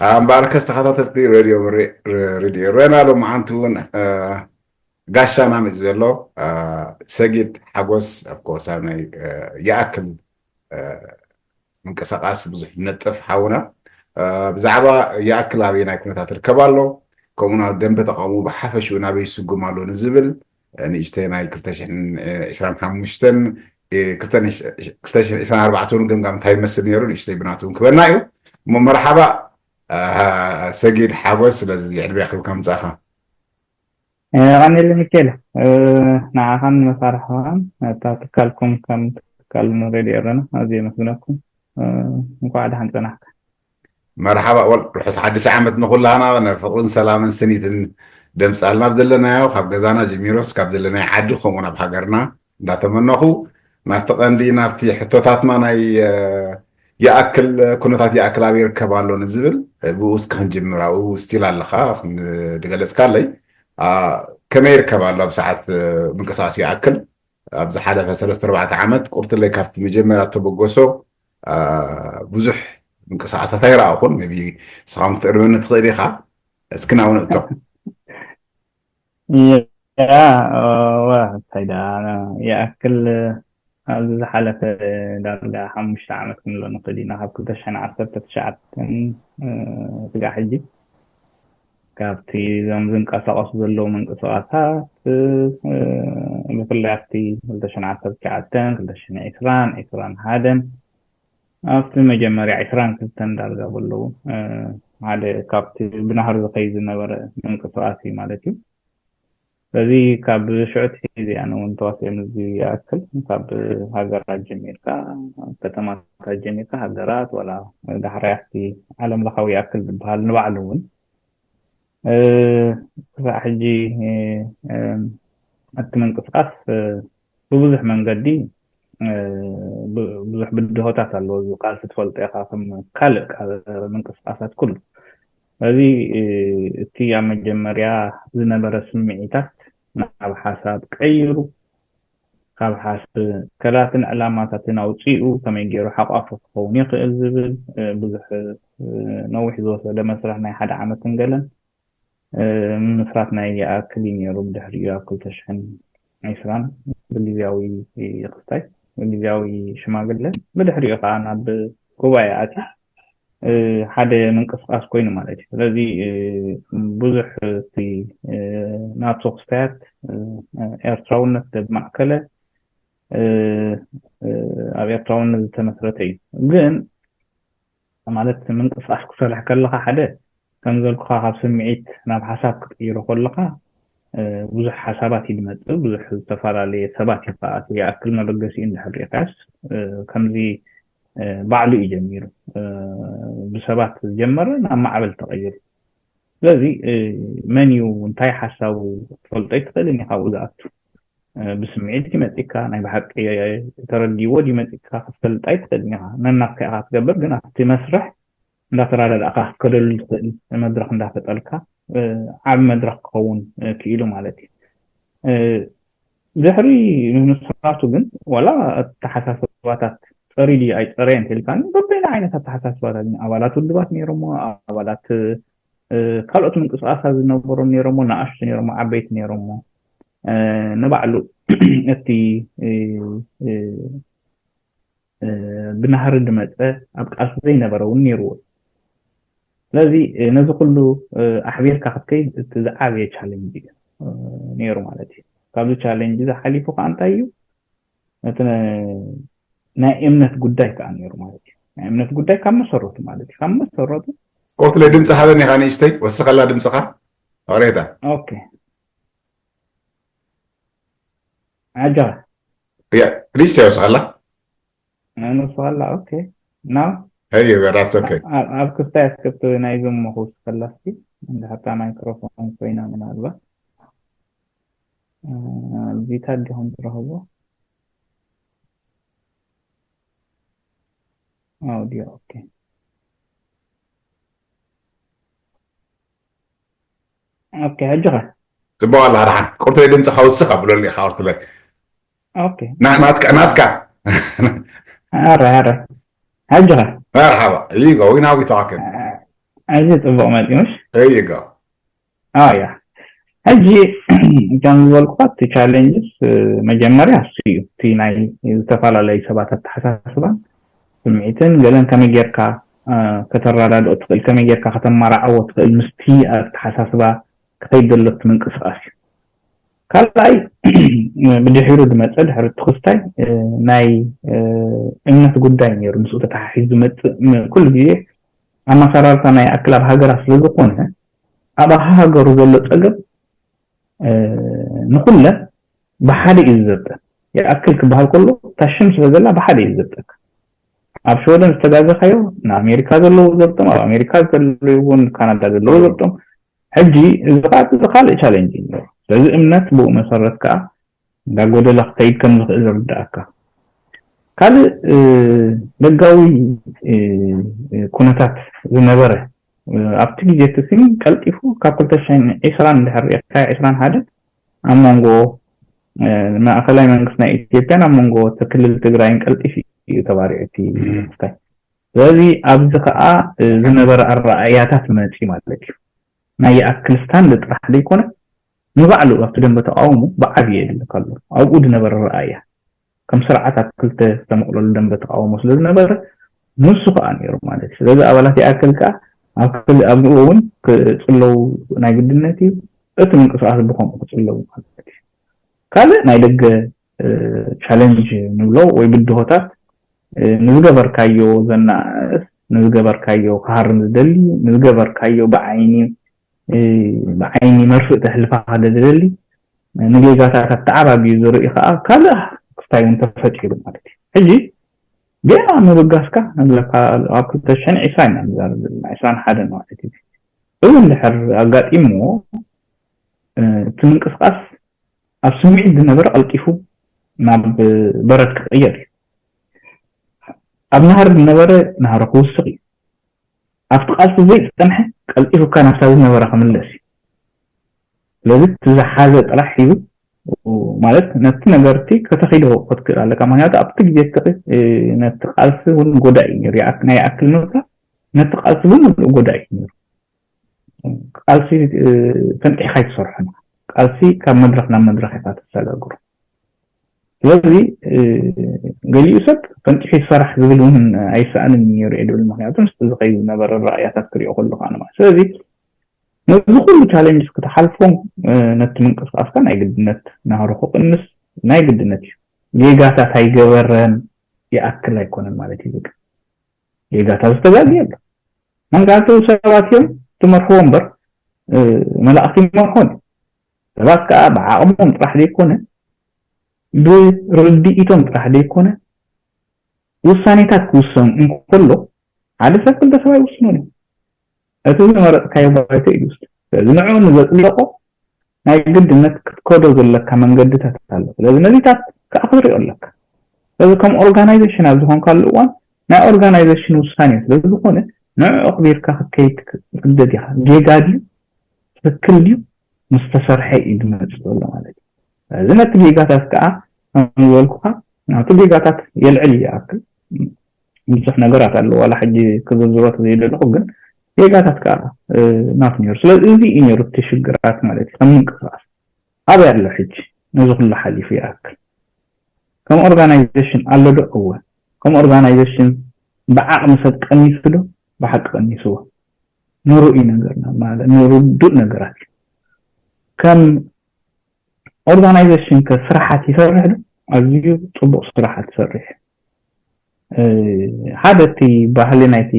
ኣምባርከስ ተኸታተልቲ ሬድዮ ሬ- ሬድዮ ሬና ሎመዓንቲ እውን እ፣ ጋሻና መፂ ዘሎ እ፣ ሰጊድ ሓጎስ of course ኣብ ናይ እ፣ ይኣክል እ፣ ምንቅስቃስ ብዙሕ ነጥፍ ሓውና እ፣ ብዛዕባ ይኣክል ኣበይ ናይ ኩነታት ርከብ ኣሎ ከምኡ ናብ ደንበ ተቃውሞ ብሓፈሽኡ ናበይ ይስጉም ኣሎ ንዝብል እ፣ ንእሽተይ ናይ ክልተ ሽሕን ዕስራን ሓሙሽተን እ፣ ክልተ ሽሕን ዕስራን ኣርባዕተን እውን ገምጋም እንታይ ይመስል ነይሩ ንእሽተይ ብናቱ እውን ክበና እዩ። እሞ መርሓባ እ፣ ሰጊድ ሓጎስ ስለዚ ዕድሜ ክብካ ምጻኻ። የቐንየለይ ሚኪኤል፣ ንዓኻን ንመሳርሕኻን ነታ ትካልኩም ከም ትካል ንሬድዮ ኤረና ኣዝየ የመስግነኩም። እንኳዕ ደሓን ጸናሕካ። መርሓባ ወል ርሑስ ሓድሽ ዓመት ንኹላህና ፍቕርን ሰላምን ስኒትን ደምጻልና ኣብ ዘለናዮ ካብ ገዛና ጀሚሮስ ካብ ዘለናዮ ዓዲ ከምኡ ናብ ሃገርና እንዳተመነኹ ናብቲ ቀንዲ ናብቲ ሕቶታትና ናይ ይኣክል ኩነታት ይኣክል ኣበይ ይርከብ ኣሎ ንዝብል ብኡ እስኪ ክንጅምር ኣብኡ ስቲል ኣለኻ ድገለጽካለይ ከመይ ይርከብ ኣሎ ኣብ ሰዓት ምንቅስቃስ ይኣክል ኣብ ዝሓለፈ ሰለስተ ኣርባዕተ ዓመት ቁርትለይ ካብቲ መጀመርያ ተበገሶ ብዙሕ ምንቅስቃሳት ኣይረኣኹን ቢ ስኻም ክትእርመኒ ትኽእል ኢኻ እስኪ ናብኡ ንእቶ ያ እንታይ ደኣ ይኣክል ኣብዚ ዝሓለፈ ዳርጋ ሓሙሽተ ዓመት ክንብሎ ንኽእል ኢና ካብ ክልተ ሽሕን ዓሰርተ ትሽዓተን ስጋዕ ሕጂ ካብቲ እዞም ዝንቀሳቐሱ ዘለዉ ምንቅስቓሳት ብፍላይ ኣብቲ ክልተ ሽሕን ዓሰርተ ትሽዓተን ክልተ ሽሕን ዕስራን ዕስራን ሓደን ኣብቲ መጀመርያ ዕስራን ክልተን ዳርጋ ዘለዉ ሓደ ካብቲ ብናህሪ ዝኸይድ ዝነበረ ምንቅስቓስ እዩ ማለት እዩ። ስለዚ ካብ ሽዑ ኣትሒዘ እየ ኣነ እውን ተዋሲኦ እዚ ይኣክል ካብ ሃገራት ጀሚርካ ከተማታት ጀሚርካ ሃገራት ዋላ ዳሕራይ ኣብቲ ዓለም ለኻዊ ይኣክል ዝበሃል ንባዕሉ እውን ክሳዕ ሕጂ እቲ ምንቅስቃስ ብብዙሕ መንገዲ ብዙሕ ብድሆታት ኣለዎ እዚ ቃልሲ ትፈልጦ ኢኻ ከም ካልእ ምንቅስቃሳት ኩሉ ስለዚ እቲ ኣብ መጀመርያ ዝነበረ ስምዒታት ናብ ሓሳብ ቀይሩ ካብ ሓስ ከላትን ዕላማታትን ኣውፅኡ ከመይ ገይሩ ሓቋፊ ክኸውን ይኽእል ዝብል ብዙሕ ነዊሕ ዝወሰደ መስርሕ ናይ ሓደ ዓመትን ገለን ምምስራት ናይ ይኣክል እዩ ነይሩ ብድሕሪኡ ኣብ ክልተ ሽሕን ዕስራን ብግዝያዊ ክስታይ ብግዝያዊ ሽማግለ ብድሕሪኡ ከዓ ናብ ጉባኤ ኣትዩ ሓደ ምንቅስቃስ ኮይኑ ማለት እዩ ስለዚ ብዙሕ እቲ ናብቲ ክስታያት ኤርትራውነት ዘማእከለ ኣብ ኤርትራውነት ዝተመስረተ እዩ ግን ማለት ምንቅስቃስ ክሰርሕ ከለካ ሓደ ከም ዘልኩካ ካብ ስምዒት ናብ ሓሳብ ክትቅይሮ ከለካ ብዙሕ ሓሳባት እዩ ዝመፅእ ብዙሕ ዝተፈላለየ ሰባት እዩ ከዓ ይኣክል መበገሲኡ እንድሕር ሪኢካስ ከምዚ ባዕሉ እዩ ጀሚሩ ብሰባት ዝጀመረ ናብ ማዕበል ተቀይሩ ስለዚ መን እዩ እንታይ ሓሳቡ ትፈልጦ ኣይትኽእልን እዩ ካብኡ ዝኣቱ ብስምዒት ድዩ መፂካ ናይ ብሓቂ ተረዲዎ ድዩ መፂካ ክትፈልጥ ኣይትኽእልን ኢኻ ነናትካ ኢኻ ትገብር ግን ኣብቲ መስርሕ እንዳተረዳዳእካ ክትከደሉ ትኽእል መድረክ እንዳፈጠርካ ዓብ መድረክ ክኸውን ክኢሉ ማለት እዩ ድሕሪ ምምስራቱ ግን ዋላ ኣተሓሳስባታት ፀሪ ድዩ ኣይፀረየን ተልካኒ በበይና ዓይነት ኣተሓሳስባታት ኣባላት ውድባት ነይሮሞ ኣባላት ካልኦት ምንቅስቃሳት ዝነበሩ ነይሮሞ ንኣሽቱ ነይሮሞ ዓበይቲ ነይሮሞ ንባዕሉ እቲ ብናህሪ ዝመፀ ኣብ ቃልሲ ዘይነበረ እውን ነይርዎ ስለዚ ነዚ ኩሉ ኣሕቢርካ ክትከይድ እቲ ዝዓበየ ቻለንጅ እዩ ነይሩ ማለት እዩ ካብዚ ቻለንጅ እዚ ሓሊፉ ከዓ እንታይ እዩ እቲ ናይ እምነት ጉዳይ ከዓ ነይሩ ማለት እዩ ናይ እምነት ጉዳይ ካብ መሰረቱ ማለት እዩ ካብ መሰረቱ ቆፍለ ድምፂ ሃበኒ ካ ንእሽተይ ወስኸላ ድምፅኻ ቅሬታ ኦኬ ኣጆኻ ንእሽተይ ወስኸላ ንስኸላ ኦኬ ናው Hey, that's okay. ኣብ ክስታይ ኣስከብቲ ናይዞም መኹስ ከላስቲ እንድሕርታ ማይክሮፎን ኮይና ምናልባት ቪታ ዲኹም ትረኽቦ ኣውዲዮ ኦኬ ኦኬ ሕጂ ኸ ጽቡቕ ኣላ ደሓን ቁርተይ ድምፂ ከውስኽ ኣብለኒ ኢኻ ቁርትለይ ኦኬ ናትካ ናትካ ኣረ ኣረ ሕጂ ኸ መርሓባ ይጎ ዊናዊ ተዋክል ኣዚ ጽቡቕ መጺ ምሽ? There you go. ኣያ ሕጂ ከም ዝበልኩኻ እቲ ቻሌንጅስ መጀመርያ እሱ እዩ። እቲ ናይ ዝተፈላለዩ ሰባት ኣተሓሳስባን ስምዒትን ገለን ከመይ ጌርካ ከተረዳድኦ ትኽእል፣ ከመይ ጌርካ ከተመራዕዎ ትኽእል ምስቲ ኣተሓሳስባ ክኸይድ ዘሎ እቲ ምንቅስቃስ እዩ። ካልኣይ ብድሒሩ ዝመፀ ድሕሪ እቲ ክስታይ ናይ እምነት ጉዳይ ነይሩ። ምስኡ ተተሓሒዙ ዝመፅእ ኩሉ ግዜ ኣመሰራርታ ናይ ኣክል ኣብ ሃገራት ስለዝኾነ ኣብ ሃገሩ ዘሎ ፀገም ንኩለን ብሓደ እዩ ዝዘብጠን። ይኣክል ክበሃል ከሎ እታ ሽም ስለ ዘላ ብሓደ እዩ ዝዘብጠካ። ኣብ ሽወደን ዝተጋገኻዮ ንኣሜሪካ ዘለዉ ዘብጦም፣ ኣብ ኣሜሪካ ዘለዉ ይኹን ካናዳ ዘለዉ ዘብጦም። ሕጂ እዚ ከዓ እዚ ካልእ ቻሌንጅ እዩ። ስለዚ እምነት ብኡ መሰረት ከዓ እንዳጎደለ ክኸይድ ከም ዝኽእል ዝርዳእካ። ካልእ ደጋዊ ኩነታት ዝነበረ ኣብቲ ግዜ እቲ ስኒ ቀልጢፉ ካብ ክልተ ሽሕን ዕስራን ድሕር ርኢኻ ዕስራን ሓደን ኣብ መንጎ ማእኸላይ መንግስቲ ናይ ኢትዮጵያን ኣብ መንጎ ክልል ትግራይን ቀልጢፉ እዩ ተባሪዑ እቲ ክስታይ። ስለዚ ኣብዚ ከዓ ዝነበረ ኣረኣእያታት መፂ ማለት እዩ። ናይ ይኣክል ስታንድ ጥራሕ ዘይኮነ ንባዕሉ ኣብቲ ደንበ ተቃውሞ ብዓብዩ የድልካ ኣሎ። ኣብኡ ዝነበረ ረኣያ ከም ስርዓት ኣብ ክልተ ዝተመቕለሉ ደንበ ተቃውሞ ስለ ዝነበረ ንሱ ከዓ ነይሩ ማለት እዩ። ስለዚ ኣባላት ይኣክል ከዓ ኣብኡ እውን ክፅለዉ ናይ ግድነት እዩ። እቲ ምንቅስቃስ ብከምኡ ክፅለዉ ማለት እዩ። ካልእ ናይ ደገ ቻለንጅ ንብሎ ወይ ብድሆታት ንዝገበርካዮ ዘናእስ፣ ንዝገበርካዮ ክሃርም ዝደሊ፣ ንዝገበርካዮ ብዓይኒ ብዓይኒ መርፍእ ተሕልፋ ክደ ዝደሊ ንጌጋታት ኣተዓባቢዩ ዝርኢ ከዓ ካልእ ክስታይ እውን ተፈጢሩ ማለት እዩ። ሕጂ ገና ምብጋስካ ንብለካ ኣብ ክልተ ሽሕን ዕስራን ኢና ንዛረብ ዘለና፣ ዕስራን ሓደን ማለት እዩ። እዚ እንድሕር ኣጋጢምዎ እቲ ምንቅስቃስ ኣብ ስምዒት ዝነበረ ቀልጢፉ ናብ በረድ ክቕየር እዩ። ኣብ ናህሪ ዝነበረ ናህሪ ክውስኽ እዩ። ኣብቲ ቃልሲ ዘይፀንሐ ቀልጢፉካ ናብታ ዝነበረ ክምለስ እዩ። ስለዚ እቲ ዝሓዘ ጥራሕ ሒዙ ማለት ነቲ ነገርቲ ከተኺዶ ክትክእል ኣለካ። ምክንያቱ ኣብቲ ግዜ እቲ ነቲ ቃልሲ እውን ጎዳኢ እዩ ነይሩ። ናይ ኣክል ምብላ ነቲ ቃልሲ ብምልኡ ጎዳኢ እዩ ነይሩ። ቃልሲ ፈንጢሕካ ኣይትሰርሖን። ቃልሲ ካብ መድረኽ ናብ መድረኽ ኢኻ ተሰጋግሮ። ስለዚ ገሊኡ ሰብ ፈንጢሑ ይሰራሕ ዝብል እውን ኣይሰኣንን ነይሩ እየ ድብል። ምክንያቱ ምስቲ ዝኸይድ ዝነበረ ረኣያታት ክሪኦ ከለካ ማለት። ስለዚ ነዚ ኩሉ ቻሌንጅስ ክትሓልፎም ነቲ ምንቅስቃስካ ናይ ግድነት ናህሩ ክቕንስ ናይ ግድነት እዩ። ጌጋታት ኣይገበረን ይኣክል ኣይኮነን ማለት እዩ። ግን ጌጋታት ዝተጋግየ ኣሎ። መንጋቱ ሰባት እዮም ትመርሕዎ እምበር መላእኽቲ ይመርሖን። ሰባት ከዓ ብዓቕሞም ጥራሕ ዘይኮነ ብርድኢቶም ጥራሕ ዘይኮነ ውሳኔታት ክውሰን እንከሎ ሓደ ሰብ ክልተ ሰብ ኣይውስኑን እዩ። እቲ ዝመረጥካዮ ባይቶ እዩ ዝውስን። ስለዚ ንዕኡ ንዘፅለቆ ናይ ግድነት ክትከዶ ዘለካ መንገድታት ኣሎ። ስለዚ ነዚታት ከዓ ክትሪኦ ኣለካ። ስለዚ ከም ኦርጋናይዜሽን ኣብ ዝኾንካሉ እዋን ናይ ኦርጋናይዜሽን ውሳኔ ስለ ዝኾነ ንዕኡ ኣኽቢርካ ክትከይድ ትግደድ ኢኻ። ጌጋ ድዩ ትክክል ድዩ ምስ ተሰርሐ እዩ ዝመፅእ ዘሎ ማለት እዩ። ስለዚ ነቲ ጌጋታት ከዓ ከም ዝበልኩኻ ናቱ ጌጋታት የልዕል ይኣክል ብዙሕ ነገራት ኣለዎ። ዋላ ሕጂ ክዝርዝሮ ተዘይደለኹ ግን ጌጋታት ከዓ ናቱ ነይሩ። ስለዚ እዚ እዩ ነይሩ እቲ ሽግራት ማለት እዩ። ከም ምንቅስቃስ ኣበይ ኣሎ ሕጂ ነዚ ኩሉ ሓሊፉ ይኣክል? ከም ኦርጋናይዜሽን ኣሎ ዶ? እወ። ከም ኦርጋናይዜሽን ብዓቕሚ ሰብ ቀኒሱ ዶ? ብሓቂ ቀኒስዎ። ንርኡይ ነገርና ማለት ንርዱእ ነገራት እዩ። ከም ኦርጋናይዜሽን ከ ስራሓት ይሰርሕ ዶ? ኣዝዩ ፅቡቕ ስራሓት ይሰርሕ። ሓደ እቲ ባህሊ ናይቲ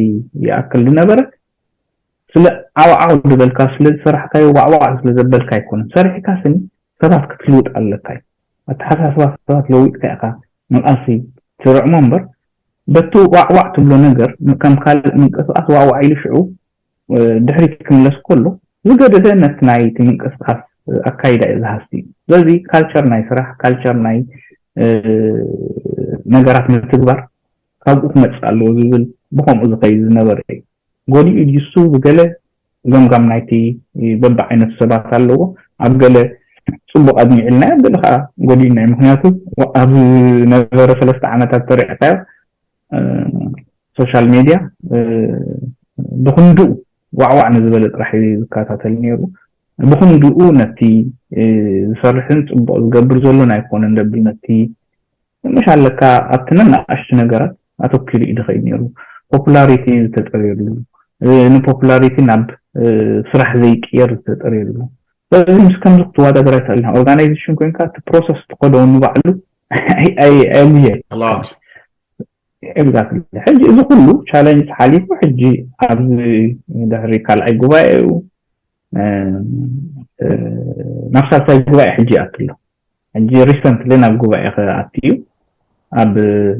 ይኣክል ዝነበረ ስለ ዓውዓው ዝበልካ ስለ ዝሰራሕካዮ ዋዕዋዕ ስለ ዘበልካ ኣይኮነን። ሰሪሕካ ስኒ ሰባት ክትልውጥ ኣለካ እዩ። ኣተሓሳስባ ሰባት ለዊጥካ ኢኻ ንቃልሲ ትርዕሞ እምበር በቲ ዋዕዋዕ ትብሎ ነገር ከም ካልእ ምንቅስቃስ ዋዕዋዕ ኢሉ ሽዑ ድሕሪት ክምለስ ከሎ ዝገደደ ነቲ ናይቲ ምንቅስቃስ ኣካይዳ እዩ ዝሃሲ እዩ። ስለዚ ካልቸር ናይ ስራሕ ካልቸር ናይ ነገራት ምትግባር ካብኡ ክመፅእ ኣለዎ ዝብል ብከምኡ ዝኸይድ ዝነበረ እዩ። ጎዲኡ ድዩ እሱ ብገለ ገምጋም ናይቲ በብዓይነቱ ሰባት ኣለዎ። ኣብ ገለ ፅቡቅ ኣድሚዕልና ኣብ ገለ ከዓ ጎዲእና እዩ። ምክንያቱ ኣብ ዝነበረ ሰለስተ ዓመታት ተሪዕካዮ ሶሻል ሜድያ ብክንድኡ ዋዕዋዕ ንዝበለ ጥራሕ እዩ ዝከታተል ነይሩ። ብኽንድኡ ነቲ ዝሰርሕን ፅቡቕ ዝገብር ዘሎን ኣይኮነን ደብል ነቲ ምሽ ኣለካ ኣብቲ ነናኣሽቱ ነገራት ኣተኪሩ እዩ ዝኸይድ ነይሩ። ፖፑላሪቲ ዝተጠርየሉ፣ ንፖፑላሪቲ ናብ ስራሕ ዘይቅየር ዝተጠርየሉ። ስለዚ ምስ ከምዚ ክትወዳደር ኣይትኽእልን። ኦርጋናይዜሽን ኮይንካ እቲ ፕሮሰስ ትኸዶ ንባዕሉ ኣየጉየ። ኤግዛክትሊ። ሕጂ እዚ ኩሉ ቻለንጅ ሓሊፉ ሕጂ ኣብዚ ድሕሪ ካልኣይ ጉባኤ እዩ ናብ ሳልሳይ ጉባኤ ሕጂ ይኣትሎ። ሕጂ ሪሰንትሊ ናብ ጉባኤ ክኣቲ እዩ። ኣብ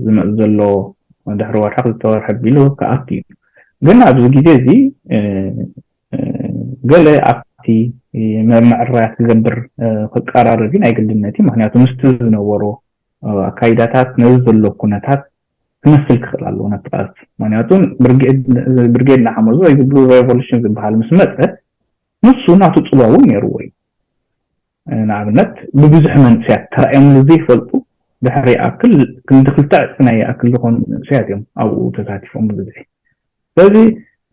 ዝመፅ ዘሎ ድሕሪ ወርሒ ክልተ ወርሒ ኣቢሉ ክኣቲ እዩ። ግን ኣብዚ ግዜ እዚ ገለ ኣብቲ ምዕራያት ክገብር ክቀራረብ እዩ ናይ ግድነት እዩ። ምክንያቱ ምስቲ ዝነበሮ ኣካይዳታት ነዚ ዘሎ ኩነታት ክመስል ክኽእል ኣለዎ ነቲ ቃልሲ። ምክንያቱ ብርጌድ ንሓመዱ ወይ ዝብሉ ሬቮሉሽን ዝበሃል ምስ መፀ ንሱ ናቱ ፅልዋ እውን ነይርዎ እዩ። ንኣብነት ብብዙሕ መንእሰያት ተራእዮምሉ ዘይፈልጡ ድሕሪ ይኣክል ክንዲ ክልተ ዕፅፊ ናይ ይኣክል ዝኾኑ መንእሰያት እዮም ኣብኡ ተሳቲፎም ብብዝሒ። ስለዚ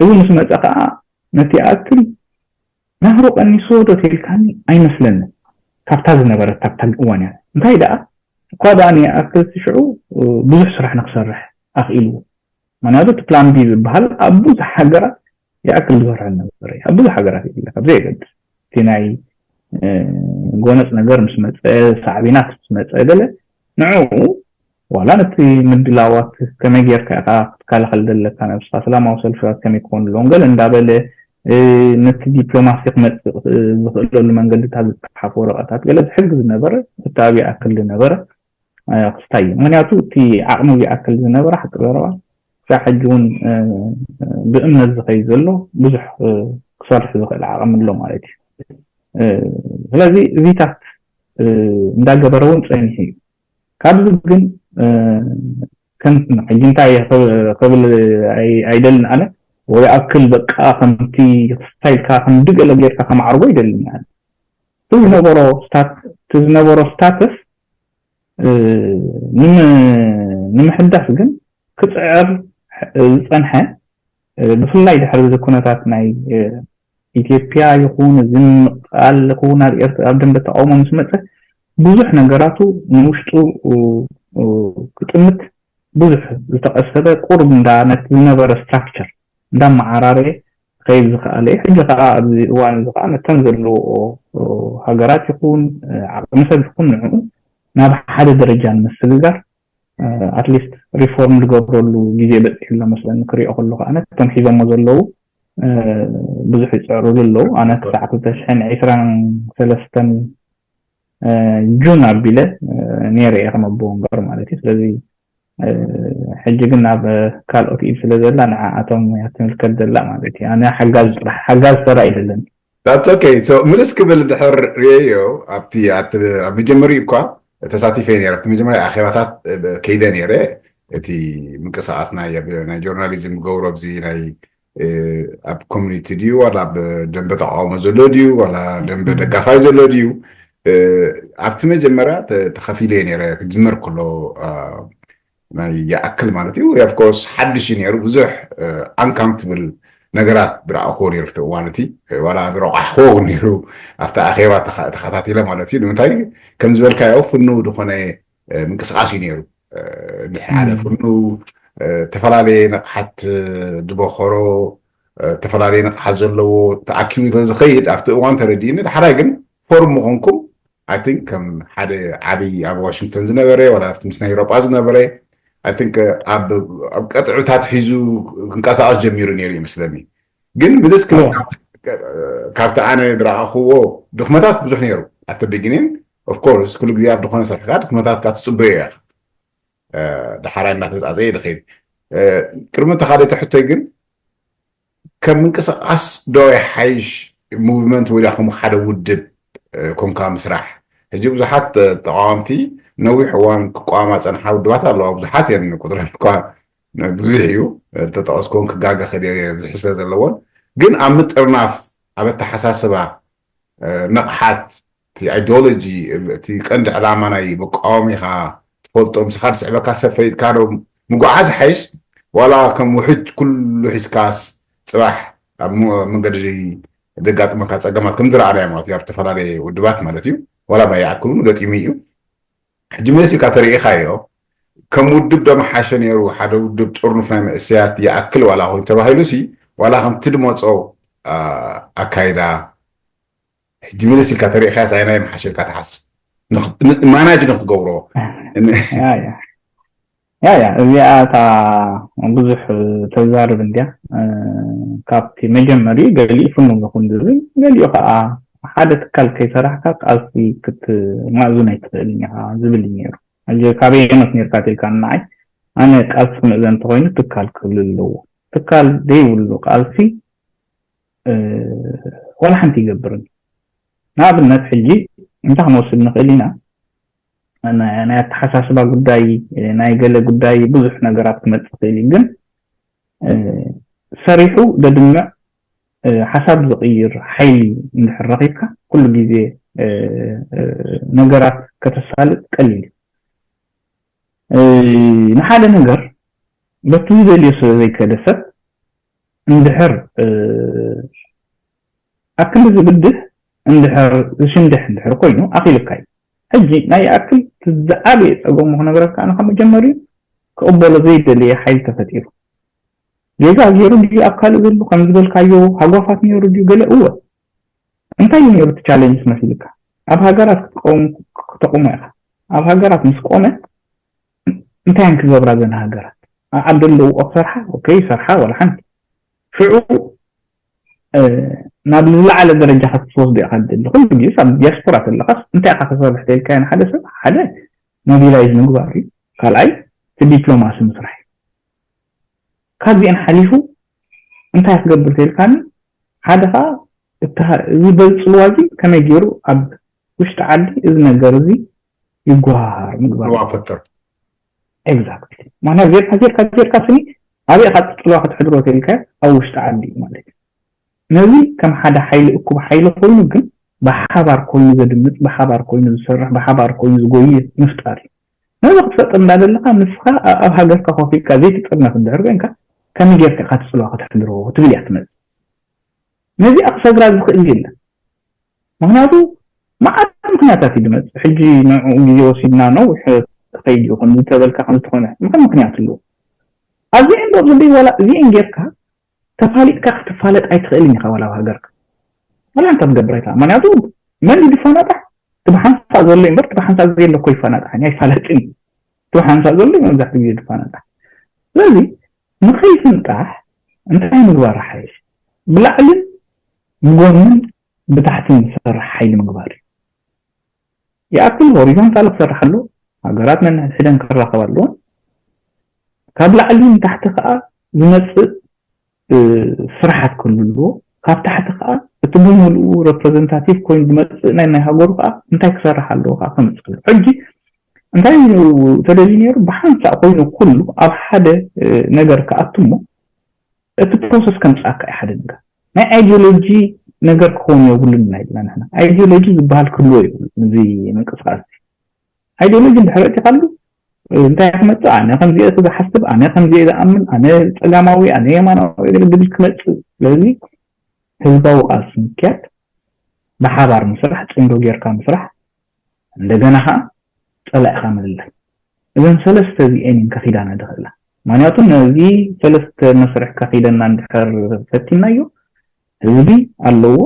እዚ ምስ መፀ ከዓ ነቲ ይኣክል ናህሩ ቀኒስዎ ዶ ተልካኒ ኣይመስለንን። ካብታ ዝነበረት ካብታ እዋን እያ። እንታይ ደኣ እኳ ደኣ ንይኣክል ሽዑ ብዙሕ ስራሕ ንክሰርሕ ኣኽኢልዎ። ምክንያቱ እቲ ፕላን ቢ ዝበሃል ኣብ ብዙሕ ሃገራት ይኣክል ዝሰርሕ ነበረ። ኣብ ብዙሕ ሃገራት የለ ካብ ዘየገድስ እቲ ናይ ጎነፅ ነገር ምስ መፀ ሳዕቤናት ምስ መፀ ገለ ንዕኡ ዋላ ነቲ ምድላዋት ከመይ ጌርካ ኢኻ ክትከላኸል ዘለካ ነብስኻ ሰላማዊ ሰልፍታት ከመይ ክኾኑ ኣለዎም ገለ እንዳበለ ነቲ ዲፕሎማሲ ክመፅእ ዝኽእለሉ መንገድታት ዝፀሓፉ ወረቐታት ገለ ዝሕግዝ ነበረ። እቲ ኣብ ይኣክል ዝነበረ ክስታይ እዩ። ምክንያቱ እቲ ዓቕሚ ኣብ ይኣክል ዝነበረ ሓቂ ዘረባ ክሳብ ሕጂ እውን ብእምነት ዝኸይድ ዘሎ ብዙሕ ክሰርሕ ዝኽእል ዓቕሚ ኣሎ ማለት እዩ። ስለዚ እዚታት እንዳገበረ እውን ፀኒሑ እዩ። ካብዚ ግን ከም ሕጂ እንታይ ክብል ኣይደልን ኣነ ወይ ኣክል በቃ ከምቲ ስታይልካ ከምዲ ገለ ጌርካ ከማዕርጎ ይደልን ኣነ። እቲ ዝነበሮ እቲ ዝነበሮ ስታተስ ንምሕዳስ ግን ክፅዕር ዝፀንሐ ብፍላይ ድሕሪ እዚ ኩነታት ናይ ኢትዮጵያ ይኹን እዚ ምቕኣል ይኹን ኣብ ኤርትራ ኣብ ደንበ ተቃውሞ ምስ መፀ ብዙሕ ነገራቱ ንውሽጡ ክጥምት ብዙሕ ዝተቐሰበ ቁሩብ እንዳ ነቲ ዝነበረ ስትራክቸር እንዳመዓራረየ ክኸይድ ዝኸኣለ እዩ። ሕጂ ከዓ ኣብዚ እዋን እዚ ከዓ ነተን ዘለዎ ሃገራት ይኹን ዓቕሚ ሰብ ይኹን ንዕኡ ናብ ሓደ ደረጃ ንምስግጋር ኣትሊስት ሪፎርም ዝገብረሉ ግዜ በፂሑ ኣሎ መስለኒ። ክሪኦ ከለኩ ኣነ እቶም ሒዞሞ ዘለዉ ብዙሕ ይፅዕሩሉ ኣለዉ። ኣነ ክሳዕ ክልተ ሽሕን ዕስራን ሰለስተን ጁን ኣቢለ ነይረ እየ ከም ኣቦ ወንበር ማለት እዩ። ስለዚ ሕጂ ግን ናብ ካልኦት ኢድ ስለ ዘላ ንዓኣቶም እያ ትምልከት ዘላ ማለት እዩ። ኣነ ሓጋዝ ጥራሕ ሓጋዝ ሰራ ኣይደለን። ኦኬ ምልስ ክብል ድሕር ርእየዮ ኣብቲ ኣብ መጀመሪኡ እኳ ተሳቲፈ ነረ ኣብቲ መጀመሪያ ኣኼባታት ከይደ ነረ እቲ ምንቅስቃስ ናይ ጆርናሊዝም ገብሮ ኣብዚ ናይ ኣብ ኮሚኒቲ ድዩ ዋላ ኣብ ደንበ ተቃውሞ ዘሎ ድዩ ዋላ ደንበ ደጋፋይ ዘሎ ድዩ ኣብቲ መጀመርያ ተኸፊለ ነረ ክጅመር ከሎ ናይ ይኣክል ማለት እዩ ኦፍኮርስ ሓድሽ እዩ ነይሩ ብዙሕ ኣንካምትብል ነገራት ዝረኣኽዎ ነይሩ ፍቲ እዋን እቲ ዋላ ዝረቋሕኽዎ እውን ነይሩ ኣብቲ ኣኼባ ተኸታቲለ ማለት እዩ ንምንታይ ከም ዝበልካዮ ፍኑ ዝኾነ ምንቅስቃስ እዩ ነይሩ ሓደ ፍኑ ዝተፈላለየ ነቕሓት ዝበኸሮ ዝተፈላለየ ነቕሓት ዘለዎ ተኣኪቡ ዝኸይድ ኣብቲ እዋን ተረዲእኒ ዳሕራይ ግን ፎርም ምኾንኩም ኣይ ቲንክ ከም ሓደ ዓብይ ኣብ ዋሽንግተን ዝነበረ ወላ ኣብቲ ምስ ናይ ኤሮጳ ዝነበረ ኣይ ቲንክ ኣብ ቀጥዕታት ሒዙ ክንቀሳቀስ ጀሚሩ ነይሩ ይመስለኒ ግን ብደስ ክብል ካብቲ ኣነ ዝረኣኽዎ ድኽመታት ብዙሕ ነይሩ ኣተ ቢግኒን ኦፍኮርስ ኩሉ ግዜ ኣብ ዝኾነ ስርሕካ ድኽመታትካ ትፅበዮ ኢኻ ዳሓራይ እናተፃፀየ ዝኸይድ ቅድሚ ተኻደቲ ሕቶይ ግን ከም ምንቅስቃስ ዶ ይሓይሽ movement ወይ ዳኹም ሓደ ውድብ ኮንካ ምስራሕ ሕጂ ብዙሓት ተቃወምቲ ነዊሕ እዋን ክቋማ ፀንሓ ውድባት ኣለዋ ብዙሓት እየን ቁፅረን እኳ ብዙሕ እዩ ተጠቀስኩን ክጋገ ከደ ብዙሕ ስለ ዘለዎን ግን ኣብ ምጥርናፍ ኣብ ኣተሓሳስባ ንቕሓት እቲ ideology እቲ ቀንዲ ዕላማ ናይ መቃወሚኻ ትፈልጦ ምስኻ ዝስዕበካ ሰብ ፈሊጥካ ዶ ምጉዓዝ ሓይሽ ዋላ ከም ውሕጅ ኩሉ ሒዝካስ ፅባሕ ኣብ ሙ- መንገዲ ዘጋጥመካ ፀገማት ከም ዝረኣናዮ ማለት እዩ ኣብ ዝተፈላለየ ውድባት ማለት እዩ። ዋላ ባይ ይኣክል እውን ገጢሙ እዩ። ሕጂ መሲልካ ተሪኢኻዮ ከም ውድብ ደመሓሸ ነይሩ፣ ሓደ ውድብ ጥርኑፍ ናይ መንእሰያት ይኣክል ዋላ ኮይኑ ተባሂሉ ሲ ዋላ ከምቲ ድመፆ ኣካይዳ ሕጂ መለስ ኢልካ ተሪኢኻያስ ኣይናይ ምሓሸልካ ትሓስብ? ማናጅ ንክትገብሮ ያ ያ እዚኣ እታ ብዙሕ ተዛርብ እንድያ። ካብቲ መጀመሪ ገሊኡ ፍኑው ዝኹን ዝብል፣ ገሊኡ ከዓ ሓደ ትካል ከይሰራሕካ ቃልሲ ክትማእዙን ኣይትኽእልን ኢኻ ዝብል እዩ ነይሩ። ሕጂ ካበየኖት ነርካ ትልካ ንዓይ፣ ኣነ ቃልሲ ክምእዘን እንተኮይኑ ትካል ክህሉ ኣለዎ። ትካል ዘይብሉ ቃልሲ ዋላ ሓንቲ ይገብርን። ንኣብነት ሕጂ እንታይ ክንወስድ ንኽእል ኢና? ናይ ኣተሓሳስባ ጉዳይ፣ ናይ ገለ ጉዳይ ብዙሕ ነገራት ክመፅእ ይኽእል እዩ። ግን ሰሪሑ ደድምዕ ሓሳብ ዝቕይር ሓይሊ እንድሕር ረኺብካ ኩሉ ግዜ ነገራት ከተሳልጥ ቀሊል እዩ። ንሓደ ነገር በቲ ዝደልዮ ስለ ዘይከደ ሰብ እንድሕር ኣብ ክንዲ ዝብድህ እንድሕር ዝሽንድሕ እንድሕር ኮይኑ ኣኺሉካ እዩ። ሕጂ ናይ ይኣክል ዝዓበየ ፀገሙ ክነግረካ ኣነ ካብ መጀመሪኡ ክቕበሎ ዘይደለየ ሓይሊ ተፈጢሩ። ጌጋ ገይሩ ድዩ ኣብ ካልእ ዘሎ ከም ዝበልካዮ ሃጓፋት ነይሩ ድዩ ገለ እወ እንታይ እዩ ነይሩ እቲ ቻለንጅ መስልካ ኣብ ሃገራት ክትቆም ክተቑሞ ኢኻ። ኣብ ሃገራት ምስ ቆመ እንታይ እየን ክገብራ ዘን ሃገራት ኣብ ዓዲ ኣለውኦ ክሰርሓ ኦኬ ይሰርሓ ዋላ ሓንቲ ሽዑ ናብ ዝለዓለ ደረጃ ክትወስዶ ኢኻ ትደሊ። ኩሉ ግዜ ኣብ ዲያስፖራ ተለኻስ እንታይ ኢኻ ክሰርሕ ተልካዮ ንሓደ ሰብ ሓደ ሞቢላይዝ ምግባር እዩ። ካልኣይ እቲ ዲፕሎማሲ ምስራሕ እዩ። ካብዚአን ሓሊፉ እንታይ ክትገብር ተልካኒ ሓደ ከዓ እዚ በዚ ፅልዋ እዚ ከመይ ገይሩ ኣብ ውሽጢ ዓዲ እዚ ነገር እዚ ይጓሃሃር ምግባር ፈጥር ኤግዛክትሊ። ምክንያቱ ጌርካ ጌርካ ጌርካ ስኒ ኣበይ ኢኻ ፅልዋ ክትሕድሮ ተልካ ኣብ ውሽጢ ዓዲ እዩ ማለት እዩ። ነዚ ከም ሓደ ሓይሊ እኩብ ሓይሊ ኮይኑ ግን ብሓባር ኮይኑ ዘድምፅ ብሓባር ኮይኑ ዝሰርሕ ብሓባር ኮይኑ ዝጎይ ምፍጣር እዩ። ነዚ ክትፈጥር እንዳደለካ ንስኻ ኣብ ሃገርካ ኮፍ ኢልካ ዘይትጥርነፍ እንድሕር ኮይንካ ከመይ ጌርካ ኢኻ ትፅልዋ ክትሕድሮ ትብል እያ ትመፅእ። ነዚኣ ክሰግራ ዝኽእል የለን። ምክንያቱ መዓት ምክንያታት እዩ ዝመፅእ። ሕጂ ንዕኡ ግዜ ወሲድና ነዊሕ ክኸይድ ይኹን ዝተበልካ ከም ዝኾነ ምክን ምክንያት ኣለዎ። ኣብዚ end of the day ዋላ እዚአን ጌርካ ተፋሊጥካ ክትፋለጥ ኣይትኽእልን ኢኻ ዋላ ኣብ ሃገርካ ዋላ እንታይ ትገብር ኣይትኽእል። ምክንያቱ መን እዩ ዝፋናጣሕ? እቲ ብሓንሳእ ዘሎ እምበር እቲ ብሓንሳእ ዘየለ እኮ ይፋናጣሕ ኣይፋለጥን እዩ። እቲ ብሓንሳእ ዘሎ መብዛሕትኡ ግዜ ዝፋናጣሕ። ስለዚ ንኸይፍንጣሕ እንታይ ምግባር ሓይሽ ብላዕልን ብጎንን ብታሕትን ዝሰርሕ ሓይሊ ምግባር እዩ። ይኣክል ሆሪዞንታል ክሰርሕ ኣሎ። ሃገራት ነንሕድሕደን ክራኸባ ኣለወን። ካብ ላዕሊ ንታሕቲ ከዓ ዝመፅእ ስራሓት ክህሉ ኣለዎ። ካብ ታሕቲ ከዓ እቲ ብምልኡ ሬፕሬዘንታቲቭ ኮይኑ ዝመፅእ ናይ ናይ ሃገሩ ከዓ እንታይ ክሰርሕ ኣለዎ ከዓ ከምፅእ ኣሎ። ሕጂ እንታይ ተደልዩ ነይሩ ብሓንሳእ ኮይኑ ኩሉ ኣብ ሓደ ነገር ክኣቱ እሞ እቲ ፕሮሰስ ከምፅኣካ እዩ ሓደ ነገር ናይ ኣይዲዮሎጂ ነገር ክኸውን የብሉን ኢና ኢልና ንሕና ኣይዲዮሎጂ ዝበሃል ክህልዎ የብሉ እዚ ምንቅስቃስ ኣይዲዮሎጂ እንድሕር ኣእቲኻሉ እንታይ ክመፅእ ኣነ ከምዚ ዝሓስብ ኣነ ከምዚ ዝኣምን ኣነ ፀጋማዊ ኣነ የማናዊ ዝብል ክመፅእ ስለዚ ህዝባዊ ቃልሲ ምክያድ ብሓባር ምስራሕ ፅምዶ ጌርካ ምስራሕ እንደገና ከዓ ፀላእካ ምልላይ እዘን ሰለስተ እዚኤን እየን ከኺዳና ዝኽእላ ምክንያቱ ነዚ ሰለስተ መስርሕ ከኺደና እንድሕር ፈቲናዮ ህዝቢ ኣለዎ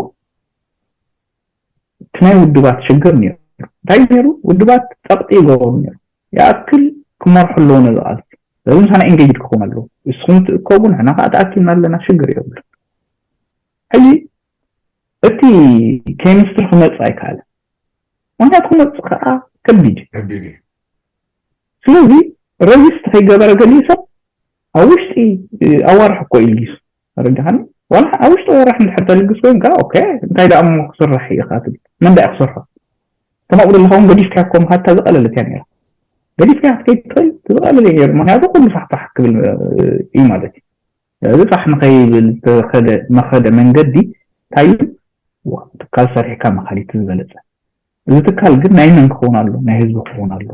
እቲ ናይ ውድባት ሽግር ነይሩ እንታይ ነይሩ ውድባት ፀቕጢ ይገብሩ ነይሩ ይኣክል ክመርሑ ኣለዎ ነዚ ቃልሲ ስለዚ ምሳና ኢንጌጅድ ክኾኑ ኣለዎ ንስኹም ትእከቡ ንሕና ከዓ ተኣኪብና ኣለና ሽግር የብሉ ሕጂ እቲ ኬሚስትሪ ክመፅእ ኣይከኣለን ምክንያቱ ክመፅእ ከዓ ከቢድ እዩ ከቢድ እዩ ስለዚ ረዚስት ከይገበረ ገሊኡ ሰብ ኣብ ውሽጢ ኣዋርሕ እኮ እዩ ልጊሱ ተረዳኻኒ ዋላ ኣብ ውሽጢ ኣዋርሕ እንድሕር ተልግስ ኮይንካ ኦኬ እንታይ ደኣ እሞ ክስራሕ እዩ ኢኻ ትብል መን ደኣ ክሰርሖ ተማቁ ዘለካ እውን ገዲፍካያ እኮ ምካድካ ዝቀለለት እያ ነይራ ገዲፍካያ ክትከይድ ትኽእል ዝቀለለ እዩ ነይሩ ምክንያቱ ኩሉ ፋሕፋሕ ክብል እዩ ማለት እዩ እዚ ፋሕ ንኸይብል ዝተኸደ መኸደ መንገዲ እንታይ እዩ ትካል ሰሪሕካ መኻሊት ዝበለፀ እዚ ትካል ግን ናይ መን ክኸውን ኣሎ ናይ ህዝቢ ክኸውን ኣሎ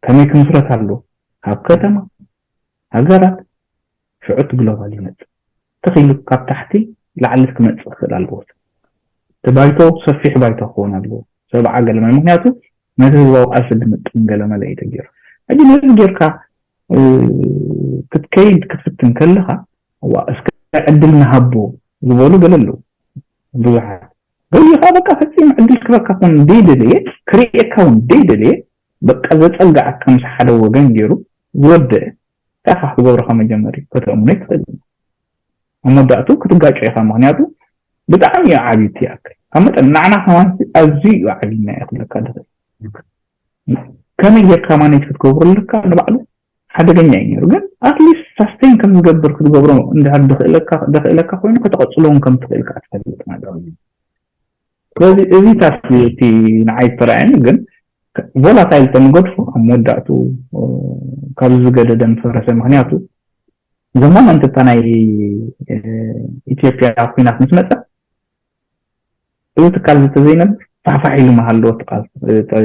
ከመይ ክምስረት ኣሎ ካብ ከተማ ሃገራት ሽዑ እቲ ግሎባል ይመፅእ ተኺሉ ካብ ታሕቲ ላዕሊ ክመፅእ ክኽእል ኣለዎ። እቲ ባይቶ ሰፊሕ ባይቶ ክኸውን ኣለዎ። ሰብዓ ገለመ ምክንያቱ ነቲ ህዝባዊ ቃልሲ ድምጥን ገለመለ እዩ ተገይሩ። ሕጂ ነዚ ጌርካ ክትከይድ ክትፍትን ከለኻ እዋ እስከ ዕድል ንሃቦ ዝበሉ ገለ ኣለዉ። ብዙሓት ገሊኡ ከዓ በቃ ፈፂሙ ዕድል ክበካ ኮን ደይደለየ ክርእየካ እውን ደይደለየ በቃ ዘፀግዓካ ምስ ሓደ ወገን ገይሩ ዝወደአ እንታይ ከዓ ክትገብሮ ካብ መጀመሪ ከተእምኖ ይትኽእል። ኣብ መወዳእቱ ክትጋጮ ኢኻ ምክንያቱ ብጣዕሚ እዩ ዓብዩ እቲ ይኣክል ካብ መጠን ንዓና ከማን ኣዝዩ እዩ ዓብይና እዩ ክብለካ ድኽእል። ከመይ ጌርካ ማኔጅ ክትገብሩ ኣለካ ንባዕሉ ሓደገኛ እዩ ነይሩ ግን ኣትሊስት ሳስቴን ከም ዝገብር ክትገብሮ እንድሕር ደኽእለካ ኮይኑ ከተቐፅሎ እውን ከም ትኽእል ከዓ ትፈልጥ ማለት እዩ። ስለዚ እዚ ታስቲ እቲ ንዓይ ተረኣየኒ ግን ቮላታይል ተምገድፎ ኣብ መወዳእቱ ካብ ዝገደደ ምፈረሰ ምክንያቱ ዘሞመንት እታ ናይ ኢትዮጵያ ኩናት ምስ መፀ እዚ ትካል ዝተዘይነብር ፋሕፋሕ ኢሉ መሃለዎ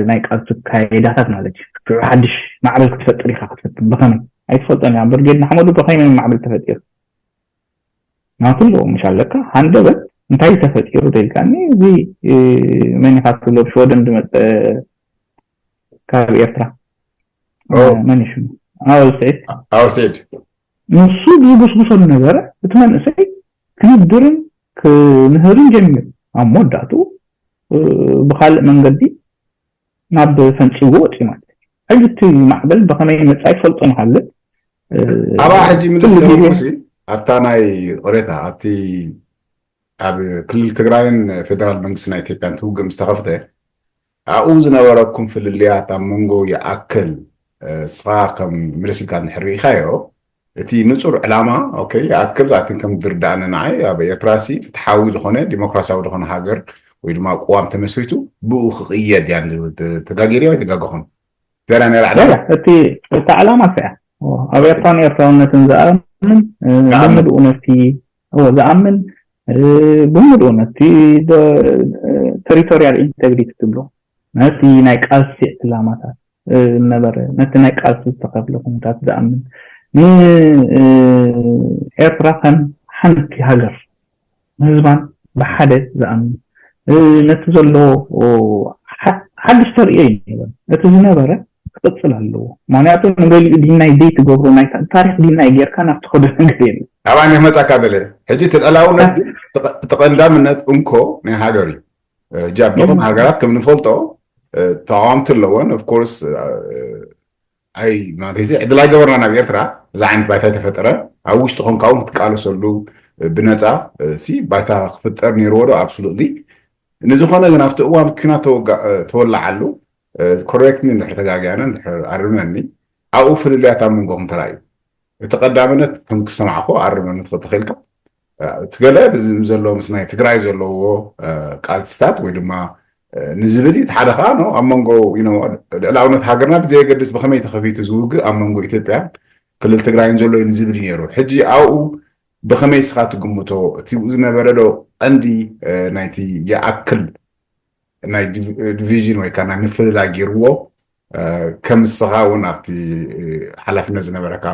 ናይ ቃልሲ ካይዳታት ማለት እዩ። ሽዑ ሓድሽ ማዕበል ክትፈጥር ኢኻ ክትፍትን ብኸመይ ኣይትፈልጦን እያ። ብርጌድ ንሓመዱ ብኸመይ ማዕበል ተፈጢሩ ናቱ ኣለዎ ምሽ ኣለካ ሃንደበት እንታይ ተፈጢሩ ተልካኒ እዚ መን ኢኻ ትብሎ ብሽወደን ዝመፀ ካብ ኤርትራ መን ይሽሙ ኣወል ስዒድ ኣወል ስዒድ ንሱ ዝጉስጉሰሉ ነበረ እቲ መንእሰይ ክንድርን ክምህርን ጀሚሩ ኣብ መወዳእትኡ ብካልእ መንገዲ ናብ ፈንፂዎ ወፂኡ ማለት እዩ። ሕጂ እቲ ማዕበል ብከመይ መፃ ይፈልጦ ንሃለ ኣብኣ ሕጂ ምልስ ተበኩሲ ኣብታ ናይ ቅሬታ ኣብቲ ኣብ ክልል ትግራይን ፌደራል መንግስቲ ናይ ኢትዮጵያን ትውግእ ምስ ተኸፍተ ኣብኡ ዝነበረኩም ፍልልያት ኣብ መንጎ ይኣክል እስኻ ከም ምልስ ኢልካ እንድሕር ርኢኻዮ እቲ ንጹር ዕላማ ኦኬ ይኣክል ኣትን ከም ዝርዳእኒ ንዓይ ኣብ ኤርትራ ሲ ፍትሓዊ ዝኾነ ዲሞክራሲያዊ ዝኾነ ሃገር ወይ ድማ ቅዋም ተመስሪቱ ብኡ ክቕየድ እያ ተጋጊርያ ወይ ተጋገኹም ዘላ ነራ ዕላማ እቲ እቲ ዕላማ ስያ ኣብ ኤርትራን ኤርትራውነትን ዝኣምን ብምልኡ ነቲ ዝኣምን ብምልኡ ነቲ ቴሪቶሪያል ኢንቴግሪቲ ትብሎ ነቲ ናይ ቃልሲ ዕላማታት ዝነበረ ነቲ ናይ ቃልሲ ዝተኸፍለ ኩነታት ዝኣምን ንኤርትራ ከም ሓንቲ ሃገር ንህዝባን ብሓደ ዝኣምን ነቲ ዘሎ ሓድሽ ተርእዮ እዩ ነበር እቲ ዝነበረ ክቅፅል ኣለዎ ምክንያቱ ንገሊኡ ዲናይ ደይ ትገብሮ ናይ ታሪክ ዲናይ ጌርካ ናብ ትኸዶ ነገር የለ ኣብ ኣነ ክመፃካ ደለ ሕጂ እቲ ልዕላውነት እቲ ቀንዳምነት እንኮ ናይ ሃገር እዩ ጃብ ዝኾን ሃገራት ከም ንፈልጦ ተቃዋምቲ ኣለዎን ኦፍኮርስ ኣይ ማለት እዚ ዕድል ኣይገበርና ናብ ኤርትራ እዚ ዓይነት ባይታ ተፈጠረ ኣብ ውሽጢ ኮንካ እውን ክትቃለሰሉ ብነፃ ሲ ባይታ ክፍጠር ነይርዎ ዶ ኣብስሉትሊ ንዝኾነ ግን ኣብቲ እዋን ኩናት ተወላዓሉ ኮሬክትኒ እንድሕር ተጋጊያነ እንድሕር ኣርመኒ ኣብኡ ፍልልያት ኣብ መንጎኹም ተራእዩ እቲ ቀዳምነት ከም ክሰማዕኮ ኣርመኒ ትኽእል ተኽእልካ እቲ ገለ ብዚ ዘሎ ምስ ናይ ትግራይ ዘለዎ ቃልስታት ወይ ድማ ንዝብል እዩ ሓደ ከዓ ኣብ መንጎ ልዕላውነት ሃገርና ብዘየገድስ ብከመይ ተኸፊቱ ዝውግእ ኣብ መንጎ ኢትዮጵያን ክልል ትግራይን ዘሎ እዩ ንዝብል እዩ ነይሩ ሕጂ ኣብኡ ብከመይ ስኻ ትግምቶ እቲ ዝነበረ ዶ ቀንዲ ናይቲ ይኣክል ናይ ዲቪዥን ወይ ከዓ ናይ ምፍልላይ ገይርዎ ከም ንስኻ እውን ኣብቲ ሓላፍነት ዝነበረካ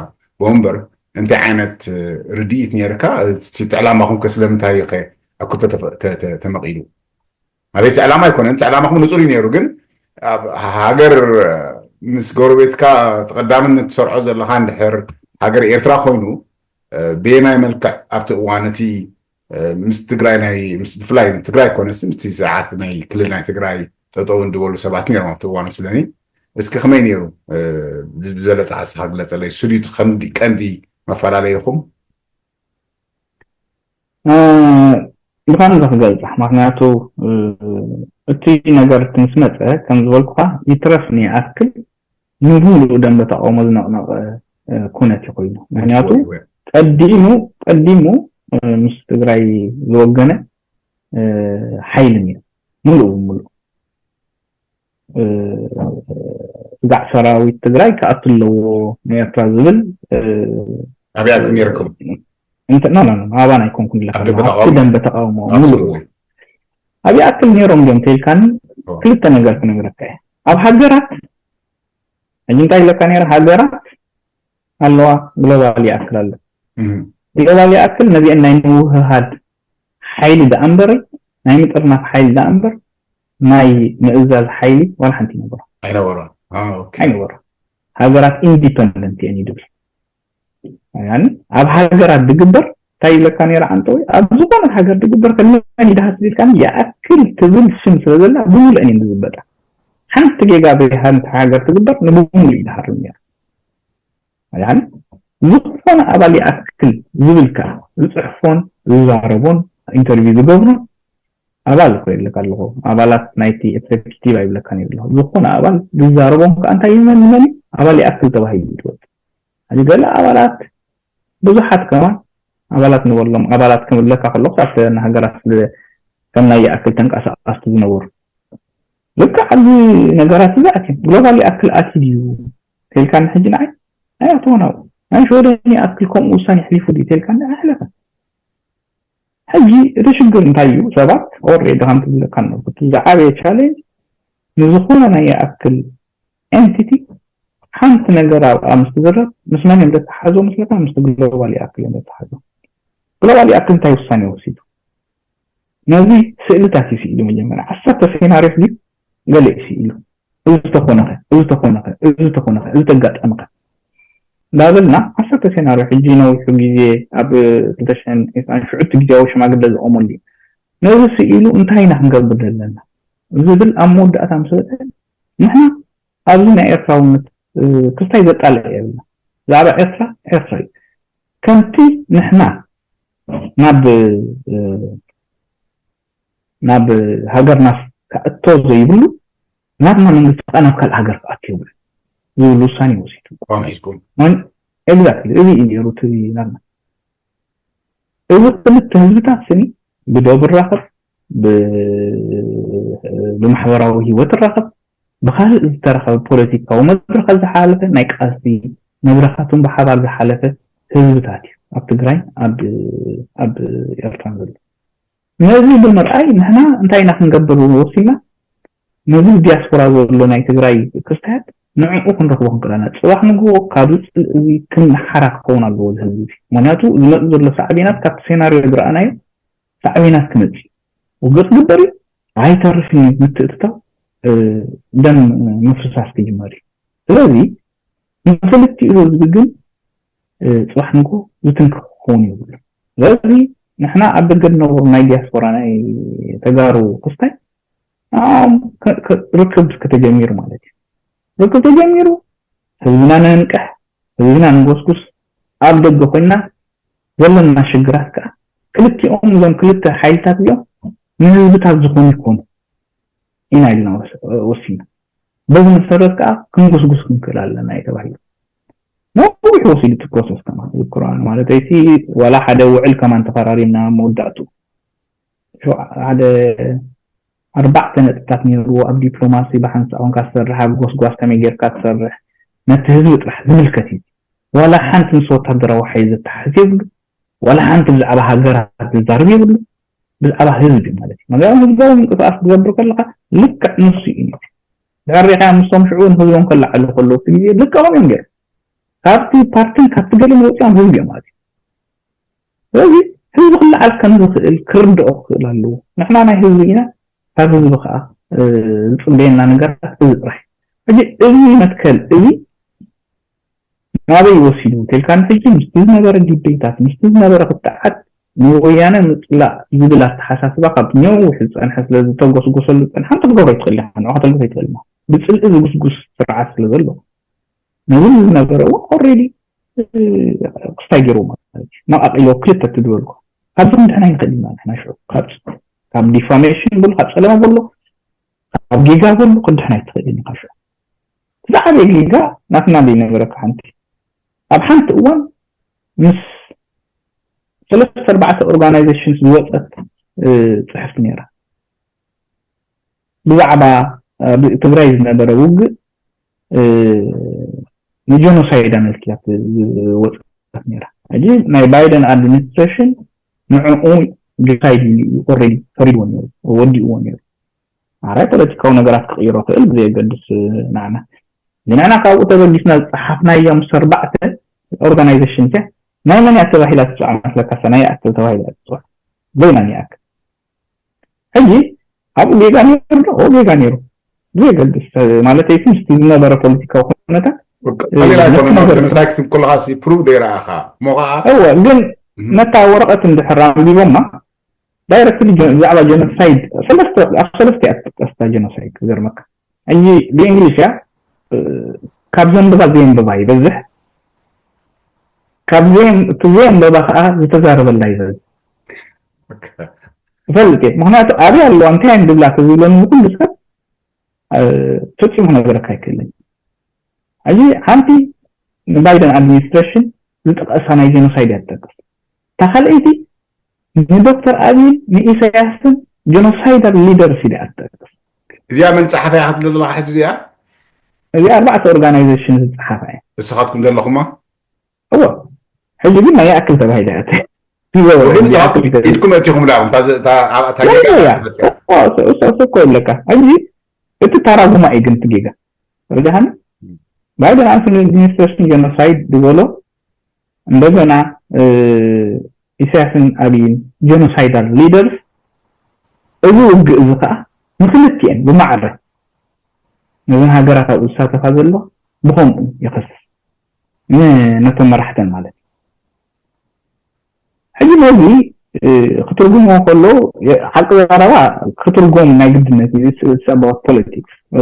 ወንበር እንታይ ዓይነት ርድኢት ነርካ እቲ ዕላማኹም ከ ስለምንታይ ከ ኣብ ክልተ ተመቒሉ ማለት እቲ ዕላማ ኣይኮነን እቲ ዕላማኹም ንፁር እዩ ነይሩ ግን ኣብ ሃገር ምስ ጎረቤትካ ተቐዳምነት ትሰርዖ ዘለካ እንድሕር ሃገር ኤርትራ ኮይኑ ብየናይ መልክዕ ኣብቲ እዋን እቲ ምስ ትግራይ ናይ ምስ ብፍላይ ትግራይ ኮነስ ምስቲ ስርዓት ናይ ክልል ናይ ትግራይ ጠጠው እንድበሉ ሰባት ነይሮም ኣብቲ እዋን ስለኒ እስኪ ከመይ ነይሩ ብዘለፀ ሓስኻ ግለፀለይ ስሉይ ቀንዲ መፈላለይኹም ብኻን ክገልፃ ምክንያቱ እቲ ነገር ምስ መፀ ከም ዝበልኩካ ይትረፍ ንይኣክል ንብምሉኡ ደንበ ተቃውሞ ዝነቕነቐ ኩነት እዩ ኮይኑ ምክንያቱ ቀዲሙ ቀዲሙ ምስ ትግራይ ዝወገነ ሓይሊ ነይሩ ምሉእ ብምሉእ ስጋዕ ሰራዊት ትግራይ ክኣቱ ኣለዎ ንኤርትራ ዝብል ኣብያኩም ነርኩም እንተ ኖ ኖ ኖ ኣባና ኣይኮንኩን ለካ ኣብ ደንበ ተቃውሞ። ኣብቲ ደንበ ተቃውሞ ሙሉ ኣብ ይኣክል ነይሮም ድዮም ተይልካኒ ክልተ ነገር ክነግረካ እየ ኣብ ሃገራት ሕጂ እንታይ ኢለካ ነይረ ሃገራት ኣለዋ ግሎባል ይኣክል ኣሎ ግሎባል ይኣክል ነዚአን ናይ ምውህሃድ ሓይሊ ደኣ እምበረይ፣ ናይ ምጥርናፍ ሓይሊ ደኣ እምበር ናይ ምእዛዝ ሓይሊ ዋላ ሓንቲ ይነበሮ ኣይነበሮን። ኣዎ፣ ኦኬ። ኣይነበሮ። ሃገራት ኢንዲፐንደንት እየን እዩ ድብል። ያኒ ኣብ ሃገራት ድግበር እንታይ ይብለካ ነይረ ዓንተወይ፣ ኣብ ዝኾነ ሃገር ድግበር ከመን ይድሃስ ዝብልካ ይኣክል ትብል ስም ስለ ዘላ ብምሉእን እየን ዝዝበጣ። ሓንቲ ጌጋ ብሃንቲ ሃገር ትግበር ንብምሉእ ይድሃር ነይረ። ያኒ ዝኾነ ኣባል ይኣክል ዝብልካ ዝፅሕፎን ዝዛረቦን ኢንተርቪው ዝገብሮን ኣባል እኮ ይብለካ ኣለኹ። ኣባላት ናይቲ ኤክዘኪቲቭ ኣይብለካን እዩ ኣለኹ። ዝኾነ ኣባል ዝዛረቦም ከዓ እንታይ እዩ፣ መን መን እዩ? ኣባል ይኣክል ተባሂሉ እዩ ዝወፅእ። ሕዚ ገለ ኣባላት ብዙሓት ከማን ኣባላት ንበሎም፣ ኣባላት ክብለካ ከለኹ ኣብተን ሃገራት ስለ ከም ናይ ይኣክል ተንቀሳቐስቲ ዝነበሩ ልክዕ ኣብዚ ነገራት እዚ ኣትዮም ግሎባል ይኣክል ኣትዩ ድዩ ተልካኒ ሕጂ ንዓይ ኣይኣተወን ኣብኡ። ናይ ሽወደን ይኣክል ከምኡ ውሳኔ ኣሕሊፉ ድዩ ተልካኒ ኣይሕለፈን። ሕጂ እቲ ሽግር እንታይ እዩ? ሰባት ኦልሬዲ ከምቲ ዝብለካ ነበርኩ እቲ ዝዓበየ ቻሌንጅ ንዝኾነ ናይ ይኣክል ኤንቲቲ ሓንቲ ነገር ኣብኣ ምስ ትዝረብ ምስ መን እዮም ዘተሓዞ መስለካ? ምስቲ ግሎባል ይኣክል እዮም ዘተሓዞ። ግሎባል ይኣክል እንታይ ውሳኔ ወሲዱ? ነዚ ስእልታት እዩ ስኢሉ። መጀመርያ ዓሰርተ ሴናሪዮስ ድዩ ገለ እዩ ስኢሉ። እዚ ተኾነኸ፣ እዚ ተኾነኸ፣ እዚ ተኾነኸ፣ እዚ ተጋጠምኸ እንዳበልና ዓሰርተ ሴናሪዮ ሕጂ ነዊሑ ግዜ ኣብ ክልተ ሽሕን ዕስራን ሽዑቲ ግዜያዊ ሽማግለ ዝቖመሉ እዩ። ነዚ ስኢሉ እንታይ ኢና ክንገብር ዘለና ዝብል ኣብ መወዳእታ ምስ በፅሐ ንሕና ኣብዚ ናይ ኤርትራውነት እ፣ ክስታይ ዘጣልዕ የብልና። ብዛዕባ ኤርትራ ኤርትራ እዩ። ከምቲ ንሕና ናብ እ፣ ናብ ሃገርና ክእቶ ዘይብሉ ናትና መንግስቲ ከዓ ናብ ካልእ ሃገር ክኣቱ የብሉ ዝብል ውሳኔ ወሲዱ። ቋም ሒዝኩም ማን ኤግዛክትሊ እዚ እዩ ነይሩ እቲ ናትና። እዚ ክልተ ህዝብታት ስኒ ብዶብ ራኸብ ብ- ብማሕበራዊ ህይወት ራኸብ ብካልእ ዝተረኸበ ፖለቲካዊ መድረኻት ዝሓለፈ ናይ ቃልሲ መድረኻትን ብሓባር ዝሓለፈ ህዝብታት እዩ ኣብ ትግራይ ኣብ ኣብ ኤርትራን ዘሎ። ነዚ ብምርኣይ ንሕና እንታይ ኢና ክንገብር ወሲና? ነዚ ዲያስፖራ ዘሎ ናይ ትግራይ ክስታያት ንዕኡ ክንረኽቦ ክንክእል ኣለና። ፅባሕ ንግሆ ካብ እዚ ፅልኢ እዚ ክንሓራ ክኸውን ኣለዎ እዚ ህዝቢ እዚ። ምክንያቱ ዝመፅእ ዘሎ ሳዕቤናት ካብቲ ሴናሪዮ ዝረኣናዮ ሳዕቤናት ክመፅእ እዩ። ውግእ ክግበር እዩ፣ ኣይተርፍን እዩ። ምትእትታው እ፣ ደም ምፍሳስ ክጅመር እዩ። ስለዚ ንክልቲኡ ህዝቢ ግን እ፣ ፅባሕ ንግሆ ዝትንክፍ ክኸውን የብሉ። ስለዚ ንሕና ኣብ ደገ ዝነበሩ ናይ ዲያስፖራ ናይ ተጋሩ ክስታይ ንዕኦም ከ- ከ- ርክብ ከተጀሚሩ ማለት እዩ። ርክብ ተጀሚሩ ህዝብና ነንቅሕ፣ ህዝብና ንጎስጉስ፣ ኣብ ደገ ኮይና ዘለና ሽግራት ከዓ ክልቲኦም እዞም ክልተ ሓይልታት እዚኦም ንህዝብታት ዝኾኑ ይኮኑ ኢና ኢልና ወስ- ወሲና። በዚ መሰረት ከዓ ክንጉስጉስ ክንክእል ኣለና እዩ ተባሂሉ። ነዊሕ ወሲዱ እቲ ፕሮሰስ ከማ ዝክሮ ማለት እቲ ዋላ ሓደ ውዕል ከማን ተፈራሪምና መወዳእቱ ሓደ ኣርባዕተ ነጥብታት ነይርዎ ኣብ ዲፕሎማሲ ብሓንሳእ ኮንካ ትሰርሕ ኣብ ጎስጓስ ከመይ ጌርካ ትሰርሕ ነቲ ህዝቢ ጥራሕ ዝምልከት እዩ። ዋላ ሓንቲ ምስ ወታደራዊ ሓይሊ ዘተሓሕዝ የብሉ። ዋላ ሓንቲ ብዛዕባ ሃገራት ዝዛርብ የብሉ። ብዛዕባ ህዝቢ ማለት እዩ። መጋቢ ህዝባዊ ምንቅስቃስ ትገብር ከለካ ልክዕ ንሱ እዩ። ድሕሪካ ምስቶም ሽዑ ንህዝቦም ከለዓሉ ከለዉ እቲ ግዜ ልክዖም እዮም ገይሩ ካብቲ ፓርትን ካብቲ ገለን ወፂኦም ህዝቢ እዮም ማለት እዩ። ስለዚ ህዝቢ ክለዓል ከም ዝኽእል ክርድኦ ክኽእል ኣለዎ። ንሕና ናይ ህዝቢ ኢና፣ ካብ ህዝቢ ከዓ ዝፅበየና ነገራት እዚ ጥራሕ። ሕጂ እዚ መትከል እዚ ናበይ ወሲዱ ተልካኒ ሕጂ ምስቲ ዝነበረ ዲቤታት ምስቲ ዝነበረ ክትዓት ንወያነ ምፅላእ ዝብል ኣተሓሳስባ ካብ ነዊሕ ዝፀንሐ ስለ ዝተጎስጎሰሉ ዝፀንሐ ክትገብሮ ይትኽእል ኢኻ፣ ንዑ ከተልግሶ ይትኽእል ኢኻ። ብፅልኢ ዝጉስጉስ ስርዓት ስለ ዘሎ ነዚ ዝነበረ እውን ኦልሬዲ ክስታይ ገይርዎ ማለት እዩ። መቃቂሎ ክልተ ትድበልኩ ካብዚ ክንድሕና ይንኽእል ኢና ንሕና ሽዑ ካብ ካብ ዲፋሜሽን በሉ ካብ ፀለማ በሉ ካብ ጌጋ በሉ ክንድሕና ይትኽእል ኢና ካብ ሽዑ። እቲ ዝዓበየ ጌጋ ናትና ዘይነበረካ ሓንቲ ኣብ ሓንቲ እዋን ምስ ሰለስተ ኣርባዕተ ኦርጋናይዜሽንስ ዝወፀት ፅሕፍቲ ነይራ ብዛዕባ ትግራይ ዝነበረ ውግእ ንጀኖሳይድ ኣመልኪታት ዝወፀት ነይራ። ሕጂ ናይ ባይደን ኣድሚኒስትሬሽን ንዕኡ ጆሳይድ ኢሉ እዩ ኦልሬዲ ፈሪድዎ ነይሩ ወዲእዎ ነይሩ። ኣራይ ፖለቲካዊ ነገራት ክቕይሮ ክእል ብዘየገድስ ንዓና ንዓና ካብኡ ተበጊስና ዝፀሓፍናዮ ምስ ኣርባዕተ ኦርጋናይዜሽን ያ ናይ መን እያ ተባሂላ ትፅዋዕ መስለካ? ሰናይ ይኣክል ተባሂላ ትፅዋዕ ዘይና ይኣክል ሕጂ ኣብኡ ጌጋ ነይሩ ዶ? ኦ፣ ጌጋ ነይሩ። ብዘየገድስ፣ ማለተይ፣ ምስቲ ዝነበረ ፖለቲካዊ ኩነታት፣ ቀሊል ኣይኮነን። ነቲ ነገር ጀኖሳይድ ክትብል ከለኻ ሲ ፕሩቭ ዘይረኣኻ እሞ ከዓ እወ፣ ግን እም። ነታ ወረቐት እንድሕር ኣንቢቦማ፣ ዳይረክትሊ ጀ-፣ ብዛዕባ ጀኖሳይድ ሰለስተ፣ ኣብ ሰለስተ እያ ትጥቀስ እታ ጀኖሳይድ፣ ክገርመካ። ሕጂ ብእንግሊሽ እያ፣ እ፣ ካብ ዘንብባ ዘየንብባ ይበዝሕ፣ ካብ ዘየን-፣ እቲ ዘየንበባ ከዓ ዝተዛረበላ ይበዝሕ። ኦኬ። እፈልጥ እየ። ምኽንያቱ ኣበይ ኣለዋ፣ እንታይ እየን ዝብላ ተዝብለኒ፣ ንኩሉ ሰብ፣ እ፣ ፈጺሙ ክነግረካ ኣይክእልን። ሕጂ ሓንቲ ንባይደን ኣድሚኒስትሬሽን ዝጠቐሳ ናይ ጀኖሳይድ እያ ትጠቅስ። እታ ካልኣይቲ ንዶክተር ኣብይን ንኢሳያስን ጀኖሳይዳል ሊደርስ ኢላ እያ ትጠቅስ። እዚኣ መን ጸሓፈያ ክትብል ዘለኻ ሕጂ እዚኣ? እዚኣ ኣርባዕተ ኦርጋናይዜሽን ዝጸሓፋ እያ። ንስኻትኩም ዘለኹማ? እወ። ሕጂ ግን ናይ ይኣክል ተባሂላ እያ። ይበወ፣ ግን ናይ ንስኻትኩም ይኣክል ተባሂላ። ኢድኩም ኣእቲኹምላ፣ እታ ዘ-፣ እታ፣ እታ ያ፣ ጌጋ ያ፣ ያ። ትፈትያ። እኮ፣ እሱ፣ እሱ፣ እሱ እኮ ይብለካ። ሕጂ እቲ ተራጉማ እዩ ግን እቲ ጌጋ። ተረዳእካኒ? ባይደን ኣድሚኒስትሬሽን ጀኖሳይድ ዝበሎ እንደገና፣ እ፣ ኢሳያስን ኣብይን ጀኖሳይዳል ሊደርስ፣ እዚ ውግእ እዚ ከዓ ንክልቲኤን ብማዕረ ነዘን ሃገራት ኣብኡ ዝሳተፋ ዘሎ ብኸምኡ ይኸስስ። ን-፣ ነቶም መራሕተን ማለት እዩ። ሕጂ ነዚ፣ እ፣ ክትርጉሞ ከሎ፣ የ-፣ ሓቂ ዘረባ ክትርጎም ናይ ግድነት እዩ። It's፣ it's about politics። እ፣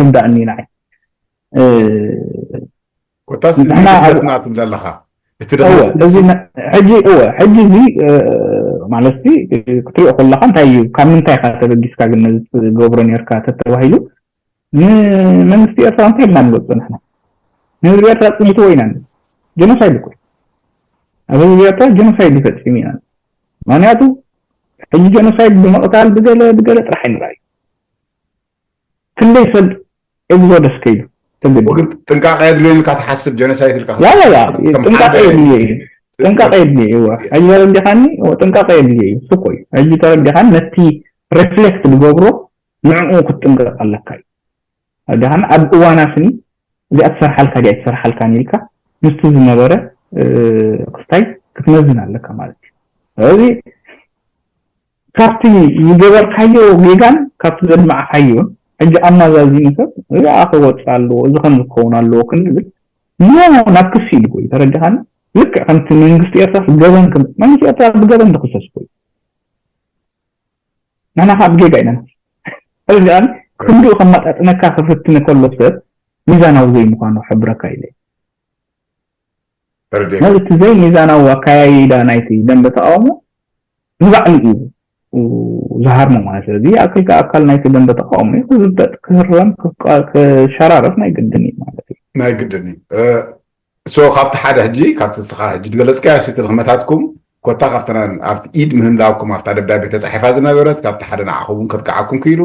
ርዳእኒ ንዓይ። እ፣ ኮታስ ንሕና ኣብ ድኽነትና ትብል ኣለኻ። እቲ እወ፣ ድኽነት እዚ ነ-፣ ሕጂ፣ እወ፣ ሕጂ እዚ፣ እ፣ ማለት፣ እ፣ ክትሪኦ ከለኻ እንታይ እዩ፣ ካብ ምንታይ ኢኻ ተበጊስካ ግን ነዚ ትገብሮ ነርካ ተተባሂሉ፣ ንመንግስቲ ኤርትራ እንታይ ኢልና ንገልጾ ንሕና? ንህዝቢ ኤርትራ ጽኒትዎ ኢና ንብል። ጀኖሳይድ እኮ እዩ። ኣብ ህዝቢ ኤርትራ ጀኖሳይድ ይፈጽም ኢና። ምኽንያቱ ሕጂ ጀኖሳይድ ብምቕታል ብገለ፣ ብገለ ጥራሕ ኣይንርኣዩ። ክንደይ ሰብ ኤግዞደስ ከይዱ ተገዲዱ። ግን ጥንቃቄ የድልዮ ኢልካ ትሓስብ ጀኖሳይድ ኢልካ ያ፣ ያ፣ ያ፣ ከም ጥንቃቄ ሓደ የድልዮ እዩ። ጥንቃቄ የድልዮ እዩ። እወ። ሕጂ ተረዲኻኒ? እወ፣ ጥንቃቄ የድልዮ እዩ። እሱ እኮ እዩ። ሕጂ ተረዲኻኒ? ነቲ ሪፍሌክት ዝገብሮ ንዕኡ ክትጥንቀቕ ኣለካ እዩ። ተረዲኻኒ? ኣብ እዋና ስኒ እዚኣ ትሰርሓልካ ድያ ኣይትሰርሓልካን ኢልካ ምስቲ ዝነበረ፣ እ፣ ክስታይ ክትመዝን ኣለካ ማለት እዩ። ስለዚ ካብቲ ዝገበርካዮ ጌጋን ካብቲ ዘድማዕካዮን ሕጂ ኣማዛዚኑ ሰብ እዚ ኣኸ ወፅእ ኣለዎ፣ እዚ ከም ዝኸውን ኣለዎ ክንብል ኖ ናብ ክሲ ኢልዎ እዩ። ተረዲኻኒ? ልክዕ ከምቲ መንግስቲ ኤርትራ ገበን ከም መንግስቲ ኤርትራ ብገበን ዝኽሰስ እኮ እዩ። ንሕና ከዓ ብጌጋ ኢና ንኽሰስ። ተረዲኻኒ? ክንዲኡ ከማጣጥነካ ክፍትን ከሎ ሰብ ሚዛናዊ ዘይምዃኑ ክሕብረካ ኢለ እየ። ተረዲኤ። ነዚ እቲ ዘይሚዛናዊ ኣካያይዳ ናይቲ ደንበ ተቃውሞ ንባዕሉ እዩ ዝሃርሞ ማለት እዩ። እዚ ኣክል ኣካል ናይቲ ደንበ ተቃውሞ እዩ። ክዝበጥ፣ ክህረም፣ ክቃ-፣ ክሸራረፍ ናይ ግድን እዩ ማለት እዩ። ናይ ግድን እዩ። እ፣ ሶ ካብቲ ሓደ ሕጂ፣ ካብቲ ንስኻ ሕጂ ዝገለጽካዮ፣ እቲ ድኽመታትኩም ኮታ ካብተን ኣብቲ ኢድ ምህላውኩም ኣብታ ደብዳቤ ተጻሒፋ ዝነበረት፣ ካብቲ ሓደ ንዓኹም እውን ከጥቅዓኩም ክኢሉ፣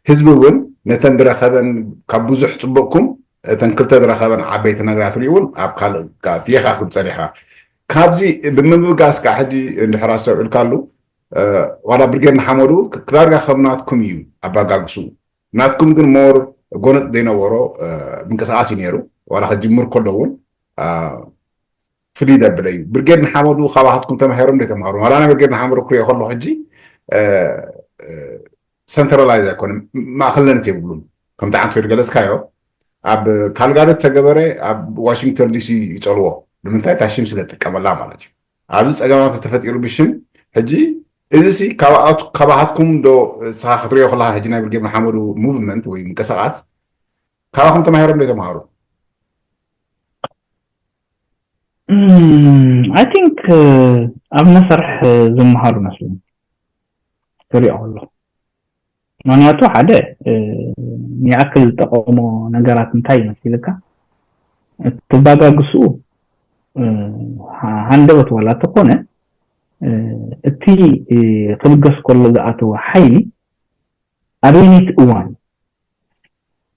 ህዝቢ እውን ነተን ዝረኸበን ካብ ብዙሕ ጽቡቕኩም እተን ክልተ ዝረኸበን ዓበይቲ ነገራት ሪኡ እውን ኣብ ካልእ ካ-፣ የኻኽብ ጸኒሕካ። ካብዚ ብምብጋስ ከዓ ሕጂ እንድሕር ኣስተውዒልካሉ፣ እ፣ ዋላ ብርጌድ ንሓመዱ ክ-፣ ክዳርጋ ከም ናትኩም እዩ ኣባጋግሱ። ናትኩም ግን ሞር ጎነጽ ዘይነበሮ፣ እ፣ ምንቅስቃስ እዩ ነይሩ። ዋላ ክጅምር ከሎ እውን፣ እ፣ ፍልይ ዘብለ እዩ። ብርጌድ ንሓመዱ ካባኻትኩም ተማሂሮም ዘይተማሃሩ። ዋላ ናይ ብርጌድ ንሓመዱ ክሪኦ ከለኹ ሕጂ፣ እ፣ እ፣ ሰንትራላይዝ ኣይኮነን፣ ማእኸልነት የብሉን። ከምቲ ዓንተ ዝገለጽካዮ፣ ኣብ ካልጋሪ ተገበረ፣ ኣብ ዋሽንግተን ዲሲ ይጸልዎ። ንምንታይ? እታ ሽም ስለ ትጥቀመላ ማለት እዩ። ኣብዚ ጸገማት ተፈጢሩ ብሽም። ሕጂ እዚ ሲ ካባኣት-፣ ካባኻትኩም ዶ ንስኻ ክትሪኦ ከለኻ፣ ሕጂ ናይ ብርጌድ ንሓመዱ ሙቭመንት ወይ ምንቅስቃስ ካባኹም ተማሂሮም ዶ ተማሃሩ? ኣይ ቲንክ ኣብ መሰርሕ ዝመሃሩ መስለኒ ክሪኦ ከለኹ። ምኽንያቱ ሓደ፣ እ፣ ንይኣክል ዝጠቐሞ ነገራት እንታይ ይመስልካ? እቲ ባጋግስኡ፣ እ፣ ሃ-፣ ሃንደበት ዋላ ተኾነ፣ እ፣ እቲ፣ እ፣ ክብገስ ከሎ ዝኣተወ ሓይሊ ኣበይነይቲ እዋን እዩ?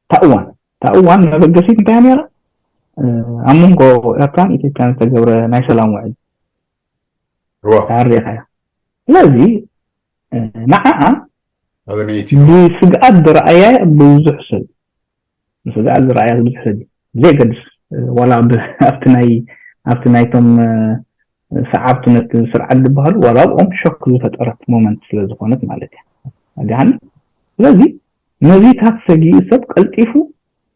እታ እዋን፣ እታ እዋን መበገሲት እንታይ እያ ነይራ? እ፣ ኣብ መንጎ ኤርትራን ኢትዮጵያን ዝተገብረ ናይ ሰላም ውዕል እወ። ተሃሪኻ እያ። ስለዚ፣ እ፣ ንዓኣ ኣበነይቲ ብስግኣት ዝረኣያ ብዙሕ ሰብ፣ ብስግኣት ዝረኣያ ብዙሕ ሰብ እዩ። ብዘየገድስ፣ እ፣ ዋላ ብ-፣ ኣብቲ ናይ፣ ኣብቲ ናይቶም፣ እ፣ ሰዓብቲ ነቲ ስርዓት ዝበሃሉ፣ ዋላ ኣብኦም ሾክ ዝፈጠረት ሞመንት ስለ ዝኾነት ማለት እያ። ኣዲሃኒ። ስለዚ ነዚታት ሰጊኡ ሰብ ቀልጢፉ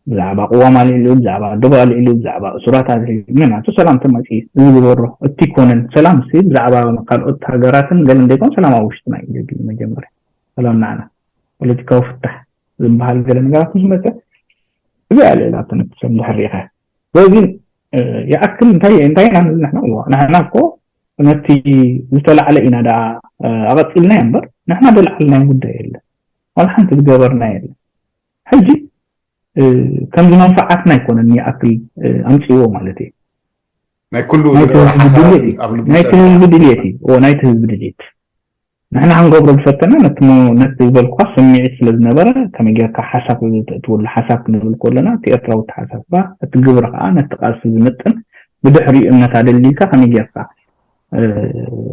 ብዛዕባ ቅዋም ኣልዒሉ፣ ብዛዕባ ደቡ ኣልዒሉ፣ ብዛዕባ እሱራት ኣልዒሉ፣ ምክንያቱ ሰላም ተማፂኡ እዚ ግበሮ፣ እቲ ይኮነን። ሰላም ሲ ብዛዕባ ካልኦት ሃገራትን ገለ እንደይኮን ሰላም ኣብ ውሽጥና እዩ ዘድሊ። መጀመርያ ሰላም ንዓና፣ ፖለቲካዊ ፍታሕ ዝበሃል ገለ ነገራት ምስ መፀ፣ እዚኣ ልዕላቶ ነቲ ሰብ እንድሕር ርኢኻ። በዚ ይኣክል እንታይ እንታይ ኢና ንብል ንሕና? እዋ ንሕና እኮ ነቲ ዝተላዕለ ኢና ደኣ ኣቐፂልናዮ እምበር ንሕና ደልዓልናዮ ጉዳይ የለን። ዋላ ሓንቲ ዝገበርና የለን። ሕጂ ከምዚ መንፈዓትና ኣይኮነን ይኣክል ኣምፅዎ ማለት እዩ። ናይ ኩሉ ዝነበረ ሓሳብ ኣብ ልቡ ናይ ጸኒሑ። ህዝቢ ድልየት እዩ። እዎ ናይቲ ህዝቢ ድልየት ንሕና ክንገብሮ ዝፈተና ነቲ ሞ- ነቲ ዝበልኳ ስምዒት ስለ ዝነበረ ከመይ ጌርካ ሓሳብ ተእትወሉ ሓሳብ ክንብል ከለና እቲ ኤርትራዊ ተሓሳስባ እቲ ግብሪ ከዓ ነቲ ቃልሲ ዝምጥን ብድሕሪኡ እምነት ኣደሊልካ ከመይ ጌርካ እ፣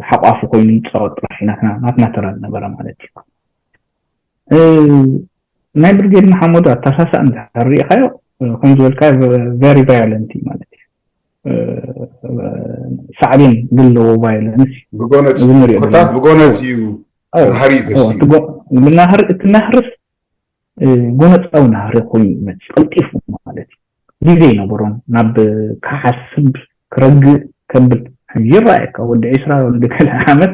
ሓቋፊ ኮይኑ ይፃወት ጥራሕ እዩ ናትና ናትና ተራ ዝነበረ ማለት እዩ። እ፣ ናይ ብርጌድ ንሓመዱ ኣተሳሳ እንድሕር ሪኢኻዮ እ፣ ከም ዝበልካ very violent እዩ ማለት እዩ። እ፣ ሳዕቤን ዘለዎ violence እዩ። ብጎነጽ እዚ ንሪኦ ኮታት ዘለና። ብጎነጽ እዩ ኣዎ፣ ናህሪ እዩ ኣዎ፣ ተሲኡ። እቲ ጎ- እቲ ናህሪ እቲ ናህርስ እ፣ ጎነጻዊ ናህሪ ኮይኑ ይመጽእ ቀልጢፉ ማለት እዩ። ግዜ ይነበሮን ናብ ክሓስብ ክረግእ ከብል ሕጂ ይረኣየካ ወዲ ዒስራ ወዲ ገለ ዓመት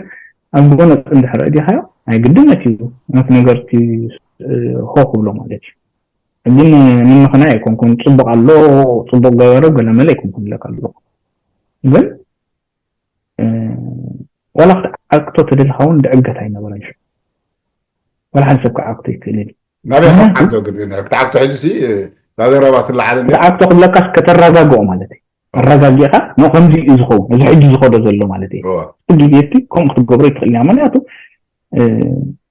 ኣብ ጎነጽ እንድሕር ረዲኻዮ ናይ ግድነት እዩ ነቲ ነገር እቲ እ፣ ሆ ክብሎ ማለት እዩ። ግን ንምኽናይ ኣይኮንኩን ጽቡቕ ኣሎ ጽቡቕ ገበረ ገለመለ ኣይኮንኩን ኢለካ ኣለኹ። ግን እ፣ ዋላ ክትዓግቶ ተደልኻ እውን ድዕገት ኣይነበረን ሽዑ። ዋላ ሓደ ሰብ ክዓግቶ ይክእል እዩ። ናበይ ምክንያቱ- ክትዓግቶ ግን ክትዓግቶ ሕጂ ሲ እዛ ዘረባ ትለዓል እንደ ክትዓግቶ ክብለካስ ከተረጋግኦ ማለት እዩ። ኣረጋጊእካ ኖ ከምዚ እዩ ዝኸውን እዚ ሕጂ ዝኸዶ ዘሎ ማለት እዩ። እዋ እቲ ግዜ እቲ ከምኡ ክትገብሮ ይትኽእል ኢና ምክንያቱ እ፣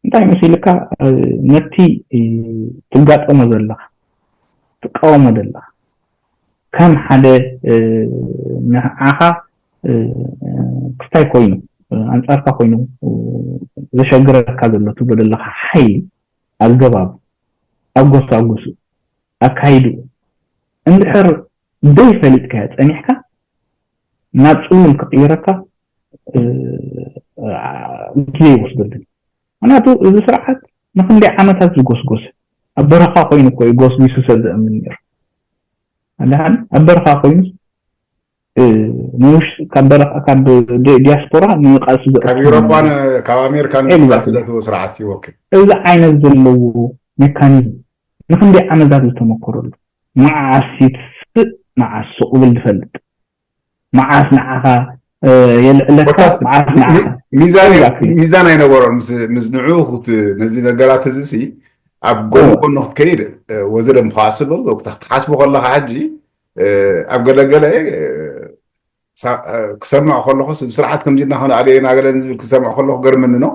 እንታይ መሲልካ እ፣ ነቲ እ፣ ትጋጠሞ ዘለኻ ትቃወሞ ዘለኻ ከም ሓደ እ፣ ንዓኻ እ፣ ክስታይ ኮይኑ እ፣ ኣንጻርካ ኮይኑ እ፣ ዘሸግረካ ዘሎ ትብሎ ዘለኻ ሓይሊ ኣገባቡ ኣጎሳጉሱ ኣካይድኡ እንድሕር ደይ ፈሊጥካዮ ጸኒሕካ ናብ ጽሉል ክቕይረካ እ፣ እ፣ ግዜ ይወስደሉ። ምክንያቱ እዚ ስርዓት ንክንደይ ዓመታት ዝጎስጎሰ ኣብ በረኻ ኮይኑ እኮ እዩ ጎስጒሱ ሰብ ዘእምን ነይሩ። ኣድሓን ኣብ በረኻ ኮይኑ እ፣ ንውሽ ካብ በረኻ ካብ ዲ- ዲያስፖራ ንቃልሲ ዘእቱ ካብ ኤውሮጳን ካብ ኣሜሪካን ኤግዛክትሊ። ዝቃልስ ዘለዎ ስርዓት ይወክል። እዚ ዓይነት ዘለዎ ሜካኒዝም ንክንደይ ዓመታት ዝተመኮረሉ መዓስ ይትስእ መዓስ ስቕ ብል ዝፈልጥ መዓስ ንዓኻ እ፣ የልዕለካ ኮታስ መዓስ ንዓኻ ሚ- ሚዛን ኤግዛክትሊ። ሚዛን ኣይነበሮን ምስ ምስ ንዑ ክት ነዚ ነገራት እዚ ሲ ኣብ ጎኒ እዎ። ጎኒ ክትከይድ እ፣ ወዚ ደም ከስብል ክትሓስቦ ከለካ ሕጂ እ፣ ኣብ ገለገለ እ፣ ሳ- እ፣ ክሰምዕ ከለኹ ስርዓት ከምዚ እናኾነ ኣበየና ገለን ዝብል ክሰምዕ ከለኹ ገርምኒ ነው።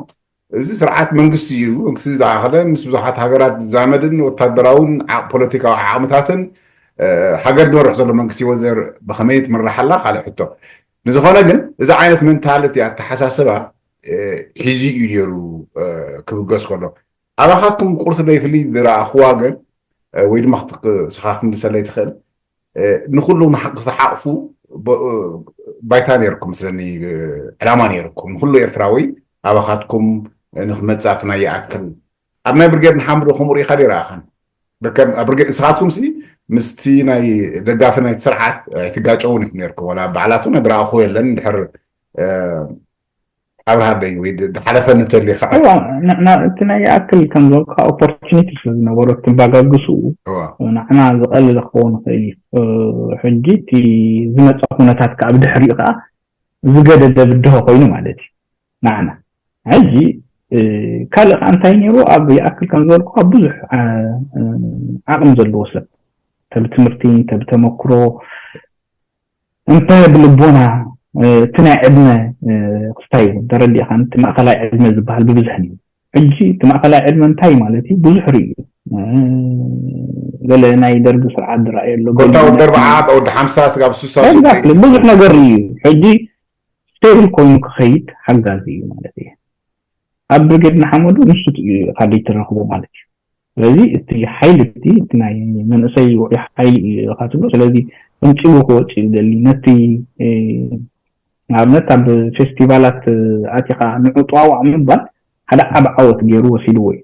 እዚ ስርዓት መንግስቲ እዩ። መንግስቲ ዝኣኸለ ምስ ብዙሓት ሃገራት ዝዛመድን ወታደራውን ዓ- ፖለቲካዊ ዓቕምታትን እ፣ ሃገር ዝመርሕ ዘሎ መንግስቲ ወዘር ብኸመይ ትምራሕ ኣላ ካልእ ሕቶ። ንዝኾነ ግን እዚ ዓይነት ሜንታሊቲ ኣተሓሳስባ እ፣ ሒዙ እዩ ነይሩ እ፣ ክብገስ ከሎ ኣባኻትኩም ቁርሲ ዘይፍሊ ዝረኣኽዋ ግን እ፣ ወይ ድማ ክት- ስኻ ክትምልሰለይ ትኽእል እ፣ ንኩሉ ንሓ- ክትሓቕፉ ብ- እ፣ ባይታ ነይርኩም ስለኒ እ፣ ዕላማ ነይርኩም ንኩሉ ኤርትራዊ ኣባኻትኩም እ፣ ንክመጽእ ኣብቲ ናይ ይኣክል ኣብ ናይ ብርጌድ ንሓምዶ ከምኡ ርኢኻ ዶ ይረኣኻን ብርከም ኣብ ብርጌድ ንስኻትኩም ሲ ምስቲ ናይ ደጋፊ ናይቲ ስርዓት ኣይትጋጨውን ኢኹም ነይርኩም ዋላ ባዕላቱ ነድረኣኹ የለን ድሕር ኣብርሃለይ ወይ ዝሓለፈ ንተልዩ ከዓ እዋ ንሕና እቲ ናይ ይኣክል ከም ዝበልኩ ከዓ ኦፖርቹኒቲ ስለ ዝነበሮ ትባጋግስኡ እዋ ንዓና ዝቐልለ ክኸውን ይኽእል እዩ። ሕጂ እቲ ዝመፀ ኩነታት ከዓ ብድሕሪኡ ከዓ ዝገደደ ብድሆ ኮይኑ ማለት እዩ ንዓና። ሕጂ ካልእ ከዓ እንታይ ነይሩ ኣብ ይኣክል ከም ዝበልኩ ብዙሕ ዓቕሚ ዘለዎ ሰብ ተብ ትምህርቲ ተብ ተመክሮ እንተ ብልቦና እቲ ናይ ዕድመ ክስታይ እውን ተረዲእካ እቲ ማእኸላይ ዕድመ ዝበሃል ብብዝሕ እዩ። ሕጂ እቲ ማእኸላይ ዕድመ እንታይ ማለት እዩ? ብዙሕ ርእዩ ገለ ናይ ደርጊ ስርዓት ዝረኣየ ኣሎ ኮታ ወዲ ኣርባዓ ወዲ ሓምሳ ስጋብ ሱሳ ብዙሕ ነገር እዩ። ሕጂ ስቴብል ኮይኑ ክኸይድ ሓጋዚ እዩ ማለት እዩ። ኣብ ብርጌድ ንሓመዱ ንሱ እዩ ካርድ ትረኽቦ ማለት እዩ። ስለዚ እቲ ሓይሊ እቲ እቲ ናይ መንእሰይ ውዑይ ሓይሊ እዩ ኢኻ ትብሎ። ስለዚ ቀንጺቡ ክወጽእ እዩ ደሊ ነቲ ንኣብነት ኣብ ፌስቲቫላት ኣቲኻ ንዑ ጠዋዋዕ ምባል ሓደ ዓብ ዓወት ገይሩ ወሲድዎ እዩ።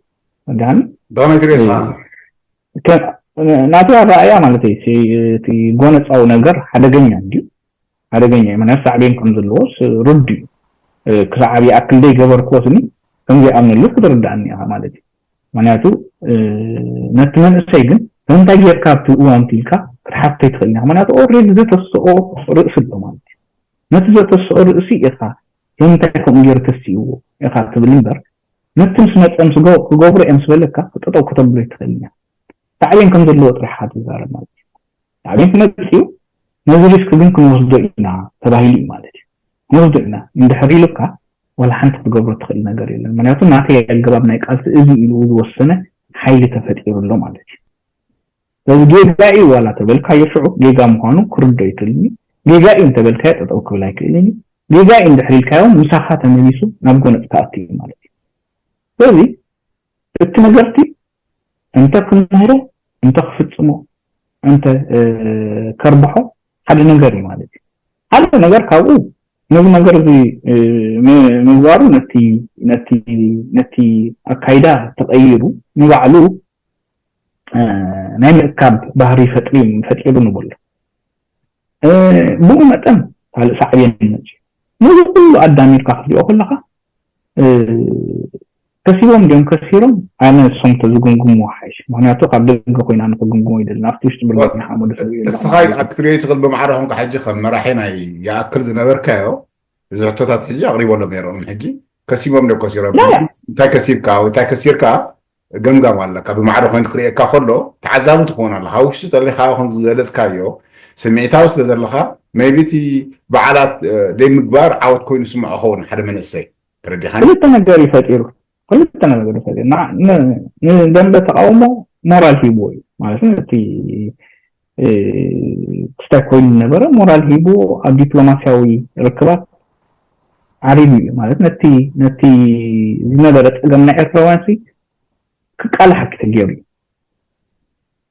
ወዳን ብኸመይ ትርእዮ ንስኻ? ናቱ ኣረኣያ ማለት እዩ። እቲ ጎነፃዊ ነገር ሓደገኛ እንዲዩ ሓደገኛ እዩ። ምክንያቱ ሳዕቤን ከም ዘለዎስ ርዱ እዩ። ክሳብ ዓብዪ ኣክል ደይ ገበርክዎ ስኒ ከም ዘይኣምነሉ ክትርዳእኒ ኢኻ ማለት እዩ። ምክንያቱ ነቲ መንእሰይ ግን እንታይ ጌርካ ኣብቲ እዋንቲ ኢልካ ክትሓቶ ይትኽእል ኢኻ። ምክንያቱ ኦሬዲ ዘተስኦ ርእሲ ኣሎ ማለት እዩ። ነቲ ዘተስኦ ርእሲ ኢኻ ንምንታይ ከምኡ ገይሩ ተስእዎ ኢኻ ትብል እምበር ነቲ ምስ መፀ ምስ ክገብሮ እየ ምስ በለካ ጠጠው ከተብሎ ይትኽእል ኢና። ሳዕቤን ከም ዘለዎ ጥራሕ ኢኻ ትዛረብ ማለት እዩ። ሳዕቤን ክመፅእ እዩ። ነዚ ሪስክ ግን ክንወስዶ ኢና ተባሂሉ እዩ ማለት እዩ። ክንወስዶ ኢና እንድሕር ኢሉካ ዋላ ሓንቲ ክትገብሮ ትኽእል ነገር የለን። ምክንያቱ ናተይ ኣገባብ ናይ ቃልሲ እዚ ኢሉ ዝወሰነ ሓይሊ ተፈጢሩ ኣሎ ማለት እዩ። ስለዚ ጌጋ እዩ ዋላ ተበልካዮ ሽዑ ጌጋ ምዃኑ ክርዶ ይክእል እዩ። ጌጋ እዩ እንተበልካዮ ጠጠው ክብል ኣይክእልን እዩ። ጌጋ እዩ እንድሕር ኢልካዮ ምሳኻ ተመሊሱ ናብ ጎነፅ ክኣቱ እዩ ማለት እዩ። ስለዚ እቲ ነገርቲ እንተ ክምህሮ እንተ ክፍፅሞ እንተ ከርብሖ ሓደ ነገር እዩ ማለት እዩ። ሓደ ነገር ካብኡ ነዚ ነገር እዚ ምግባሩ ነቲ ኣካይዳ ተቐይሩ ንባዕሉ ናይ ምእካብ ባህሪ ፈጢሩ ፈጢሩ ንብሎ። ብኡ መጠን ካልእ ሳዕቤን ይመጽእ። ነዚ ኩሉ ኣዳሚርካ ክትሪኦ ከለኻ ከሲቦም ድዮም ከሲሮም ኣነ እሶም ተዝግምግምዎ ሓይሽ። ምክንያቱ ካብ ደገ ኮይና ንክግምግሞ ይደሊ ናብቲ ውሽጢ ብርገት ሓመዱ ሰብእዩ እስኻ ክትሪኦ ትኽእል ብማዕረ ኮንካ ሕጂ ከም መራሒ ናይ ይኣክል ዝነበርካዮ እዚ ሕቶታት ሕጂ ኣቕሪቦሎም ነይሮም ሕጂ ከሲቦም ድዮም ከሲሮም እንታይ ከሲብካ እንታይ ከሲርካ ገምጋም ኣለካ ብማዕረ ኮይኑ ክርእየካ ከሎ ተዓዛቢ ትኸውን ኣለካ ውሽጡ ጠሊኻ ከም ዝገለጽካዮ ስምዒታዊ ስለ ዘለኻ maybe እቲ በዓላት ደይ ምግባር ዓወት ኮይኑ ስምዖ ኸውን ሓደ መንእሰይ ተረዲኻኒ ክልተ ነገር እዩ ፈጢሩ ክልተ ነገር እዩ ፈጢሩ ንደንበ ተቃውሞ ሞራል ሂብዎ እዩ ማለት እቲ ክስታይ ኮይኑ ዝነበረ ሞራል ሂብዎ ኣብ ዲፕሎማሲያዊ ርክባት ዓሪቡ እዩ ማለት ነቲ ነቲ ዝነበረ ፀገም ናይ ኤርትራውያን ክቃላሓኪ ተገይሩ እዩ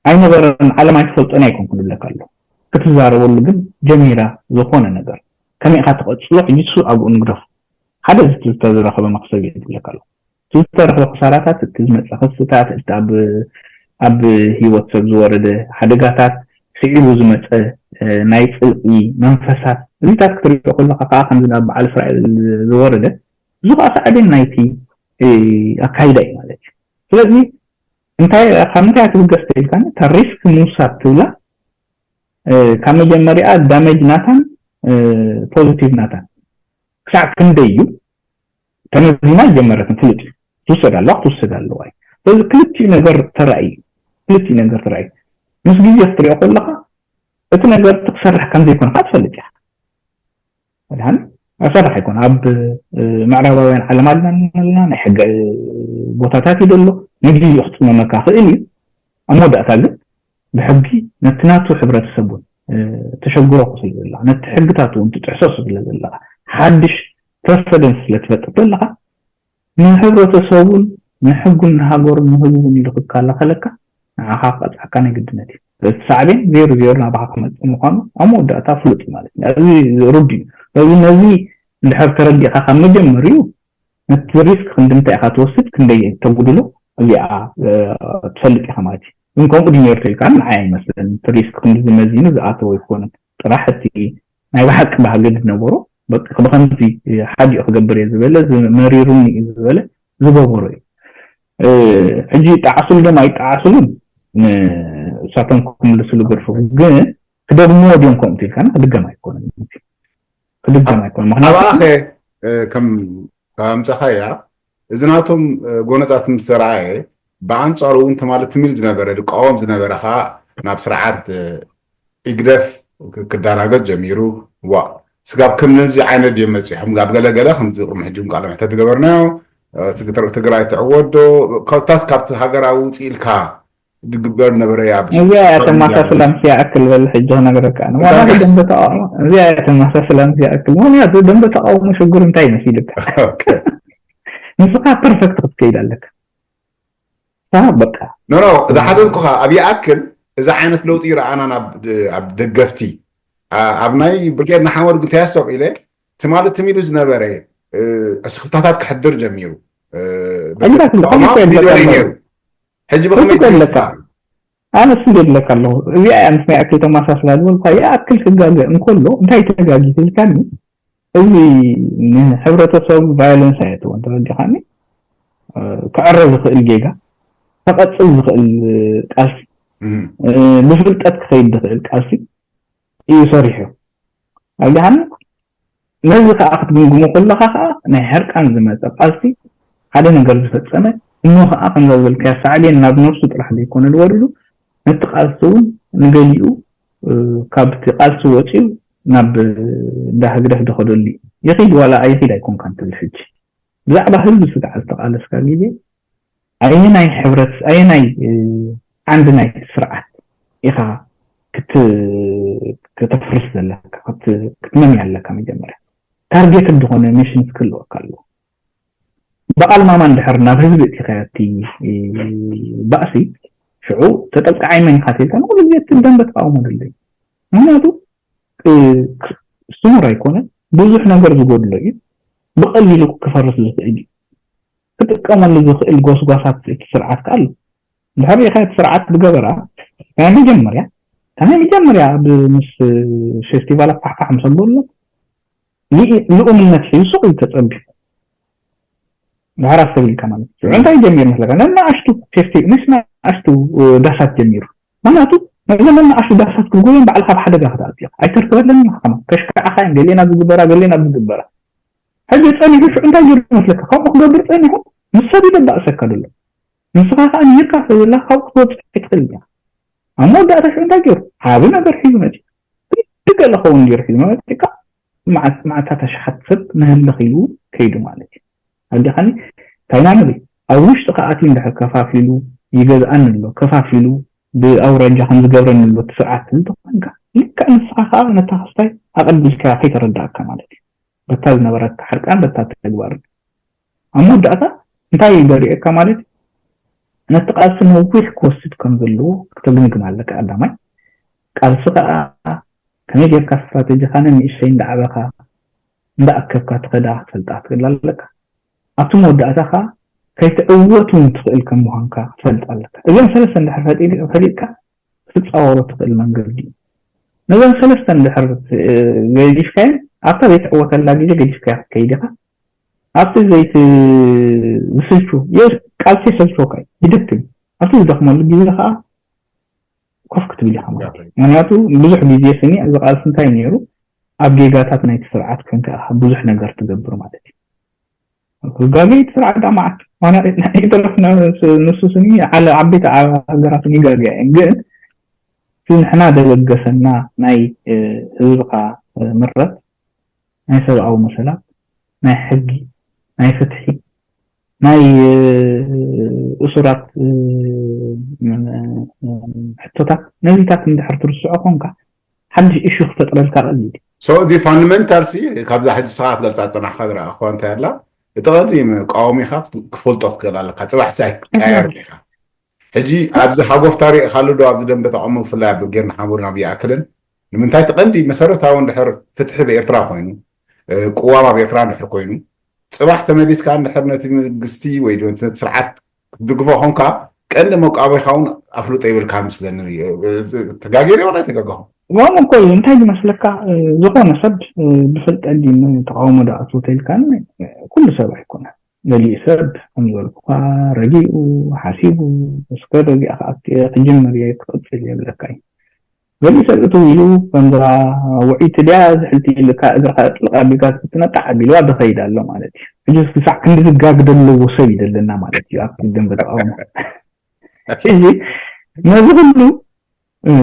ኣይነበረን ዓለም ኣይትፈልጦን ኣይኮንኩን ይብለካ ኣሎ ክትዛረበሉ ግን ጀሚራ ዝኾነ ነገር ከመይ ኢኻ ትቐፅሎ ሕጂ እሱ ኣብኡ ንግደፉ ሓደ ዝተረኸበ መክሰብ እዩ ይብለካ ኣሎ ዝተረኸበ ክሳራታት እቲ ዝመፀ ክስታት እቲ ኣብ ኣብ ህይወት ሰብ ዝወረደ ሓደጋታት ስዒቡ ዝመፀ ናይ ፅልኢ መንፈሳት እዚታት ክትሪኦ ከለካ ከዓ ከምዚ ናብ በዓል እስራኤል ዝወረደ እዚ ከዓ ሳዕቤን ናይቲ ኣካይዳ እዩ ማለት እዩ ስለዚ እንታይ ካብ ምንታይ ትብገስ ተኢልካ እታ ሪስክ ምውሳድ ትብላ ካብ መጀመሪያ ዳሜጅ ናታን ፖዚቲቭ ናታን ክሳዕ ክንደይ እዩ ተመዚና ጀመረትን ፍሉጥ እዩ ትውሰድ ኣለዋ ክትውሰድ ኣለዋ እዩ ስለዚ ክልቲኡ ነገር ተራእዩ ክልቲኡ ነገር ተራእዩ ምስ ግዜ ክትሪኦ ከለካ እቲ ነገር ትክሰርሕ ከም ዘይኮንካ ትፈልጥ ኢኻ ድሓን ኣሰርሕ ኣይኮን ኣብ ምዕራባውያን ዓለም ኣለና ናይ ሕገ ቦታታት እዩ ዘሎ ነጊዜ ክፅመመካ ክእል እዩ ኣብ መወዳእታ ግን ብሕጊ ነቲ ናቱ ሕብረተሰብ እውን ተሸግሮ ክስል ዘለካ ነቲ ሕግታት እውን ትጥሕሶ ስለ ዘለካ ሓድሽ ፕረሰደንስ ስለ ትፈጥር ዘለካ ንሕብረተሰቡን ንሕጉን ንሃገሩን ንህዝቡን ኢሉ ክከላኸለካ ንዓኻ ክቀፅዓካ ናይ ግድነት እዩ። እቲ ሳዕቤን ዜሮ ዜሮ ናባኻ ክመፅእ ምዃኑ ኣብ መወዳእታ ፍሉጥ እዩ ማለት እዩ። እዚ ሩድ እዩ። ስለዚ ነዚ እንድሕር ተረዲእካ ካብ መጀመሪኡ ነቲ ሪስክ ክንዲ እንታይ ኢኻ ትወስድ ክንደይ ተጉድሎ እዚኣ ትፈልጥ ኢኻ ማለት እዩ። ግን ከምኡ ድዩ ነይሩ ተልካ ንዓይ ኣይመስለኒ እቲ ሪስክ ክንዲ ዝመዚኑ ዝኣተወ ኣይኮነን። ጥራሕ እቲ ናይ ብሓቂ ባህጊ ዝነበሮ በቃ ብኸምዚ ሓዲኡ ክገብር እየ ዝበለ መሪሩኒ እዩ ዝበለ ዝገበሮ እዩ ሕጂ ይጠዓስሉ ዶም ኣይጠዓስሉን እሳቶም ክምልስሉ ገድፎ ግን ክደግምዎ ድዮም ከምኡ ኢልካ ክድገም ኣይኮነን ክድገም ኣይኮነን ምክንያቱ ኣባኸ ከም ኣምፀኻያ እዚ ናቶም ጎነፃት ምስ ተረኣየ ብኣንፃሩ እውን ትማሊ ትም ኢሉ ዝነበረ ዝቃወም ዝነበረ ከዓ ናብ ስርዓት ኢግደፍ ክዳናገፅ ጀሚሩ ዋ ስጋብ ከም ነዚ ዓይነት ድዮም መፂሖም ኣብ ገለገለ ከምዚ ቅድሚ ሕጂ እውን ቃለ መሕተት ዝገበርናዮ ትግራይ ትዕወት ዶ ካብታት ካብቲ ሃገራዊ ውፅእ ኢልካ ዝግበር ነበረ እያ እዚኣ እያ ተመሳስላ ምስ ይኣክል በል ሕጂ ክነግረካ ኣነ ዋላ ደንበ ተቃውሞ እዚኣ እያ ተመሳስላ ምስ ይኣክል ምክንያቱ ደንበ ተቃውሞ ሽግር እንታይ መሲልካ ንስኻ ፐርፌክት ክትከይድ ኣለካ ሳ በቃ ኖ ኖ ዝሓተትኩኻ ኣብ ይኣክል እዚ ዓይነት ለውጢ ረኣና ኣብ ደገፍቲ ኣብ ናይ ብርጌድ ንሓመዱ ግን ተያስቶቕ ኢለ ትማሊ ትም ኢሉ ዝነበረ እስክፍታታት ክሕድር ጀሚሩ ቪድዮ ነይሩ ሕጂ ብኸመይ ትገልጻ? ኣነስ እንደ ኣለካ ኣለኹ። እዚኣ እያ ምስ ናይ ኣክል ተመሳስላ ዝበልኳ። ይኣክል ክጋገ እንከሎ እንታይ ተጋጊ ትልካኒ? እዚ ንሕብረተሰቡ ቫዮለንስ ኣየትወን፣ ተረዲኻኒ? ክዕረ ዝኽእል ጌጋ፣ ክቐጽል ዝኽእል ቃልሲ፣ ብፍልጠት ክኸይድ ዝኽእል ቃልሲ እዩ ሰሪሑ። ኣብዚሓን ነዚ ከዓ ክትግምግሞ ከለኻ ከዓ ናይ ሕርቃን ዝመፀ ቃልሲ ሓደ ነገር ዝፈፀመ እሞ ከዓ ከምዛ ዝበልካያ ሳዕቤን ናብ ነብሱ ጥራሕ ዘይኮነ ዝወርዱ ነቲ ቃልሲ እውን ንገሊኡ ካብቲ ቃልሲ ወፂኡ ናብ እንዳ ህግደፍ ዝኸደሉ እዩ። ይኺድ ዋላ ኣይኺድ ኣይኮንካን ትብል ሕጂ። ብዛዕባ ህዝቢ ስጋዕ ዝተቃለስካ ግዜ ኣየናይ ሕብረት ኣየናይ ዓንዲ ናይ ስርዓት ኢኻ ከተፍርስ ዘለካ ክትመምያ ኣለካ። መጀመርያ ታርጌት ዝኾነ ሚሽን ክህልወካ ኣለዎ። ብኣልማማ እንድሕር ናብ ህዝቢ እቲኻዮ እቲ ባእሲ ሽዑ ተጠቃዓይ መን ኢኻ ተልካ ንኩሉ ግዜ እቲ ደንበ ተቃውሞ ደለዩ። ምክንያቱ ስሙር ኣይኮነን፣ ብዙሕ ነገር ዝጎድሎ እዩ። ብቐሊሉ ክፈርስ ዝኽእል እዩ። ክጥቀመሉ ዝኽእል ጎስጓሳት እቲ ስርዓት ከኣ ኣሎ። እንድሕር ሪኢኻ እቲ ስርዓት ዝገበራ ናይ መጀመርያ እታ ናይ መጀመርያ ኣብ ምስ ፌስቲቫላት ፋሕፋሕ ምስ ኣበሎ ልኡምነት ሒዙ ሱቕ እዩ ተጸቢሑ። ድሕር ኣስተብሂልካ ማለት እዩ። እንታይ ጀሚሩ መስለካ? ነናኣሽቱ ፌስቲ ነናኣሽቱ ዳሳት ጀሚሩ። ምክንያቱ ነዘን ነናኣሽቱ ዳሳት ክጎየን ባዕልካ ኣብ ሓደጋ ክትኣቱ ኢኻ። ኣይተርከበለንን ኢኻ ከማን ከሽካዕኻ እየን ገሊኤን ኣብ ዝግበራ ገሊኤን ኣብ ዝግበራ። ሕጂ ጸኒሑ ሽዑ እንታይ ገይሩ መስለካ? ከምኡ ክገብር ጸኒሑ ምስ ሰብ ይደባእሰካ ዘሎ። ንስኻ ከኣ ነይርካ ስለ ዘለኻ ካብኡ ክትወጽእ ኣይትኽእልን ኢኻ። ኣብ መወዳእታ ሽዑ እንታይ ገይሩ? ዓቢ ነገር ሒዙ መጺኡ። ክንዲ ገለ ኸውን ገይሩ ሒዙ መጺኡ ከኣ መዓት መዓታት ኣሽሓት ሰብ ንህልኽ ኢሉ ከይዱ ማለት እዩ። ኣዲኻኒ እንታይ ኢና ንብል? ኣብ ውሽጢ ከኣ ኣትዩ እንድሕር ከፋፊሉ ይገዝኣኒ ኣሎ፣ ከፋፊሉ ብኣውራጃ ከም ዝገብረኒ ኣሎ እቲ ስርዓት ትብል ተኾንካ ልክዕ ንስኻ ከኣ ነታ ክስታይ ኣቐቢልካያ ከይተረዳእካ ማለት እዩ። በታ ዝነበረካ ሕርቃን በታ ተግባርን ኣብ መወዳእታ እንታይ እዩ ዘርእየካ ማለት እዩ? ነቲ ቃልሲ ነዊሕ ክወስድ ከም ዘለዎ ክትግምግም ኣለካ ቀዳማይ። ቃልሲ ከኣ ከመይ ጌርካ ስትራተጂኻ ነንእሽተይ እንዳዓበኻ እንዳኣከብካ ትኸዳ ክትፈልጣ ክትክእል ኣለካ። ኣብቲ መወዳእታ ከኣ ከይትዕወት እውን ትኽእል ከም ምዃንካ ክትፈልጥ ኣለካ። እዚኦም ሰለስተ እንድሕር ፈጢ- ፈሊጥካ ክትጻወሮ ትኽእል መንገዲ እዩ። ነዘን ሰለስተ እንድሕር ገዲፍካየን ኣብታ ዘይትዕወተላ ግዜ ገዲፍካያ ክትከይድ ኢኻ። ኣብቲ ዘይት ዝስልቹ ቃልሲ የሰልችወካ እዩ ይደክም። ኣብቲ ዝደኽመሉ ግዜ ከዓ ኮፍ ክትብል ኢኻ ማለት እዩ። ምክንያቱ ብዙሕ ግዜ ስኒ እዚ ቃልሲ እንታይ ነይሩ ኣብ ጌጋታት ናይቲ ስርዓት ኮንካ ኢኻ ብዙሕ ነገር ትገብር ማለት እዩ። ክጋገይ እቲ ስርዓት ዳ መዓት ዋና ይደረፍ ንሱ ስኒ ዓለ ዓበይቲ ሃገራት ይጋገያ እየን ግን እቲ ንሕና ደበገሰና ናይ ህዝብኻ ምረት ናይ ሰብኣዊ መሰላት ናይ ሕጊ ናይ ፍትሒ ናይ እሱራት ሕቶታት ነዚታት እንድሕር ትርስዖ ኮንካ ሓድሽ ኢሹ ክፈጥረልካ ቀሊል እዩ። So እዚ ፋንዳመንታል ሲ ካብዛ ሕጂ ስኻ ክትገልፃ ዝፀናሕካ ዝረኣኽዋ እንታይ ኣላ እቲ ቀንዲ መቃወሚኻ ክትፈልጦ ክትክእል ኣለካ ፅባሕ ሳይ ክትቀየር ኢኻ ሕጂ ኣብዚ ሓጎፍታ ሪእኻሉ ዶ ኣብዚ ደንበ ተቃውሞ ብፍላይ ኣብ ብርጌድ ንሓመዱ ናብ ይኣክልን ንምንታይ እቲ ቀንዲ መሰረታዊ እንድሕር ፍትሒ ብኤርትራ ኮይኑ ቅዋም ኣብ ኤርትራ እንድሕር ኮይኑ ፅባሕ ተመሊስካ እንድሕር ነቲ መንግስቲ ወይ ነቲ ስርዓት ክትድግፎ ኮንካ ቀንዲ መቃወሚኻ እውን ኣፍልጦ ይብልካ መስለኒ ተጋጊረ ወላ ተጋጋኹ ዋም እኮ እዩ እንታይ ዝመስለካ ዝኾነ ሰብ ብፍልጠት ድዩ ተቃውሞ ዳኣቱ ተልካን ኩሉ ሰብ ኣይኮነ ገሊኡ ሰብ ከም ዝበልኩካ ረጊኡ ሓሲቡ እስከ ረጊኣ ክጀምር እየ ክቅፅል እየ ይብለካ እዩ ገሊኡ ሰብ እትው ኢሉ ከምዛ ውዕይቲ ድያ ዝሕልቲ ኢልካ እግርካ ጥልቅ ኣቢልካ ክትነጣዕ ኣቢልዋ ዝኸይድ ኣሎ ማለት እዩ ሕጂ ክሳዕ ክንዲ ዝጋግ ዘለዎ ሰብ እዩ ዘለና ማለት እዩ ኣብቲ ደንበ ተቃውሞ ሕጂ ነዚ ኩሉ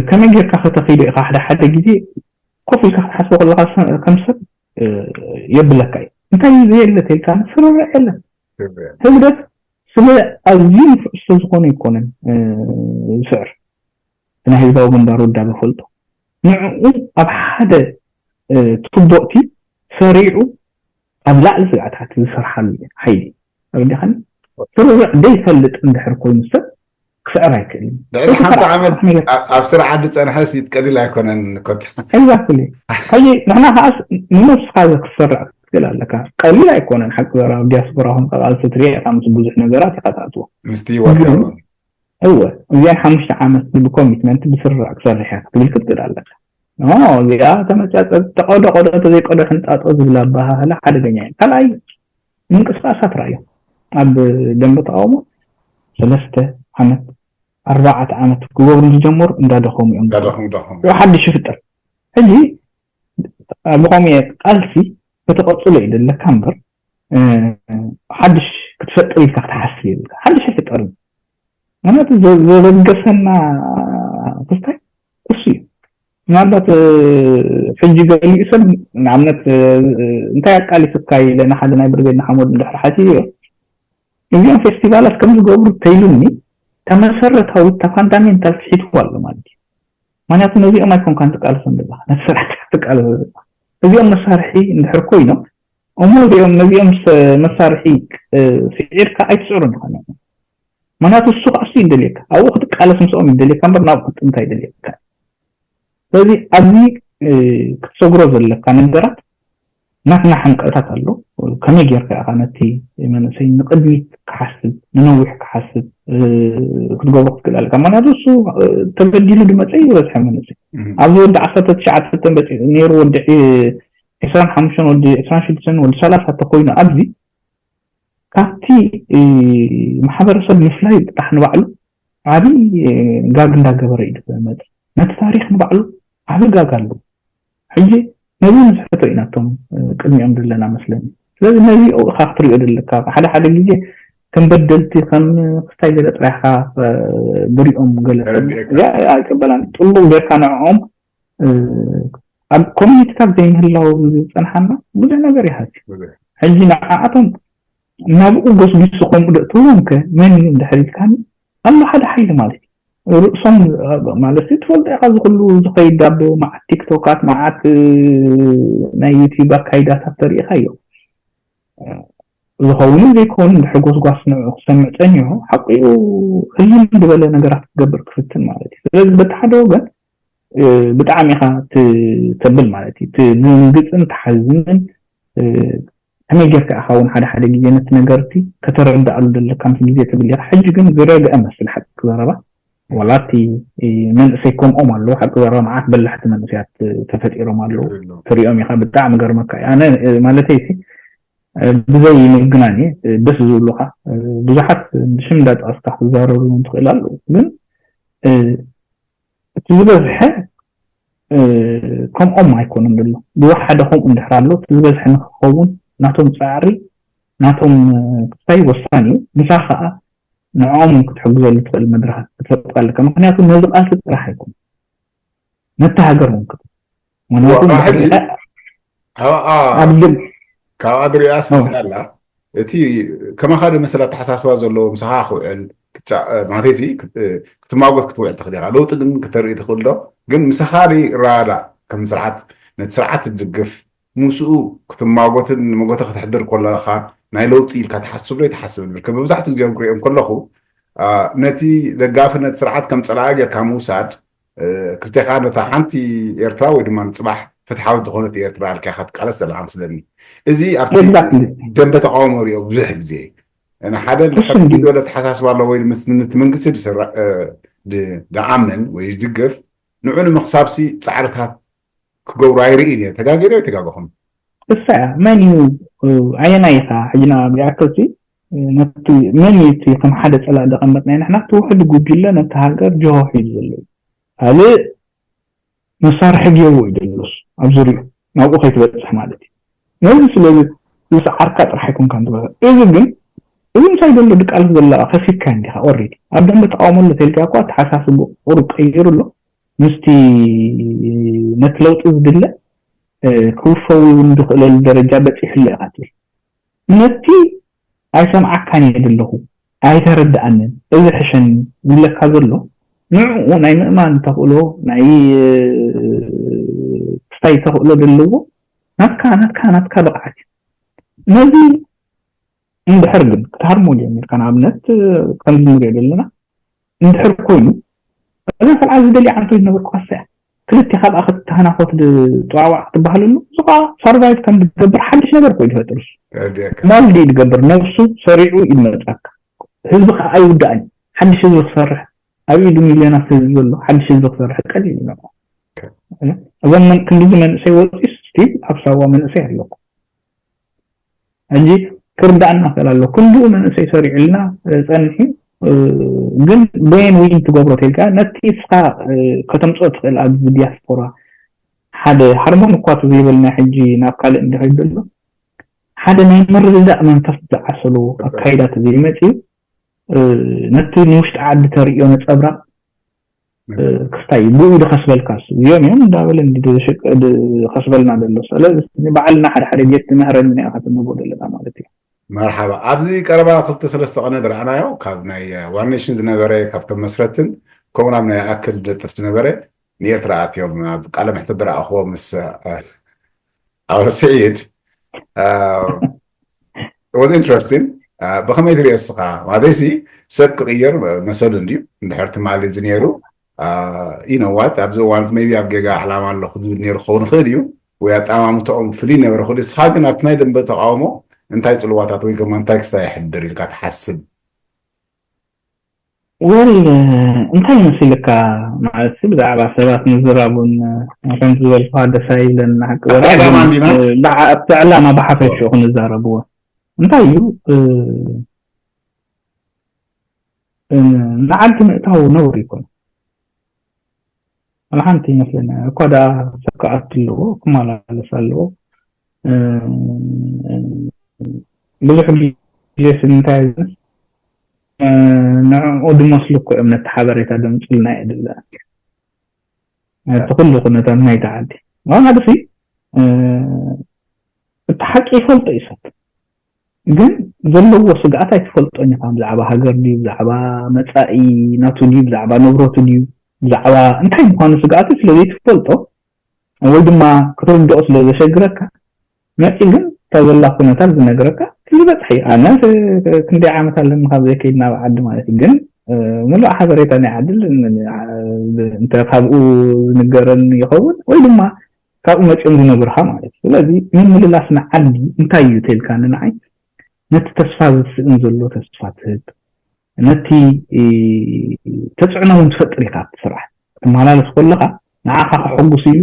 ከመይ ጌርካ ከተኺዶ ኢኻ ሓደ ሓደ ግዜ ኮፍ ኢልካ ክትሓስቦ ከለካ ከም ሰብ የብለካ እዩ እንታይ እዩ ዘየለ ተልካ ስርርዕ የለን ህግደፍ ስለ ኣዝዩ ንፍዑስ ስለዝኾነ ኣይኮነን ዝስዕር ናይ ህዝባዊ ግንባር ውዳበ ፈልጦ ንዕኡ ኣብ ሓደ ቱቦ እቲ ሰሪዑ ኣብ ላዕሊ ስጋዕታት ዝሰርሓሉ ሓይሊ ተረዲኻኒ ስርርዕ ዘይፈልጥ እንድሕር ኮይኑ ሰብ ክስዕር ኣይክእልን ልዕሊ ሓምሳ ዓመት ኣብ ስርዓት ዝፀንሐ ሲት ቀሊል ኣይኮነን ኮታ exactly ሕጂ ንሕና ከዓስ ንነብስካ ክትሰርዕ ክትክእል ኣለካ ቀሊል ኣይኮነን ሓቂ ዘራ ኣብ ዲያስፖራ ኮንካ ቃልሲ ትሪኦ ኢካ ምስ ብዙሕ ነገራት ኢካ ትኣትዎ ምስቲ ወርዶ እወ፣ እዚኣን ሓሙሽተ ዓመት ብኮሚትመንት ብስራዕ ክሰርሕ እየ ክትብል ክትክእል ኣለካ። ኖ፣ እዚኣ ተመፅያ ተቐዶ ቀዶ ተዘይቀዶ ሕንፃጦ ዝብል ኣበሃህላ ሓደገኛ እዩ። ካልኣይ፣ ምንቅስቃሳት ራእዮም ኣብ ደንበ ተቃውሞ ሰለስተ ዓመት ኣርባዕተ ዓመት ክገብሩ ዝጀመሩ እንዳደኸሙ እዮም። እንዳደኸሙ ደኸሙ። ሓድሽ ይፍጠር። ሕጂ ብኸምኡ ቃልሲ ከተቐፅሎ እዩ ዘለካ እምበር ሓድሽ ክትፈጥር ኢልካ ክትሓስብ የብልካ። ሓድሽ ኣይፍጠርን። ምክንያቱ ዘበገሰና ክስታይ እሱ እዩ። ምናልባት ሕጂ ገሊኡ ሰብ ንኣብነት እንታይ ኣቃሊስካ ኢለ ንሓደ ናይ ብርጌድ ንሓመዱ እንድሕር ሓቲዮ እዚኦም ፌስቲቫላት ከም ዝገብሩ ተይሉኒ ተመሰረታዊ ተፋንዳሜንታል ስሒትዎ ኣሎ ማለት እዩ። ምክንያቱ ነዚኦም ኣይኮንካን ትቃለሶም ዘለካ ነቲ ስራሕ ትቃለሶ ዘለካ እዚኦም መሳርሒ እንድሕር ኮይኖም እሞ እዚኦም ነዚኦም መሳርሒ ስዒርካ ኣይትስዕሩን ይኮነ። ምክንያቱ እሱ ከዓ እሱ ይደልየካ ኣብኡ ክትቃለስ ምስኦም ይደልየካ እምበር ናብኡ ክትጥምት ኣይደልየካ። ስለዚ ኣብዚ ክትሰግሮ ዘለካ ነገራት ናትና ሓንቀታት ኣሎ። ከመይ ጌርካ ኢኻ ነቲ መንእሰይ ንቅድሚት ክሓስብ ንነዊሕ ክሓስብ ክትገብሮ ክትክእል ኣለካ። ምክንያቱ እሱ ተበዲሉ ድመፀ ይበዝሐ መንእሰይ ኣብዚ ወዲ ዓሰርተ ትሽዓተ መፂኡ ነይሩ ወዲ ዕስራን ሓሙሽተን ወዲ ዕስራን ሽዱሽተን ወዲ ሰላሳ ተኮይኑ ኣብዚ ካብቲ ማሕበረሰብ ምፍላይ ጥራሕ ንባዕሉ ዓብዪ ጋግ እንዳገበረ እዩ ዝመፅእ። ነቲ ታሪክ ንባዕሉ ዓብዪ ጋግ ኣለዎ። ሕጂ ነዚ ንስሕቶ ኢና እቶም ቅድሚኦም ዘለና መስለኒ። ስለዚ ነዚኡ ኢኻ ክትሪኦ ዘለካ ሓደ ሓደ ግዜ ከም በደልቲ ከም ክስታይ ገለ ጥራይካ ብሪኦም ገለ ኣይቅበላን ጥቡቅ ጌርካ ንዕኦም ኣብ ኮሚኒቲታት ዘይምህላው ዝፀንሓና ብዙሕ ነገር ይሃት። ሕጂ ንዓኣቶም ናብኡ ጎስጊሱ ከምኡ ደእትዎም ከ መን እዩ እንድሕር ኢልካኒ ኣሎ ሓደ ሓይሊ ማለት እዩ። ርእሶም ማለት ትፈልጦ ኢኻ ዝኩሉ ዝኸይድ ኣብ መዓት ቲክቶካት መዓት ናይ ዩቲዩብ ኣካይዳታት ተሪኢኻዮ ዝኸውን ዘይከውን እንድሕር ጎስጓስ ንዕኡ ክሰምዕ ፀኒሑ ሓቂኡ ህልም ዝበለ ነገራት ክገብር ክፍትን ማለት እዩ። ስለዚ በቲ ሓደ ወገን ብጣዕሚ ኢኻ ተብል ማለት እዩ ትድንግፅን ትሓዝንን ከመይ ጌርካ ኢኻ እውን ሓደ ሓደ ግዜ ነቲ ነገርቲ ከተረድኣሉ ዘለካ ምስ ግዜ ትብል ኢኻ። ሕጂ ግን ዝረግአ መስል ሓቂ ዘረባ ዋላ እቲ መንእሰይ ከምኦም ኣለዉ ሓቂ ዘረባ መዓት በላሕቲ መንእሰያት ተፈጢሮም ኣለዉ ትሪኦም ኢኻ። ብጣዕሚ ገርመካ እዩ ኣነ ማለተይ ሲ ብዘይ ምግናን እየ ደስ ዝብሉኻ ብዙሓት ብሽም እንዳጠቐስካ ክዛረቡ እውን ትኽእል ኣለዉ ግን እቲ ዝበዝሐ ከምኦም ኣይኮኑን ዘሎ ብወሓደ ከምኡ እንድሕር ኣሎ እቲ ዝበዝሐ ንክኸውን ናቶም ፃዕሪ ናቶም ክስታይ ወሳኒ እዩ። ንሳ ከዓ ንዕኦም ክትሕግዘሉ ትኽእል መድረኻት ክትፈጥር ኣለካ። ምክንያቱ ነዚ ቃልሲ ጥራሕ ኣይኮኑ ነቲ ሃገር እውን ክት ምክንያቱ ካብኣ ድሪኣ ስለ ኣላ እቲ ከማኻ ዝመሰለ ኣተሓሳስባ ዘለዎ ምሳኻ ክውዕል ማለተይሲ ክትማጎት ክትውዕል ትኽእል ኢኻ። ለውጢ ግን ክተርኢ ትኽእል ዶ? ግን ምሳኻ ራዳ ከም ስርዓት ነቲ ስርዓት ትድግፍ ምስኡ ክትማጎትን ንመጎተ ከተሕድር ከለኻ ናይ ለውጢ ኢልካ ትሓስብ ዶ ይትሓስብ ንብል ከም መብዛሕትኡ ግዜ ክሪኦም ከለኹ ነቲ ደጋፊ ነቲ ስርዓት ከም ፀላኢ ጌርካ ምውሳድ ክልቴኻ ነታ ሓንቲ ኤርትራ ወይ ድማ ንፅባሕ ፍትሓዊ ዝኾነት ኤርትራ ኢልካ ኢኻ ትቃለስ ዘለኻ መስለኒ። እዚ ኣብቲ ደንበ ተቃውሞ ሪኦ ብዙሕ ግዜ ንሓደ ድሕር ዝበለ ተሓሳስባ ኣሎ ወይ ምስ ነቲ መንግስቲ ድኣምን ወይ ድግፍ ንዑ ንምኽሳብሲ ፃዕርታት ክገብሩ ኣይርእን እየ። ተጋጊረ ወይ ተጋገኹም? እሳ እያ መን እዩ ኣየናይ ኢኻ ሕጂ ንኣብዚኣክል ሲ ነቲ መን እዩ እቲ ከም ሓደ ፀላእ ዘቐመጥናዮ ንሕና እቲ ውሕድ ጉጅለ ነቲ ሃገር ጅሆ ሒዙ ዘሎ እዩ። ካልእ መሳርሒ ገይርዎ እዩ ዘሎ እሱ ኣብ ዙርይኡ ናብኡ ከይትበፅሕ ማለት እዩ። ነዚ ስለዚ ዝሰዓርካ ጥራሕ ኣይኮንካን ትበ እዚ ግን እዚ ምሳይ ዘሎ ድቃልስ ዘላ ከሲብካ እንዲኻ ኦሬዲ ኣብ ደንበ ተቃውሞ ኣሎ ተልካ እኳ ኣተሓሳስቡ ቁሩብ ቀይሩ ኣሎ ምስቲ ነቲ ለውጢ ዝድለ ክውፈዊ እውን ዝኽእለሉ ደረጃ በፂሑ ኣሎ ኢኻ ትብል ነቲ ኣይሰምዓካን እየ ዘለኹ ኣይተረድኣንን እዚ ሕሸኒ ዝብለካ ዘሎ ንዕኡ ናይ ምእማን ተኽእሎ ናይ ክስታይ ተኽእሎ ዘለዎ ናትካ ናትካ ናትካ ብቕዓት እዩ ነዚ እንድሕር ግን ክትሃርሞ ጀሚርካ ንኣብነት ከምዚ ንሪኦ ዘለና እንድሕር ኮይኑ እዛ ሰብዓ ዝደልያ ዓንቶ ዝነበርኩ ካሳ እያ ክልቴ ካብኣ ክትተሃናኾት ጥዋዕዋዕ ክትበሃለሉ እዚ ከዓ ሳርቫይቭ ከም ዝገብር ሓድሽ ነገር ኮይኑ ይፈጥር እሱ ሞልድ እዩ ዝገብር ነብሱ ሰሪዑ እዩ ዝመፅኣካ ህዝቢ ከዓ ኣይውዳእን ሓድሽ ህዝቢ ክሰርሕ ኣብ ኢዱ ሚልዮናት ህዝቢ ዘሎ ሓድሽ ህዝቢ ክሰርሕ ቀሊል እዩ። እዞም መን- ክንድዚ መንእሰይ ወፂ ስቲል ኣብ ሳዋ መንእሰይ ኣለኩ። ሕጂ ክርዳእና ክእል ኣሎ። ክንድኡ መንእሰይ ሰሪዕልና ጸኒሑ፣ ግን በየን ዊን ትገብሮ ተልካ ነቲ እስኻ ከተምፅኦ ትኽእል ኣብ ዲያስፖራ ሓደ ሃርሞን እኳ ተዘይበልና ሕጂ ናብ ካልእ እንድሕር ዘሎ ሓደ ናይ ምርድዳእ መንፈስ ዝዓሰሉ ኣካይዳ ተዘይመፅኡ ነቲ ንውሽጢ ዓዲ ተርእዮ ነፀብራቕ ክስታይ ብኡ ድኸስበልካስ እዚኦም እዮም እንዳበለ ድኸስበልና ዘሎ። ስለዚ ባዕልና ሓደ ሓደ ቤት ትምህረን እኒኣ ከተንቦ ዘለና ማለት እዩ። መርሓባ። ኣብዚ ቀረባ ክልተ ሰለስተ ቀነ ዝረኣናዮ ካብ ናይ ዋን ኔሽን ዝነበረ ካብቶም መስረትን ከምኡ ናብ ናይ ኣክል ደጠስ ዝነበረ ንኤርትራ ኣትዮም ኣብ ቃለ መሕተት ዝረኣኽዎ ምስ ኣብ ስዒድ was interesting። ብኸመይ ትሪኦ እስኻ? ማለተይሲ ሰብ ክቕየር መሰሉ እንድዩ። እንድሕር ትማሊ እዚ ነይሩ ኢነዋት ኣብዚ እዋን ሜቢ ኣብ ጌጋ ዕላማ ኣለኹ ዝብል ነይሩ ክኸውን ይኽእል እዩ ወይ ኣጠማምትኦም ፍልይ ነበረ ክእል። እስኻ ግን ኣብቲ ናይ ደንበ ተቃውሞ እንታይ ፅልዋታት ወይ ከማ እንታይ ክስታ የሕድር ኢልካ ትሓስብ? ወል እንታይ መሲልካ ማለት ብዛዕባ ሰባት ምዝራቡን ከምቲ ዝበልኩ ደስ ኣይብለን ንሓቂ ወላ ዕላማ እንዲና ኣብቲ ዕላማ ብሓፈሽኡ ክንዛረብዎ እንታይ እዩ ንዓልቲ ምእታው ነውር ይኮን ሓንቲ ይመስለኒ እኳ ደኣ ሰብ ክኣቱ ኣለዎ ክመላለስ ኣለዎ ብዙሕ ግዜ ስንታይ ንዕኡ ድመስሉ እኮ እዮም ነቲ ሓበሬታ ደምፅልና የድለ እቲ ኩሉ ኩነታት ናይቲ ዓዲ ሓደ ሲ እቲ ሓቂ ይፈልጦ እዩ ሰብ ግን ዘለዎ ስግኣት ኣይትፈልጦን ኢኻ ብዛዕባ ሃገር ድዩ ብዛዕባ መፃኢ ናቱ ድዩ ብዛዕባ ንብረቱ ድዩ ብዛዕባ እንታይ ምዃኑ ስግኣቱ ስለ ዘይትፈልጦ ወይ ድማ ክትርድኦ ስለ ዘሸግረካ መፂ ግን እታ ዘላ ኩነታት ዝነግረካ ዝበፅሐ እዩ ኣነ ክንደይ ዓመት ኣለኒ ካብ ዘይከይድ ናብ ዓዲ ማለት እዩ ግን ምሉእ ሓበሬታ ናይ ዓዲ እንተ ካብኡ ዝንገረኒ ይኸውን ወይ ድማ ካብኡ መፂኦም ዝነግርካ ማለት እዩ ስለዚ ምምልላስ ንዓዲ እንታይ እዩ ተልካ ንንዓይ ነቲ ተስፋ ዝስእን ዘሎ ተስፋ ትህብ ነቲ ተፅዕኖ እውን ትፈጥር ኢካ ኣብቲ ስራሕ ክትመላለስ ከለካ ንዓኻ ከሐጉስ ኢሉ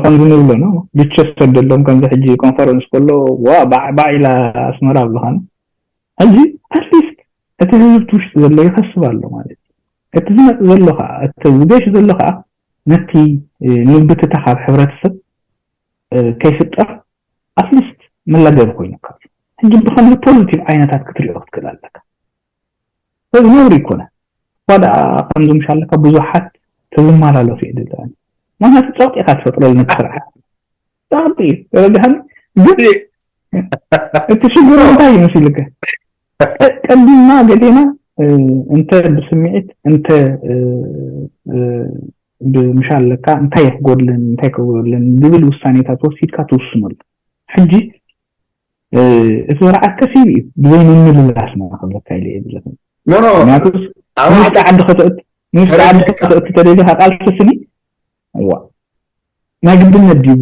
ከምዚ ንብሎ ኖ ብቸ ሰደሎም ከምዚ ሕጂ ኮንፈረንስ ከሎ ዋ ባዕ ባዕ ኢላ ኣስመራ ኣብልኻን ሕጂ ኣትሊስት እቲ ህዝብ ውሽጢ ዘሎ ይኸስብ ኣሎ ማለት እዩ እቲ ዝመፅ ዘሎ ከዓ እቲ ዝገሽ ዘሎ ከዓ ነቲ ምብትታኻብ ሕብረተሰብ ከይፍጠር ኣትሊስት መላገቢ ኮይኑ ካብ ሕጂ ብከምዚ ፖዚቲቭ ዓይነታት ክትሪኦ ክትክእል ኣለካ እዚ ነውሪ ይኮነ እኳ ደኣ ከምዚ ምሽ ኣለካ ብዙሓት ተዝመላለሱ እየ ደለኒ ምክንያቱ ፀቕጢ ኢካ ትፈጥረሉ ነቲ ስርዓት ፀቕጢ እዩ ተረድሃኒ ግን እቲ ሽግሩ እንታይ እዩ መሲልከ ቀዲምና ገሌና እንተ ብስምዒት እንተ ብምሻ ኣለካ እንታይ ክጎድልን እንታይ ክጎድልን ዝብል ውሳኔታት ወሲድካ ትውስነሉ ሕጂ እቲ ስርዓት ከሲቡ እዩ ብዘይ ምምልላስ ኢና ክብለካ ኢለ እየ ዝለኹ ምክንያቱ ንውሽጢ ዓዲ ከተእት ንውሽጢ ዓዲ ከተእት ተደሊካ ቃልሲ ስኒ እዋ ናይ ግድነት ድዩ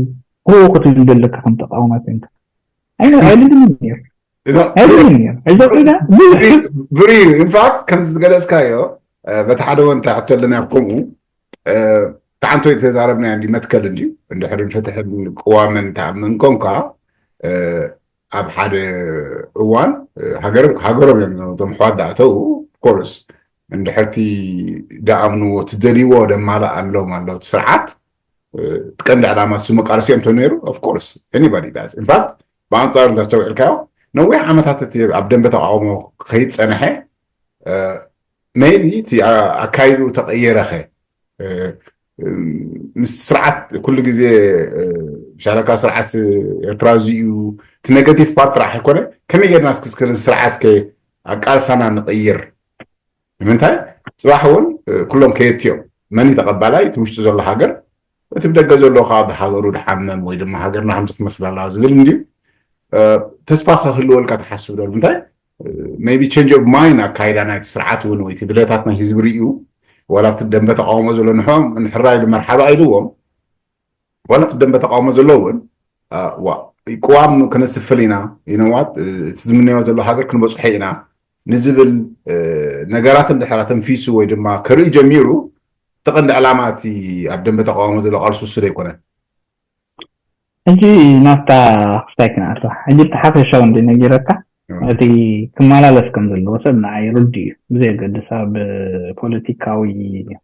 ሆ ክትብል ዘለካ ከም ተቃውማ ኮንካ ኣይነ ኣይልድን ነይሩ ኣይልድን ነይሩ ሕዚ ቁዳ ብዙሕ ብሪ ኢንፋክት ከምዚ ዝገለጽካዮ በቲ ሓደ ወን እንታይ ሕቶ ኣለና ከምኡ ተዓንቶ ተዛረብና እንዲ መትከል እንድዩ እንድሕር ፍትሕን ቅዋምን ተኣምን ኮንካ ኣብ ሓደ እዋን ሃገሮም እዮም እቶም ኣሕዋት ዝኣተው ኮርስ እንድሕርቲ ደኣምንዎ ትደልይዎ ደማላእ ኣሎም ኣሎ ስርዓት ቀንዲ ዕላማ እሱ መቃለሲ እዮም ተነይሩ of course anybody does in fact ብኣንፃሩ እንተስተውዒልካዮ ነዊሕ ዓመታት እቲ ኣብ ደንበ ተቃውሞ ከይፀንሐ maybe እቲ ኣካይዱ ተቀየረኸ ምስ ስርዓት ኩሉ ግዜ ሻለካ ስርዓት ኤርትራ እዚኡ እቲ negative part ጥራሕ ኣይኮነ ከመይ ጌርና እስክስክርን ስርዓት ከ ኣቃልሳና ንቅይር ንምንታይ ፅባሕ እውን ኩሎም ከየትዮም መን ተቐባላይ እቲ ውሽጢ ዘሎ ሃገር እቲ ብደገ ዘሎ ከዓ ብሃገሩ ድሓመም ወይ ድማ ሃገርና ከምዚ ክመስላላ ዝብል እንድዩ ተስፋ ከህልወልካ ትሓስብ ዶ ምንታይ maybe change of mind ኣካይዳ ናይቲ ስርዓት እውን ወይ ድሌታት ናይ ህዝቢ ርእዩ ዋላ ኣብቲ ደንበ ተቃውሞ ዘሎ ንሕራይ መርሓባ ኢልዎም ዋላ እቲ ደንበ ተቃውሞ ዘሎ እውን ቅዋም ክነስፍል ኢና ኢነዋት እቲ ዝምነዮ ዘሎ ሃገር ክንበፅሖ ኢና ንዝብል ነገራት እንድሕር ኣተንፊሱ ወይ ድማ ከርኢ ጀሚሩ፣ እቲ ቀንዲ ዕላማ እቲ ኣብ ደንበ ተቃውሞ ዘሎ ቃልሲ እሱ ዶ ኣይኮነን? ሕጂ ናብታ ክስታይ ክንኣትዋ። ሕጂ እቲ ሓፈሻዊ እንደ ነጊረካ፣ እቲ ክመላለስ ከም ዘለዎ ሰብ ንዓይ ርዱ እዩ። ብዘየገድስ ኣብ ፖለቲካዊ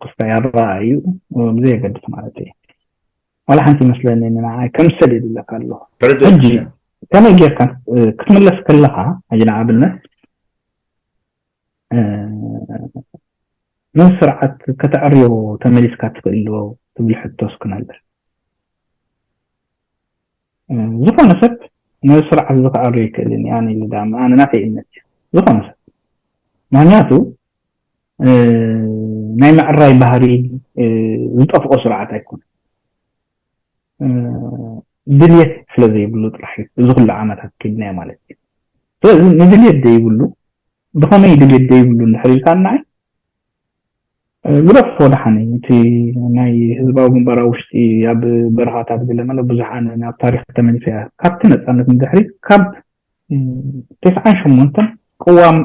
ክስታይ ኣረኣእዩ ብዘየገድስ ማለት እዩ። ዋላ ሓንቲ ይመስለኒ ንዓይ ከምሰል ይብለካ ኣለኹ። ሕጂ ከመይ ጌርካ ክትምለስ ከለኻ፣ ሕጂ ንኣብነት ነዚ ስርዓት ከተዕርዮ ተመሊስካ ትኽእል ዶ ትብል ሕቶ እስክነልዕ። ዝኾነ ሰብ ነዚ ስርዓት እዚ ክዓርዮ ይክእልን እዩ። ኣነ ኢሉ ዳ ኣነ ናተይ እምነት እዩ። ዝኾነ ሰብ፣ ምክንያቱ ናይ ምዕራይ ባህሪ ዝጠፍኦ ስርዓት ኣይኮነ፣ ድልየት ስለ ዘይብሉ ጥራሕ እዩ እዚ ኩሉ ዓመታት ኪድናዮ ማለት እዩ። ስለዚ ንድልየት ዘይብሉ፣ ብኸመይ ድልየት ዘይብሉ እንድሕር ኢልካ ንዓይ፣ ግደፎ ደሓን እዩ። እቲ ናይ ህዝባዊ ግንባር ኣብ ውሽጢ ኣብ በረኻታት ገለ መለ ብዙሕ፣ ኣነ ናብ ታሪኽ ተመሊሰ እያ። ካብቲ ነፃነት ንድሕሪት፣ ካብ ተስዓን ሸሞንተን ቅዋም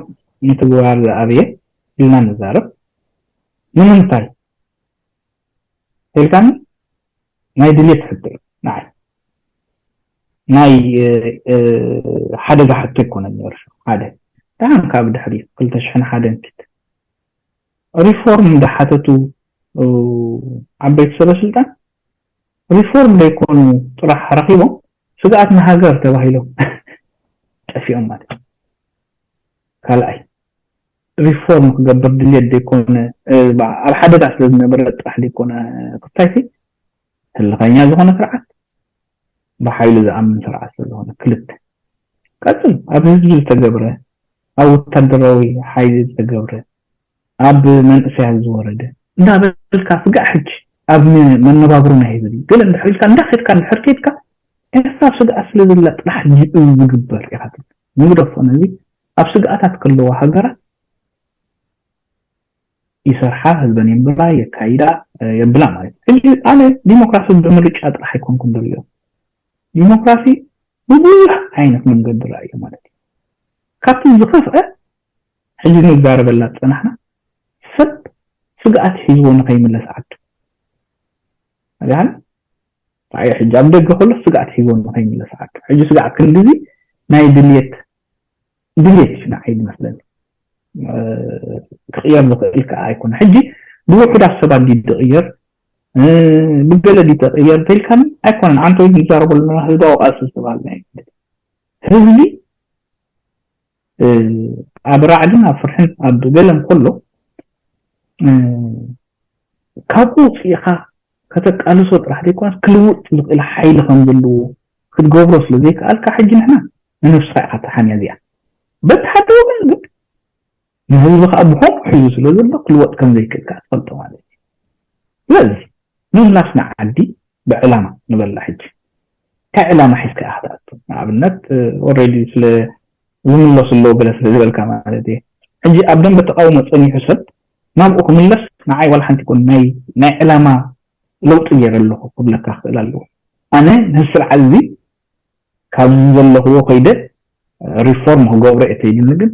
ምትግባር ዝኣብየ ኢልና ንዛረብ። ንምንታይ ኢልካኒ፣ ናይ ድልየት ሕቶ እዩ ንዓይ። ናይ ሓደጋ ሕቶ ኣይኮነን ነይሩ። ሓደ ደሓን ካብ ድሕሪ ክልተ ሽሕን ሓደን ኪድ ሪፎርም ዝሓተቱ ዓበይቲ ሰበ ስልጣን ሪፎርም ዘይኮኑ ጥራሕ ረኺቦም ስግኣት ንሃገር ተባሂሎም ጠፊኦም ማለት እዩ። ካልኣይ ሪፎርም ክገብር ድልየት ዘይኮነ፣ ኣብ ሓደጋ ስለ ዝነበረ ጥራሕ ዘይኮነ ክስታይሲ፣ ህልኸኛ ዝኾነ ስርዓት፣ ብሓይሊ ዝኣምን ስርዓት ስለ ዝኾነ። ክልተ፣ ቀፅል ኣብ ህዝቢ ዝተገብረ፣ ኣብ ወታደራዊ ሓይሊ ዝተገብረ፣ ኣብ መንእሰያት ዝወረደ እንዳበልካ ስጋዕ ሕጂ ኣብ መነባብሮ ናይ ህዝቢ ገለ እንድሕር ኢልካ እንዳኸድካ እንድሕር ከድካ፣ ኤርትራ ኣብ ስግኣት ስለ ዘላ ጥራሕ ጅእ ዝግበር ኢኻ ትብል። ንግደፎ ነዚ። ኣብ ስግኣታት ከለዋ ሃገራት ይሰርሓ፣ ህዝበን የንብራ፣ የካይዳ፣ የብላ ማለት እዩ። ሕጂ ኣነ ዲሞክራሲ ብምርጫ ጥራሕ ኣይኮንኩን ዝሪኦ። ዲሞክራሲ ብብዙሕ ዓይነት መንገዲ ርኣዮ ማለት እዩ። ካብቲ ዝኸፍአ ሕጂ ንዛረበላ ዝፀናሕና ሰብ ስግኣት ሒዝዎ ንኸይምለስ ዓዱ። ሪኣን ኣየ ሕጂ ኣብ ደገ ከሎ ስግኣት ሒዝዎ ንኸይምለስ ዓዱ። ሕጂ ስግኣት ክንድዚ ናይ ድልየት ድልየት እዩ ንዓይ ዝመስለኒ። ክቕየር ዝኽእል ከዓ ኣይኮነ። ሕጂ ብውሑዳት ሰባት ድዩ ዝቕየር፣ ብገለ ድዩ ተቕየር ተልካኒ ኣይኮነን። ኣንተ ወይ ንዛረበሉ ዘለና ህዝባዊ ቃልሲ ዝተባሃለ ናይ ህዝቢ ኣብ ራዕድን ኣብ ፍርሕን ኣብ ገለን ከሎ ካብኡ ውፅኢኻ ከተቃልሶ ጥራሕ ዘይኮነስ ክልውጥ ዝኽእል ሓይሊ ከም ዘለዎ ክትገብሮ ስለ ዘይከኣልካ ሕጂ ንሕና ንነብስኻ ኢኻ ተሓንያ እዚኣ። በቲ ሓደ ወገን ግን ንህዝቢ ከዓ ብኸምኡ ሒዙ ስለ ዘሎ ክልወጥ ከም ዘይክእል ከዓ ትፈልጦ ማለት እዩ። ስለዚ ምምላስ ንዓዲ ብዕላማ ንበላ ሕጂ እንታይ ዕላማ ሒዝካ ኢኻ ትኣቱ? ንኣብነት ኦልሬዲ ስለ ዝምለሱ ኣለዉ ገለ ስለ ዝበልካ ማለት እየ። ሕጂ ኣብ ደንበ ተቃውሞ ፀኒሑ ሰብ ናብኡ ክምለስ ንዓይ ዋላ ሓንቲ ኮን ናይ ናይ ዕላማ ለውጢ ገይረ ኣለኹ ክብለካ ክኽእል ኣለዎ። ኣነ ነዚ ስርዓት እዚ ካብዚ ዘለኽዎ ከይደ ሪፎርም ክገብሮ እየ ተይሉኒ ግን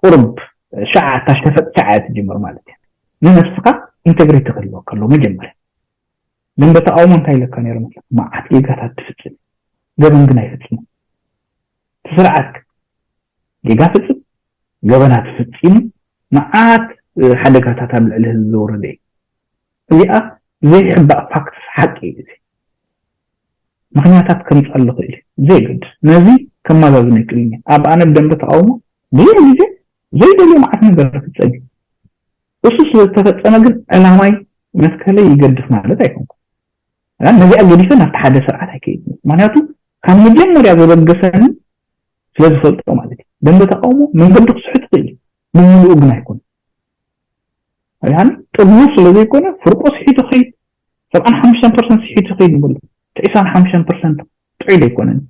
ቁሩብ ሸዓ እታ ሸፈጥ ሸዓ እያ ትጅምር ማለት እያ። ንነብስኻ ኢንተግሪቲ ክህልወካ ኣለዎ መጀመርያ። ደንበ ተቃውሞ እንታይ ኢለካ ነይሩ መስለካ? መዓት ጌጋታት ትፍፅም፣ ገበን ግን ኣይፍፅምን። እቲ ስርዓት ጌጋ ፍፅም፣ ገበናት ፍፂሙ፣ መዓት ሓደጋታት ኣብ ልዕሊ ህዝቢ ዘውረደ እዩ። እዚኣ ዘይሕባእ ፋክትስ ሓቂ እዩ። እዚ ምክንያታት ከምፅኣሉ ክእል እዩ ዘይገድስ። ነዚ ከማዛዝኖ ይክእል እዩ። ኣብ ኣነ ብደንበ ተቃውሞ ብዙሕ ግዜ ዘይደልዮ መዓት ነገር ክፀግ እሱ ስለ ዝተፈፀመ ግን ዕላማይ መትከለይ ይገድፍ ማለት ኣይኮንኩ። ነዚኣ ገዲፈ ናብቲ ሓደ ስርዓት ኣይከይድ። ምክንያቱ ካብ መጀመርያ ዘበገሰኒ ስለ ዝፈልጦ ማለት እዩ። ደንበ ተቃውሞ መንገዲ ክስሕት ይኽእል እዩ፣ ብምሉኡ ግን ኣይኮነ። ያኒ ጥርኑፍ ስለ ዘይኮነ ፍርቆ ስሒቱ ኸይድ፣ ሰብዓን ሓሙሽተን ፐርሰንት ስሒቱ ኸይድ ንብሎ፣ ትዒሳን ሓሙሽተን ፐርሰንት ጥዑይ ዘይኮነን፣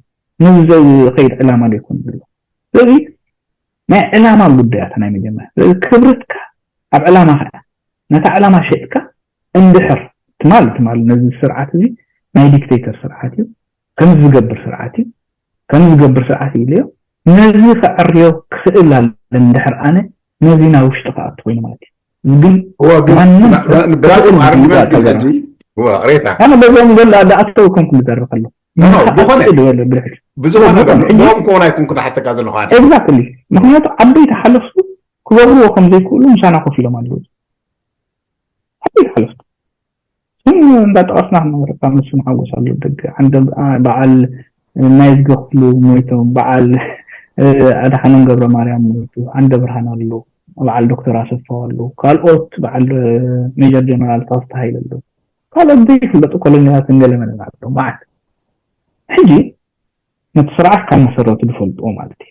ነዚ ዝኸይድ ዕላማ ዘይኮነ ዝብሎ። ስለዚ ናይ ዕላማ ጉዳያት ናይ መጀመርያ። ስለዚ ክብርትካ ኣብ ዕላማ ኸዓ ነታ ዕላማ ሸጥካ እንድሕር ትማል ትማል ነዚ ስርዓት እዚ ናይ ዲክቴተር ስርዓት እዩ፣ ከም ዝገብር ስርዓት እዩ፣ ከም ዝገብር ስርዓት እዩ ኢለዮ ነዚ ከዕርዮ ክኽእል ኣለኒ ድሕር ኣነ ነዚ ናብ ውሽጢ ክኣቱ ኮይኑ ማለት እዩ። ግን እዋ ግን ማንም ና- ና- ብናቶም ክኽእል ኣርጊመንት ግን ይግባእ ሕጂ እዋ ሬታ ኣነ በዞም ገለ ዝኣተው ኮንኩም ዝደርፍ ኣሎ ኖ፣ ኖ፣ ብኾነ- ክእል ዝበለ ብድሕሪ ብዝኾነ ብኾነ፣ በሎ ሕጂ- ብኦም ክኾን ኣይኮንኩን ሓተካ ዘለኹ ኣነ ኤግዛክትሊ። ምክንያቱ ዓበይቲ ሓለፍቱ ክበርዎ ከም ዘይክእሉ ምሳና ኮፍ ኢሎም ኣለዉ። ዓበይቲ ሓለፍቱ ስም እንዳጠቐስና ክንነበረካ ምስ ሓጎስ ኣሎ ደገ ዓንደ በዓል ናይ ዝገክፍሉ ሞይቶም በዓል ኣድሓኖም ገብረ ማርያም ሞይቱ፣ ዓንደ ብርሃን ኣሎ፣ በዓል ዶክተር ኣሰፋው ኣሎ፣ ካልኦት በዓል ሜጀር ጀነራል ፋስታ ሃይለ ኣሎ፣ ካልኦት ዘይፍለጡ ኮሎኔላትን ገለ መለን ኣሎ ማለት። ሕጂ ነቲ ስርዓት ካብ መሰረቱ ዝፈልጥዎ ማለት እዩ።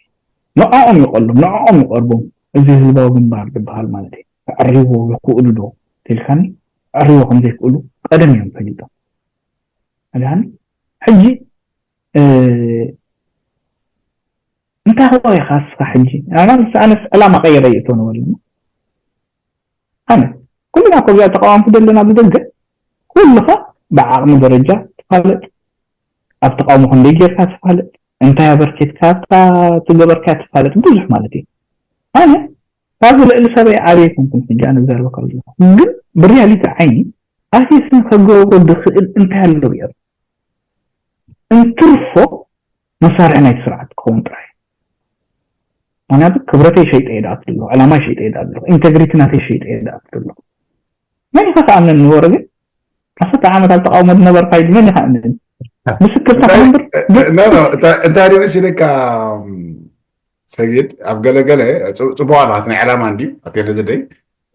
ንዕኦም ይቐሉም፣ ንዕኦም ይቐርቡም። እዚ ህዝባዊ ግንባር ዝበሃል ማለት እዩ። ክዕርይዎ ይኽእሉ ዶ ተልካኒ፣ ክዕርይዎ ከም ዘይክእሉ ቀደም እዮም ፈሊጦም። ኣድሃኒ ሕጂ እ፣ እንታይ ኸ ኢኻ እስኻ ሕጂ ኣነ ኣነስ ዕላማ ቀይረ ይእቶ ንበል ኣነ ኩልና ኮብያ ተቃዋምቲ ዘለና ብደገ ኩልኻ ብዓቕሚ ደረጃ ትፋለጥ ኣብ ተቃውሞ ክንደይ ጌርካ ትፋለጥ እንታይ ኣበርኪትካ ትገበርካ ትፋለጥ ብዙሕ ማለት እዩ ኣነ ካብዚ ልዕሊ ሰበይ ዓብየ ኮንኩም ሕጂ ኣነ ዘረበካ ኣለኹ ግን ብሪያሊቲ ዓይኒ ኣሴስን ከገብሮ ዝኽእል እንታይ ኣሎ ሪኦ እንትርፎ መሳርሒ ናይቲ ስርዓት ክኸውን ጥራይ ምክንያቱ ክብረተይ ሸይጠ የድኣት ኣሎ ዕላማይ ሸይጠ የድኣት ኣሎ ኢንተግሪቲ ናተይ ሸይጠ የድኣት ኣሎ መን ኢኻ ክኣምነኒ ወረ ግን ዓሰርተ ዓመት ኣብ ተቃውሞ ዝነበርካ ኢሉ መን ኢኻ ኣምነኒ ምስክርታ ክነብር ኖ ኖ እንታይ እንታይ ደምስ ኢልካ ሰጊድ ኣብ ገለገለ ጽቡቕ ኣለካ ናይ ዕላማ እንድዩ ኣቴለ ዝደይ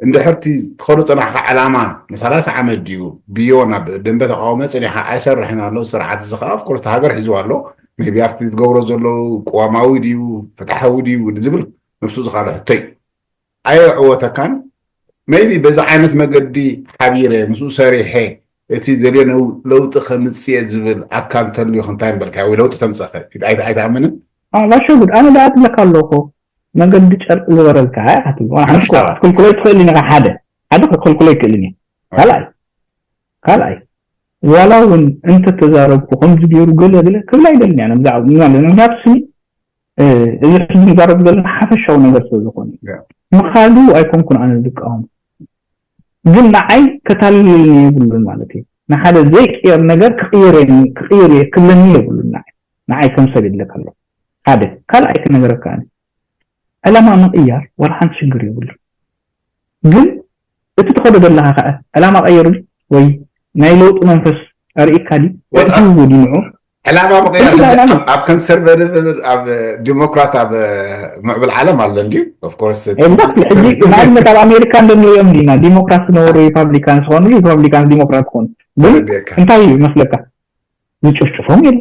እንድሕርቲ ትኸዶ ጽናሕካ ዕላማ ንሰላሳ ዓመት ድዩ ብዮ ናብ ደንበ ተቃውሞ ጽኒሓ ኣይሰርሕን ኣሎ ስርዓት እዚ ከዓ ኦፍኮርስ ሃገር ሒዝዋ ኣሎ ሜቢ ኣብቲ ዝገብሮ ዘለዉ ቅዋማዊ ድዩ ፍትሓዊ ድዩ ዝብል ነብሱ ዝካለ ሕቶ እዩ ኣየዕወተካን maybe በዚ ዓይነት መገዲ ሓቢረ ምስኡ ሰሪሐ እቲ ደልዮ ለውጢ ከምፅእ ዝብል ኣካል እንተልዩ ክንታይ ምበልካ ወይ ለውጢ ተምፀኸ ኣይትኣምንን ባሸጉድ ኣነ ደኣ ትብለካ ኣለኹ መገዲ ጨርቂ ዝበረልካ ኣትኩልኩለይ ትኽእል ኢኻ ሓደ ሓደ ክክልኩለይ ክእልን እየ ካልኣይ ካልኣይ ዋላ እውን እንተተዛረብኩ ከምዚ ገይሩ ገለ ገለ ክብል ኣይደልን እያ ብዛዕባ ምክንያቱ ስኒ እዚ ሕጂ ንዛረብ ዘለና ሓፈሻዊ ነገር ስለ ዝኾነ ምኻዱ ኣይኮንኩን ኣነ ዝቃወም ግን ንዓይ ከታልልኒ የብሉን ማለት እዩ ንሓደ ዘይቅየር ነገር ክቅየር ክቅየር ክብለኒ የብሉን ንዓይ ንዓይ ከም ሰብ ይድለካ ኣሎ ሓደ ካልኣይ ክነገረካ ኣነ ዕላማ ምቅያር ዋላ ሓንቲ ሽግር የብሉ ግን እቲ ትኸዶ ዘለካ ከ ዕላማ ቀይር ወይ ናይ ለውጢ መንፈስ ኣርእካ ዲ ወድህዎ ዲንዑ ዕላማ ምቅያር ኣብ ኮንሰርቨቲቭ ኣብ ዲሞክራት ኣብ ምዕብል ዓለም ኣሎ እንዲ ኦፍኮርስ ንኣብነት ኣብ ኣሜሪካ እንደንሪኦም ዲና ዲሞክራት ዝነበሩ ሪፓብሊካን ዝኾኑ ሪፓብሊካን ዲሞክራት ዝኾኑ ግን እንታይ እዩ መስለካ ዝጭፍጭፎም የለ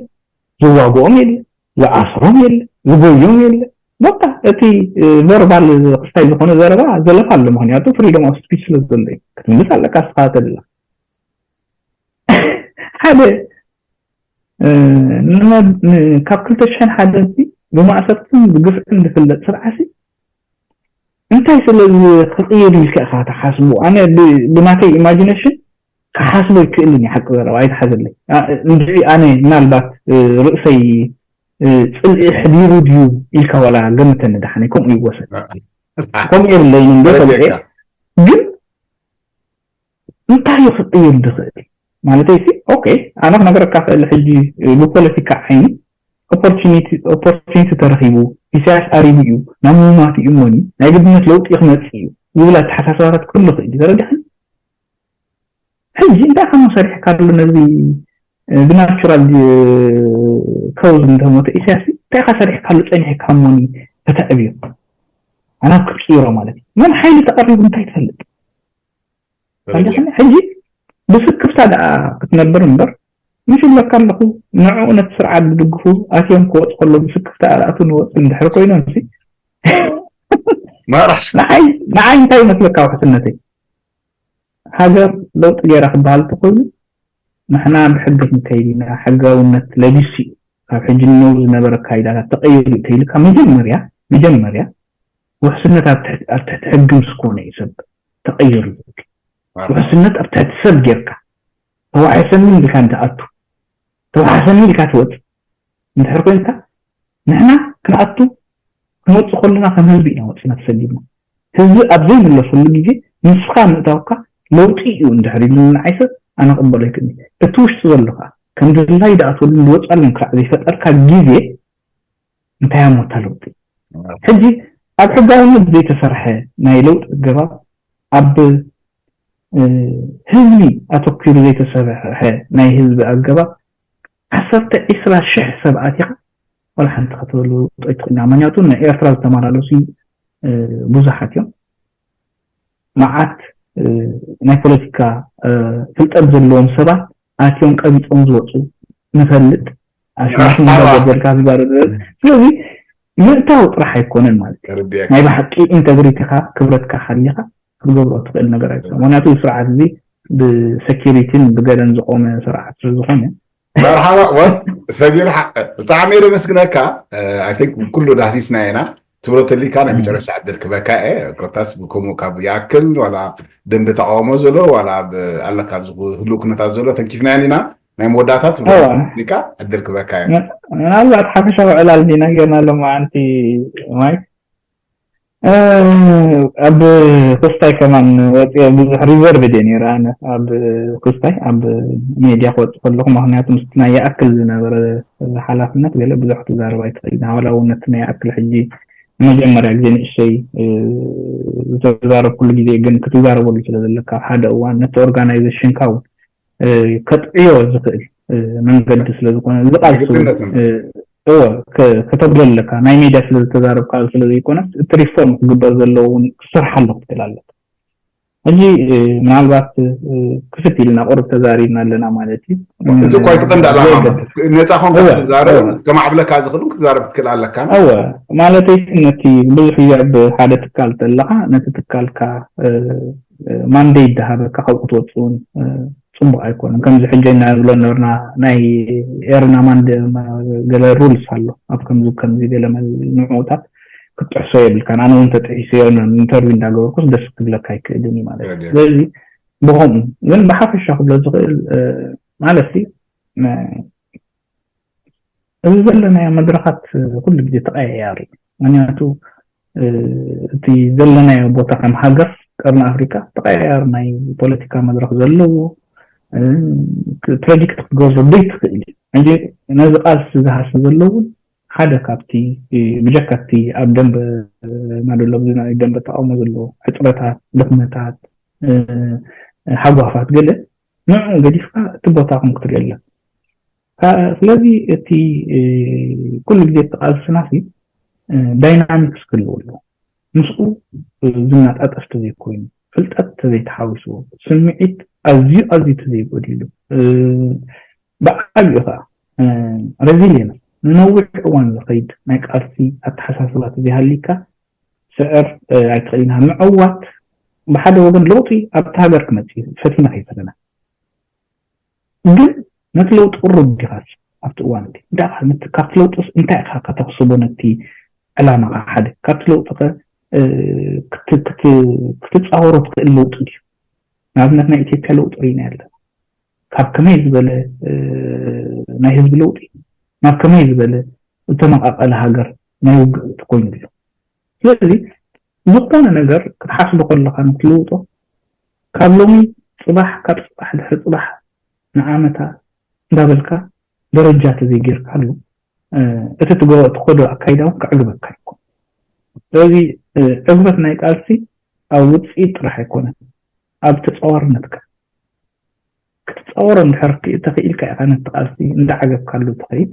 ዝዋግኦም የለ ዝኣስሮም የለ ዝጎዮም የለ በቃ እቲ ቨርባል ክስታይ ዝኾነ ዘረባ ዘለፋ ኣሎ ምክንያቱ ፍሪደም ኦፍ ስፒች ስለ ዘሎ እዩ ክትምልስ ኣለካ ስኻ ተድላ ሓደ ካብ ክልተ ሽሕን ሓደ ብማእሰርትን ብግፍዕን ዝፍለጥ ስርዓሲ እንታይ ስለ ክቅየር ኢልካ ኢካ ትሓስቡ ኣነ ብናተይ ኢማጂነሽን ክሓስቦ ይክእልን እዩ ሓቂ ዘረባ ኣይትሓዘለይ እንድዒ ኣነ ምናልባት ርእሰይ ፅልኢ ሕዲሩ ድዩ ኢልካ ዋላ ገምተኒ ደሓነይ ከምኡ ይወሰድ ከምኡ የብለይን እንዶ ፈልጠ ግን እንታይ እዩ ክቅየር ዝኽእል ማለተይ ሲ ኦኬ ኣነ ክነገረካ ክእል ሕጂ ብፖለቲካ ዓይኒ ኦፖርቹኒቲ ተረኺቡ ኢሳያስ ኣሪቡ እዩ ናብ ምማት እዩ እሞኒ ናይ ግድነት ለውጢ ክመፅእ እዩ ይብል ኣተሓሳስባታት ክህሉ ክእል እዩ ተረዲኽን ሕጂ እንታይ ከም ሰሪሕካ ኣሎ ነዚ ብናቹራል ከውዝ እንተሞተ ኢሳያስ እንታይ ካ ሰሪሕካ ኣሎ ፀኒሕካ እሞኒ ተተዕብዮ ኣናብ ክትቅይሮ ማለት እዩ መን ሓይሊ ተቐሪቡ እንታይ ትፈልጥ ሕጂ ብስክፍታ ደኣ ክትነብር እምበር ምሽ ብለካ ኣለኹ ንዕኡ ነቲ ስርዓት ዝድግፉ ኣትዮም ክወፅ ከሎ ብስክፍታ ኣርኣቱ ንወፅ እንድሕር ኮይኖም ንዓይ እንታይ ይመስለካ ውሕስነተይ ሃገር ለውጢ ገይራ ክበሃል ተኮይኑ ንሕና ብሕጊ ክንከይድ ኢና ሕጋውነት ለጊሲ እዩ ካብ ሕጂ ንነው ዝነበረ ኣካይዳታት ተቀይሩ ተይልካ መጀመርያ መጀመርያ ውሕስነት ኣብ ትሕቲ ሕጊ ምስ ኮነ እዩ ሰብ ተቀይሩ ዝብል ውሕስነት ኣብ ትሕቲ ሰብ ጌርካ ተዋሒሰኒ ኢልካ እንትኣቱ ተዋሓሰኒ ኢልካ ትወፅእ እንድሕር ኮይንካ ንሕና ክንኣቱ ክንወፅእ ከለና ከም ህዝቢ ኢና ወፂና ተሰዲድና። ህዝቢ ኣብ ዘይምለሰሉ ግዜ ንስኻ ምእታውካ ለውጢ እዩ እንድሕር ኢሉ ንዓይ ሰብ ኣነ ክቕበሎ ኣይክእልን። እቲ ውሽጢ ዘሎ ከዓ ከም ድላይ ድኣትወሉን ዝወፃሉን ክሳዕ ዘይፈጠርካ ግዜ እንታይ ኣሞታ ለውጢ? ሕጂ ኣብ ሕጋውነት ዘይተሰርሐ ናይ ለውጢ ኣገባብ ኣብ ህዝቢ ኣተኪሩ ዘይተሰርሐ ናይ ህዝቢ ኣገባብ ዓሰርተ ዒስራ ሽሕ ሰብ ኣቲኻ ዋላ ሓንቲ ክትህሉ ኣይትኽእልና። ምክንያቱ ናይ ኤርትራ ዝተመላለሱ ብዙሓት እዮም። መዓት ናይ ፖለቲካ ፍልጠት ዘለዎም ሰባት ኣትዮም ቀቢፆም ዝወፁ ንፈልጥ። ኣሽማሽም ዳጎርጎርካ ዝጋሩ ስለዚ ምእታው ጥራሕ ኣይኮነን ማለት እዩ። ናይ ብሓቂ ኢንተግሪቲካ ክብረትካ ሓሊካ ክትገብሮ ትኽእል ነገር ኣይኮነን። ምክንያቱ ስርዓት እዚ ብሰኪሪቲን ብገለን ዝቆመ ስርዓት ስለዝኾነ። መርሓባ። ወ ሰጊር ሓቀ ብጣዕሚ እየ ደመስግነካ። ኣይ ቲንክ ኩሉ ዳህሲስና ኢና። ትብሎ ተሊካ ናይ መጨረሻ ዕድል ክበካ እየ። ኮታስ ብከምኡ ካብ ይኣክል ዋላ ደንበ ተቃውሞ ዘሎ ዋላ ኣብ ኣለካ ኣብዚ ህሉው ኩነታት ዘሎ ተንኪፍናየን ኢና። ናይ መወዳእታ ትብሎ ተሊካ ዕድል ክበካ እየ። ምናልባት ሓፈሻዊ ዕላል ዲና ጌርና ሎማዓንቲ ማይክ ኣብ ኩስታይ ከማን ወፅየ ብዙሕ ሪዘርቭ ድየ ነይረ ኣነ ኣብ ኩስታይ ኣብ ሜድያ ክወፅእ ከለኹ ምክንያቱ ምስቲ ናይ ይኣክል ዝነበረ ሓላፍነት ገለ ብዙሕ ትዛረብ ኣይትኽእል ኢና ዋላ እውን ነቲ ናይ ይኣክል ሕጂ ንመጀመርያ ግዜ ንእሽተይ ዝተዛረብኩሉ ግዜ ግን ክትዛረበሉ ስለ ዘለካ ሓደ እዋን ነቲ ኦርጋናይዜሽንካ እውን ከጥዕዮ ዝኽእል መንገዲ ስለ ዝኾነ ዝቃልሱ እወ ከተብሎ ኣለካ ናይ ሜድያ ስለ ዝተዛረብካ ስለ ዘይኮነስ እቲ ሪፎርም ክግበር ዘለዎ እውን ክሰርሓ ኣሎ ክትብል ኣለካ ሕጂ ምናልባት ክፍት ኢልና ቁርብ ተዛሪብና ኣለና ማለት እዩ እዚ እኳ ይትቀንድ ኣላማ ነፃ ኮንካ ክትዛረብ ከማዕብለካ ዝኽእል ክትዛረብ ክትክእል ኣለካ እወ ማለተይ ነቲ ብዙሕ ኣብ ሓደ ትካል ተለካ ነቲ ትካልካ ማንዴት ዝሃበካ ካብኡ ክትወፅእ እውን ፅቡቅ ኣይኮነን ከምዚ ሕጂ ኢና ንብሎ ነበርና ናይ ኤርና ማንድ ገለ ሩልስ ኣሎ ኣብ ከምዚ ከምዚ ገለ ንዕኡታት ክትጥሕሶ የብልካን ኣነ እውን ተጥሒሰዮ ኢንተርቪው እንዳገበርኩስ ደስ ክብለካ ኣይክእልን እዩ ማለት እዩ ስለዚ ብከምኡ ግን ብሓፈሻ ክብሎ ዝኽእል ማለት እዚ ዘለናዮ መድረኻት ኩሉ ግዜ ተቀያያሪ ምክንያቱ እቲ ዘለናዮ ቦታ ከም ሃገር ቀርኒ ኣፍሪካ ተቀያያሪ ናይ ፖለቲካ መድረክ ዘለዎ ፕረዲክት ክትገብሮ ዘይትኽእል እዩ ሕጂ ነዚ ቃልሲ ዝሃሲ ዘለውን ሓደ ካብቲ ብጀካቲ ኣብ ደንበ ናደሎ ኣብዚ ናይ ደንበ ተቃውሞ ዘሎ ሕፅረታት ድክመታት ሓጓፋት ገለ ንዕኡ ገዲፍካ እቲ ቦታ ከም ክትሪኦ ኣለካ ስለዚ እቲ ኩሉ ግዜ ተቃልስና ሲ ዳይናሚክስ ክህልዎ ኣለዎ ምስኡ ዝመጣጠፍ ተዘይኮይኑ ፍልጠት ተዘይተሓዊስዎ ስምዒት ኣዝዩ ኣዝዩ ተዘይጎዲሉ ብዓብዩ ከዓ ሬዚሊየንስ ንነዊሕ እዋን ዝኸይድ ናይ ቃልሲ ኣተሓሳስባ ተዘይሃሊካ ስዕር ኣይትኽእል ኢና ምዕዋት ብሓደ ወገን ለውጢ ኣብቲ ሃገር ክመፅእ ፈቲና ከይፈለና ግን ነቲ ለውጢ ቅሩብ ዲኻስ ኣብቲ እዋን እቲ እንታይ ካብቲ ለውጢስ እንታይ ኢኻ ከተኽስቦ ነቲ ዕላማኻ ሓደ ካብቲ ለውጢ ከ ክትፃወሮ ትኽእል ለውጢ ድዩ ንኣብነት ናይ ኢትዮጵያ ለውጢ ርኢና ኣለና ካብ ከመይ ዝበለ ናይ ህዝቢ ለውጢ ናብ ከመይ ዝበለ ዝተመቃቀለ ሃገር ናይ ውግእ ኮይኑ ኣሎ ስለዚ ዝኾነ ነገር ክትሓስቦ ከለኻ ንክትልውጦ ካብ ሎሚ ፅባሕ ካብ ፅባሕ ድሕሪ ፅባሕ ንዓመታ እንዳበልካ ደረጃ ተዘይጌርካሉ እቲ ትኸዶ ኣካይዳ እውን ከዕግበካ ይኮን ስለዚ ዕግበት ናይ ቃልሲ ኣብ ውፅኢት ጥራሕ ኣይኮነን ኣብ ተፃዋርነትካ ክትፃወሮ እንድሕር ተኽኢልካ ኢኻ ነቲ ቃልሲ እንዳዓገብካሉ ትኸይድ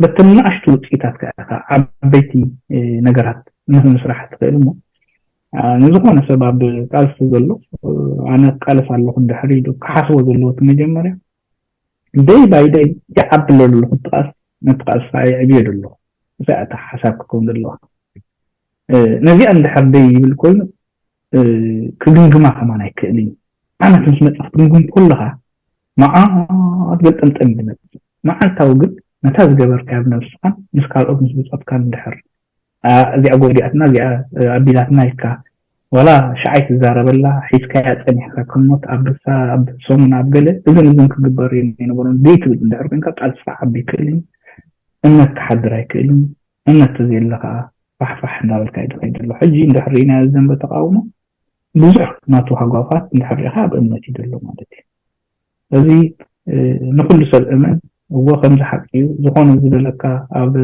በተን ንኣሽቱ ውፅኢታት ከ ኢኻ ዓበይቲ ነገራት ንምስራሕ ትኽእል እሞ ንዝኾነ ሰብ ኣብ ቃልሲ ዘሎ ኣነ ቃለስ ኣለኹ እንድሕር ኢሉ ክሓስቦ ዘለዎ እቲ መጀመርያ ደይ ባይ ደይ ይዓቢ ኣለኹ ቃልሲ ነቲ ቃልሲ ከዓ የዕብዮ ኣለኹ እዛ እታ ሓሳብ ክከውን ዘለዋ ነዚኣ እንድሕር ደይ ይብል ኮይኑ ክግምግማ ከማን ኣይክእልን እዩ። ዓመት ምስ መፀ ክትግምግም ከለኻ መዓት ገልጠምጠም እዩ ዝመፅእ። መዓልታዊ ግን ነታ ዝገበርካያ ብነብስኻን ምስ ካልኦት ምስ ብፆትካን እንድሕር እዚኣ ጎዲኣትና እዚኣ ኣቢላትና ኢልካ ዋላ ሸዓይ ትዛረበላ ሒዝካያ ፀኒሕካ ከም ሞት ኣብ ርሳ ኣብ ሰሙን ኣብ ገለ እዝን እዝን ክግበር እዩ ዝነበሮም ዘይትብል እንድሕር ኮይንካ ቃልስኻ ክዓቢ ኣይክእልን እዩ። እምነት ክሓድር ኣይክእልን እዩ። እምነት ተዘየለ ከዓ ፋሕፋሕ እንዳበልካ እዩ ዝኸይድ ዘሎ። ሕጂ እንድሕር ርኢናዮ ዘንበ ተቃውሞ ብዙሕ ናቱ ሃጓፋት እንድሕር ሪኢኻ ኣብ እምነት እዩ ዘሎ ማለት እዩ። እዚ ንኩሉ ሰብ እመን እዎ ከምዚ ሓቂ እዩ ዝኾነ ዝበለካ ኣብ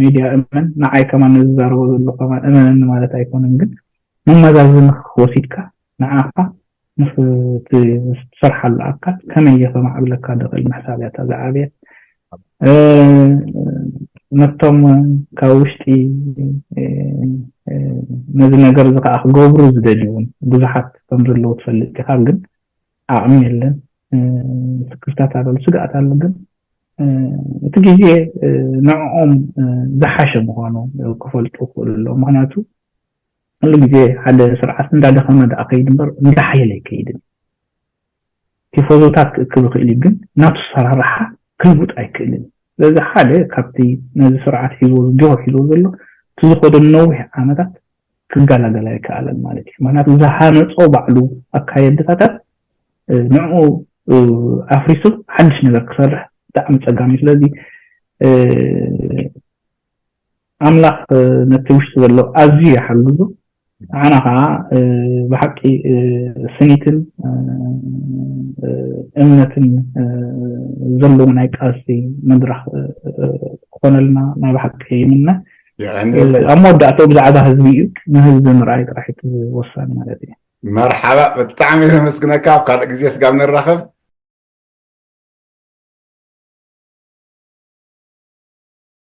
ሜድያ እመን ንዓይ ከማን ንዝዛረቦ ዘሎ ከማን እመነኒ ማለት ኣይኮነን ግን መመዛዝንኽ ወሲድካ ንዓኻ ምስ ትሰርሓሉ ኣካል ከመይ እየ ከማዕብለካ ደኽእል ምሕሳብ እያ እታ ዝዓበየት ነቶም ካብ ውሽጢ ነዚ ነገር እዚ ከዓ ክገብሩ ዝደልዩ እውን ብዙሓት ከም ዘለዉ ትፈልጥ ኢኻ ግን ዓቕሚ የለን ስክፍታት ኣሎ ስግኣት ኣሎ ግን እቲ ግዜ ንዕኦም ዝሓሸ ምዃኑ ክፈልጡ ክኽእሉ ኣለዎም ምክንያቱ ኩሉ ግዜ ሓደ ስርዓት እንዳደኸመ ደኣ ከይድ እምበር እንዳሓየለ ኣይከይድን ቲፎዞታት ክእክብ ይኽእል እዩ ግን ናቱ ሰራርሓ ክልውጥ ኣይክእልን ስለዚ ሓደ ካብቲ ነዚ ስርዓት ሒዝዎ ዝጆ ሒዝዎ ዘሎ እቲ ዝኸዶ ነዊሕ ዓመታት ክገላገል ኣይከኣለን ማለት እዩ ምክንያቱ ዝሃነፆ ባዕሉ ኣካየድታታት ንዕኡ ኣፍሪሱ ሓድሽ ነገር ክሰርሕ ብጣዕሚ ፀጋም እዩ ስለዚ ኣምላኽ ነቲ ውሽጢ ዘሎ ኣዝዩ ይሓግዞ ንዓና ከዓ ብሓቂ ስኒትን እምነትን ዘለዎ ናይ ቃልሲ መድረኽ ክኾነልና ናይ ብሓቂ ይምነ ኣብ መወዳእተኡ ብዛዕባ ህዝቢ እዩ ንህዝቢ ምርኣይ ጥራሕ እቲ ወሳኒ ማለት እዩ መርሓባ ብጣዕሚ ነመስግነካ ኣብ ካልእ ግዜ ስጋብ ንራኸብ